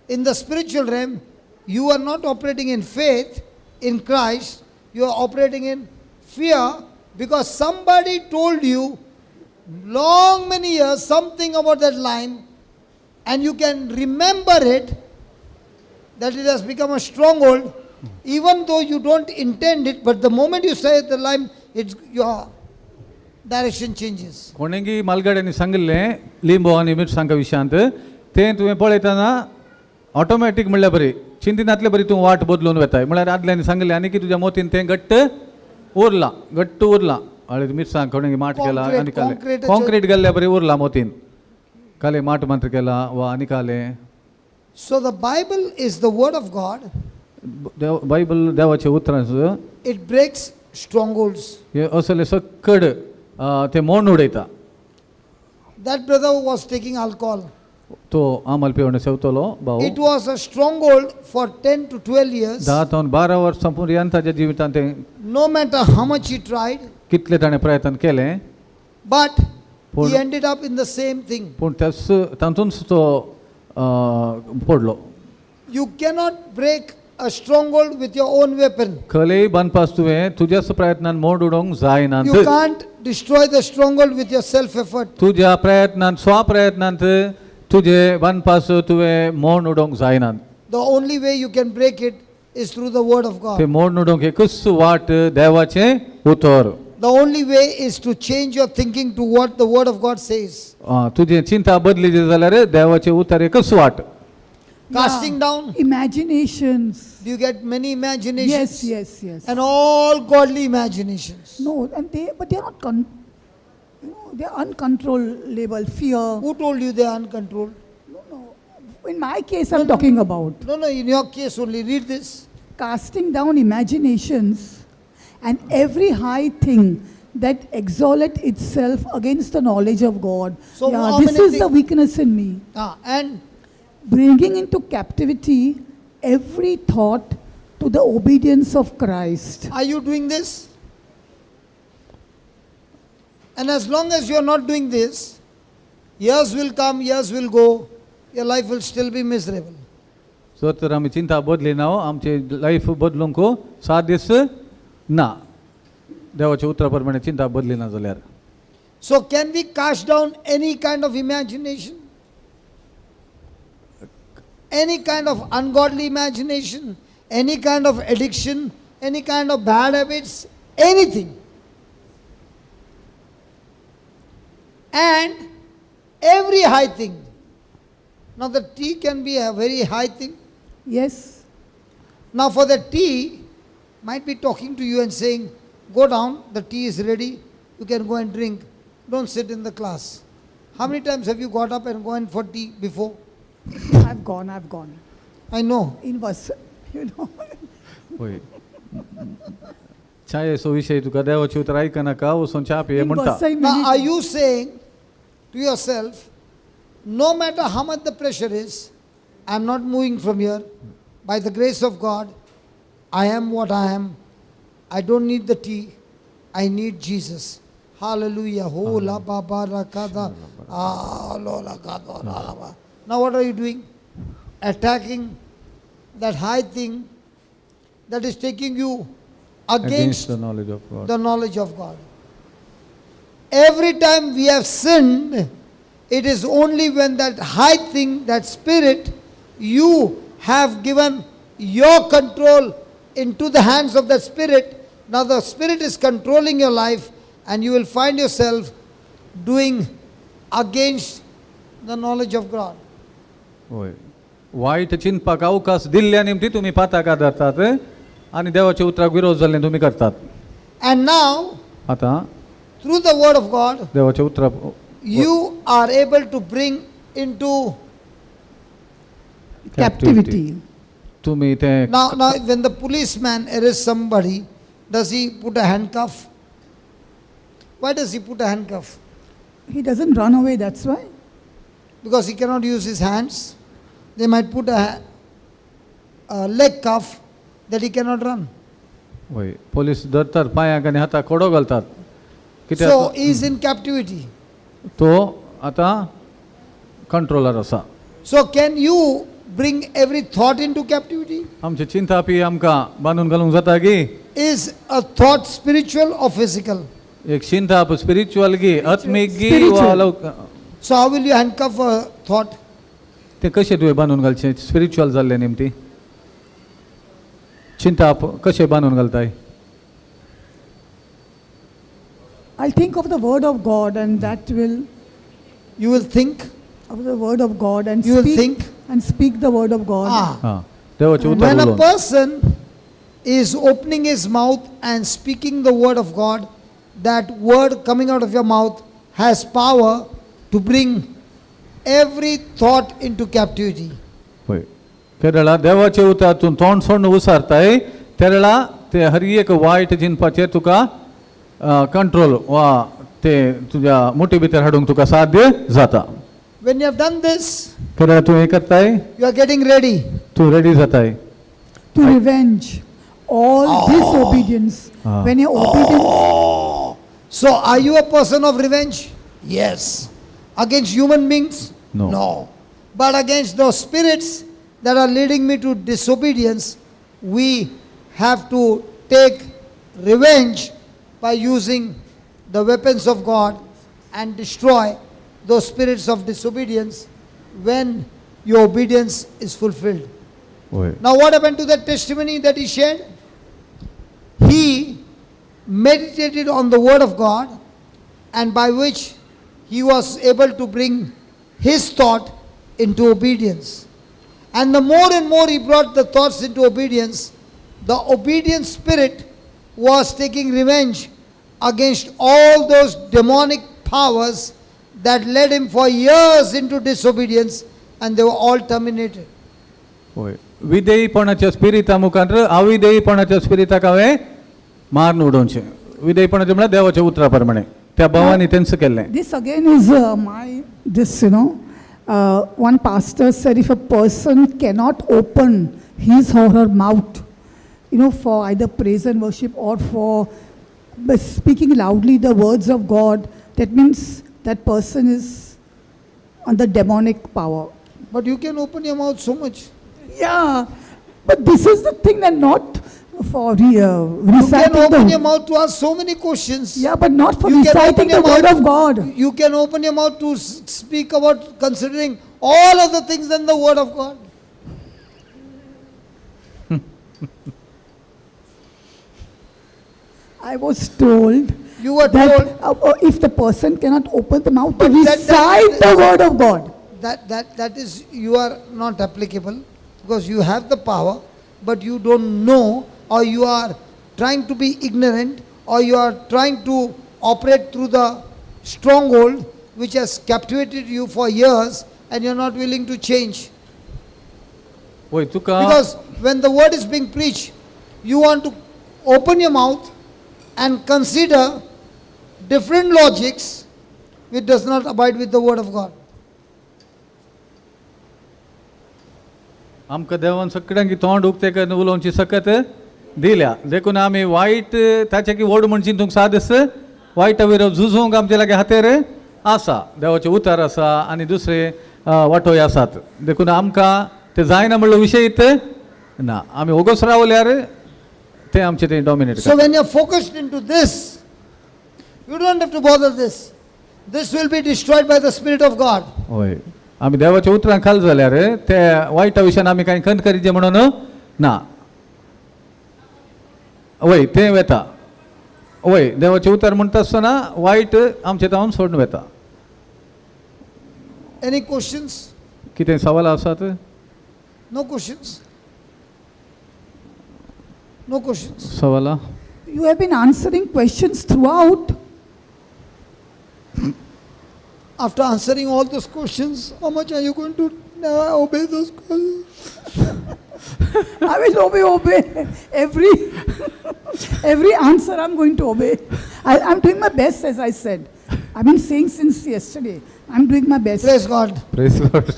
S3: in the spiritual realm, you are not operating in faith in Christ, you are operating in fear because somebody told you long many years something about that line, and you can remember it, that it has become a stronghold, even though you don't intend it, but the moment you say the lime, it's your direction changes.
S2: कोणेंगी मालगाड्यांनी सांगिल्लें लिंबो आनी मिरसांगा विशयांत तें तुवें पळयतना automatic म्हणल्यार बरी चिंतिनातले बरी तूं वाट बदलून वेताय. म्हळ्यार आदल्यांनी सांगिल्लें आनी की तुज्या मोतीन तें घट्ट उरलां, घट्ट उरलां. हळद मिरसांग कोणेंगी माट केला
S3: Concrete,
S2: आनी काले
S3: concrete
S2: concrete गेल्ल्या बरी उरलां मोतीन, काले माट मंत्र केला वा आनी काले.
S3: So the Bible is the word of God.
S2: देव बायबल देवाचें उतरां.
S3: It breaks strongholds.
S2: हे असले सक्कड ते मोड उडयता.
S3: That brother was taking alcohol.
S2: तो आमल पिवण सेवतलो भाऊ.
S3: It was a stronghold for 10 to 12 years.
S2: 10 तावन 12 वर्सां पर्यंत ताच्या जिवितांत तें
S3: No matter how much he tried,
S2: कितलें ताणें प्रयत्न केलें,
S3: but
S2: पूण
S3: he ended up in the same thing.
S2: पूण त्याच तातूंत तो पडलो.
S3: You cannot break a stronghold with your own weapon.
S2: खलेय बांदपास तुवें तुज्याच प्रयत्नान मोड उडोवंक जायना.
S3: You can't destroy the stronghold with your self effort.
S2: तुज्या प्रयत्नान स्वप्रयत्नांत तुजे बांदपास तुवें मोड उडोवंक जायना.
S3: The only way you can break it is through the word of
S2: ते
S3: God.
S2: मोड उडोवंक एकूच वाट देवाचें उतर.
S3: The only way is to change your thinking to what the word of God says.
S2: तुजें चिंता बदली जाल्यार देवाचें उतर एकूच वाट.
S3: Casting down,
S5: Imaginations.
S3: do you get many imaginations?
S5: Yes, yes, yes.
S3: And all godly imaginations.
S5: No, and they, but they are not, they are uncontrollable. Fear.
S3: Who told you they are uncontrolled?
S5: No, no. In my case, I'm talking about
S3: No, in your case only. Read this.
S5: Casting down imaginations and every high thing that exalteth itself against the knowledge of God.
S3: So
S5: yeah,
S3: how
S5: this
S3: many
S5: is the
S3: things-
S5: weakness in me.
S3: And
S5: Bringing into captivity every thought to the obedience of Christ.
S3: Are you doing this? And as long as you are not doing this, years will come, years will go, your life will still be miserable.
S2: So तर आमी चिंता बदली ना, आमची life बदलूंक सात दीस ना, देवाच्या उतरा प्रमाणे चिंता बदली ना जाल्यार.
S3: So, can we cast down any kind of imagination? Any kind of ungodly imagination, any kind of addiction, any kind of bad habits, anything. And every high thing. Now, the tea can be a very high thing.
S5: Yes.
S3: Now, for the tea, might be talking to you and saying, "Go down, the tea is ready, you can go and drink. Don't sit in the class." How many times have you got up and gone for tea before?
S5: I've gone, I've gone.
S3: I know.
S5: In verse.
S2: वय च्यायेचो विशय तुका देवाची उतर आयकनाका, वचून च्या पिये
S5: In
S2: म्हणटा.
S5: Vasai
S3: Now,
S5: many
S3: are you saying to yourself, no matter how much the pressure is, I'm not moving from here. By the grace of God, I am what I am. I don't need the tea. I need Jesus. Hallelujah. Ho la ba ba ra ka da. Ah, lo la ka do la la ba. Now, what are you doing? Attacking that high thing that is taking you
S2: against
S3: against
S2: the knowledge of God.
S3: The knowledge of God. Every time we have sinned, it is only when that high thing, that spirit, you have given your control into the hands of that spirit. Now the spirit is controlling your life, and you will find yourself doing against the knowledge of God.
S2: वय वायट चिंतपाक अवकाश दिल्ल्या निमती तुमी पाताक धरतात आनी देवाच्या उतराक विरोध जाल्ले तुमी करतात.
S3: And now,
S2: आतां
S3: through the word of God,
S2: देवाच्या उतरा
S3: you are able to bring into
S5: Captivity.
S2: तुमी ते
S3: Now, when the policeman arrests somebody, does he put a handcuff? Why does he put a handcuff?
S5: He doesn't run away, that's why.
S3: Because he cannot use his hands. They might put a leg cuff that he cannot run.
S2: वय police धरतात पांयांक आनी हाताक कोडो घालतात
S3: So
S2: कित्याक
S3: he is in captivity.
S2: तो आतां controller आसा.
S3: So can you bring every thought into captivity?
S2: आमचे चिंतापी आमकां बांदून घालूंक जाता गी?
S3: Is a thought spiritual or physical?
S2: एक चिंताप स्पिरिच्युअल गी आत्मीक गी वा
S5: Spiritual.
S2: लौक
S3: So how will you handcuff a thought?
S2: ते कशें तुवें बांदून घालचें स्पिरिच्युअल जाल्लें निमती चिंताप कशें बांदून घालताय?
S5: I'll think of the word of God and that will,
S3: You will think.
S5: Of the word of God and
S3: You will
S5: speak,
S3: think.
S5: And speak the word of God.
S3: Ah.
S2: हां देवाचें उतर
S3: When a
S2: उलोवन
S3: person is opening his mouth and speaking the word of God, that word coming out of your mouth has power to bring every thought into captivity.
S2: पळय केरळा देवाचें उतर तूं तोंड सोडून उसारताय तेरळा ते हर एक वायट जिनपाचेर तुका कंट्रोल वा ते तुज्या मुठी भितर हाडूंक तुका साध्य जाता.
S3: When you have done this,
S2: Kerala तूं हें करताय
S3: you are getting ready.
S2: तूं रेडी जाताय.
S5: To revenge all disobedience.
S2: Ah.
S5: When your obedience,
S3: So, are you a person of revenge? Yes. Against human beings?
S2: No.
S3: No. But against those spirits that are leading me to disobedience, we have to take revenge by using the weapons of God and destroy those spirits of disobedience when your obedience is fulfilled.
S2: वय
S3: Now, what happened to that testimony that he shared? He meditated on the Word of God, and by which he was able to bring his thought into obedience. And the more and more he brought the thoughts into obedience, the obedient spirit was taking revenge against all those demonic powers that led him for years into disobedience, and they were all terminated.
S2: वय विधेयीपणाच्या स्पिरिता मुखार अविधेयीपणाच्या स्पिरिताक हांवें मारून उडोवचें विधेयीपणाचें म्हळ्यार देवाच्या उतरा प्रमाणे त्या भावांनी तेंच केल्लें.
S5: This again is my, this, one pastor said if a person cannot open his or her mouth, for either praise and worship or for speaking loudly the words of God, that means that person is under demonic power.
S3: But you can open your mouth so much.
S5: Yeah, but this is the thing that not for
S3: You can
S5: reciting
S3: open
S5: the
S3: your mouth to ask so many questions.
S5: Yeah, but not for
S3: You can
S5: reciting
S3: open
S5: the
S3: your
S5: word
S3: mouth.
S5: of God.
S3: You can open your mouth to speak about considering all other things than the word of God.
S5: I was told
S3: You were
S5: that
S3: told
S5: if the person cannot open the mouth to
S3: But
S5: recite the word of God.
S3: that is, you are not applicable because you have the power, but you don't know, or you are trying to be ignorant, or you are trying to operate through the stronghold which has captivated you for years, and you're not willing to change.
S2: वय तुका
S3: Because when the word is being preached, you want to open your mouth and consider different logics which does not abide with the word of God.
S2: आमकां देवान सगळ्यांक तोंड उक्तें करून उलोवची सकत दिल्या देखून आमी वायट ताचे की व्हड म्हण चिंतूंक सादस वायटा विरोध झुजूंक आमचे लागीं हातेर आसा देवाचें उतर आसा आनी दुसरे वांटोय आसात देखून आमकां ते जायना म्हणलो विशय ना आमी ओगोस रावल्यार ते आमचे ते dominate.
S3: So when you're focused into this, you don't have to bother this. This will be destroyed by the Spirit of God.
S2: हय आमी देवाच्या उतरां खाल जाल्यार ते वायटा विशयान आमी कांय खंत करीचे म्हणून ना वय तें वेता वय देवाचें उतर म्हणटा आसतना वायट आमचें तावन सोडून वेता.
S3: Any questions?
S2: कितें सवाल आसात?
S3: No questions? No questions?
S2: सवालां.
S5: You have been answering questions throughout.
S3: After answering all those questions, how much are you going to obey those questions?
S5: I will obey every answer I'm going to obey. I'm doing my best, as I said. I've been saying since yesterday, I'm doing my best.
S3: Praise God.
S2: Praise Lord.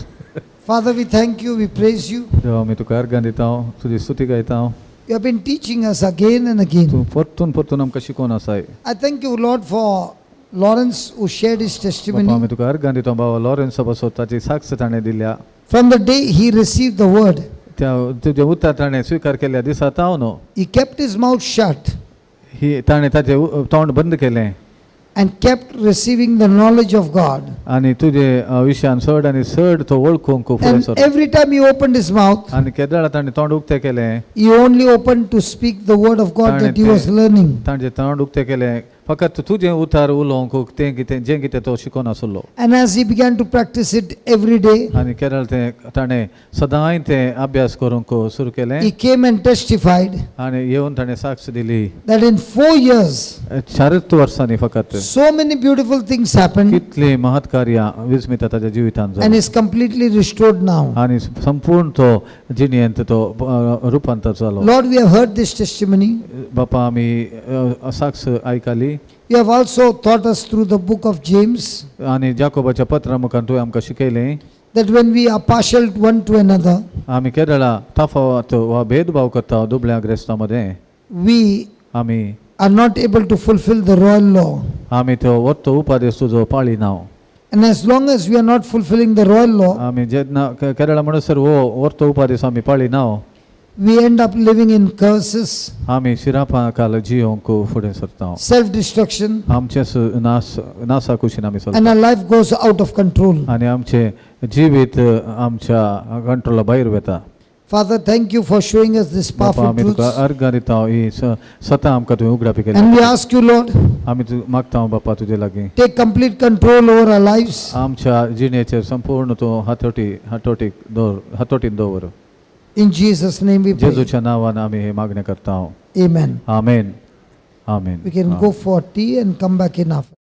S3: Father, we thank you, we praise you.
S2: देवा आमी तुका अर्गां दिता, तुजी स्तुती गायता.
S3: You have been teaching us again and again.
S2: तूं परतून परतून आमकां शिकोवन आसाय.
S3: I thank you, Lord, for Lawrence who shared his
S2: बापा
S3: testimony.
S2: आमी तुका अर्गां दिता बाबा लॉरेन्सा पासत ताची साक्ष ताणें दिल्या.
S3: From the day he received the word,
S2: त्या तुजें उतर ताणें स्विकार केल्या दिसा तावन
S3: he kept his mouth shut
S2: ही ताणें ताचें तोंड बंद केलें
S3: and kept receiving the knowledge of God.
S2: आनी तुजे विशयान चड आनी चड तो वळखूंक फुडें
S3: And
S2: सरलो.
S3: Every time he opened his mouth,
S2: आनी केदळा ताणें तोंड उक्तें केलें,
S3: he only opened to speak the word of God that he was learning.
S2: ताणें तोंड उक्तें केलें फकत तुजें उतार उलोवंक तें कितें जें कितें तो शिकोन आसलो.
S3: And as he began to practice it every day,
S2: आनी केरळ तें ताणें सदांय तें अभ्यास करूंक सुरू केलें
S3: he came and testified
S2: आनी येवन ताणें साक्ष दिली
S3: that in 4 years,
S2: चारच वर्सांनी फकत
S3: so many beautiful things happened
S2: कितलीं महत् कार्यां विस्मिता ताच्या जिवितांत
S3: and
S2: जालीं.
S3: is completely restored now.
S2: आनी संपूर्ण तो जिणेंत तो रुपांतर जालो.
S3: Lord, we have heard this testimony.
S2: बापा आमी साक्ष आयकली.
S3: You have also taught us through the book of James
S2: आनी जाकोबाच्या पत्रा मुखार तुवें आमकां शिकयलें
S3: that when we are partial one to another,
S2: आमी केरळा तफावत वा भेदभाव करता दुबळ्या ग्रेस्ता मदें
S3: we
S2: आमी
S3: are not able to fulfill the royal law.
S2: आमी तो वत्तो उपादेश तुजो पाळी ना.
S3: And as long as we are not fulfilling the royal law,
S2: आमी जेन्ना केरळा म्हणसर हो वर्तो उपादेश आमी पाळी ना,
S3: we end up living in curses,
S2: आमी शिरापा काल जियोंक फुडें सरता,
S3: self destruction,
S2: आमचेच नास नासा कुशीन आमी
S3: and
S2: चलता
S3: our life goes out of control.
S2: आनी आमचें जीवीत आमच्या कंट्रोला भायर वता.
S3: Father, thank you for showing us this
S2: बापा
S3: powerful
S2: आमी तुका
S3: truths.
S2: अर्गां दिता ही सतां आमकां तुवें उगडापी
S3: And
S2: केली.
S3: we ask you, Lord,
S2: आमी तु मागता बापा तुजे लागीं,
S3: take complete control over our lives.
S2: आमच्या जिणेचेर संपूर्ण तूं हातोटी हातोटीक दवर, हातोटीन दवर.
S3: In Jesus' name we pray.
S2: जेजूच्या नांवान आमी हे मागणें करता.
S3: Amen.
S2: Amen, amen.
S3: We can go for tea and come back in after.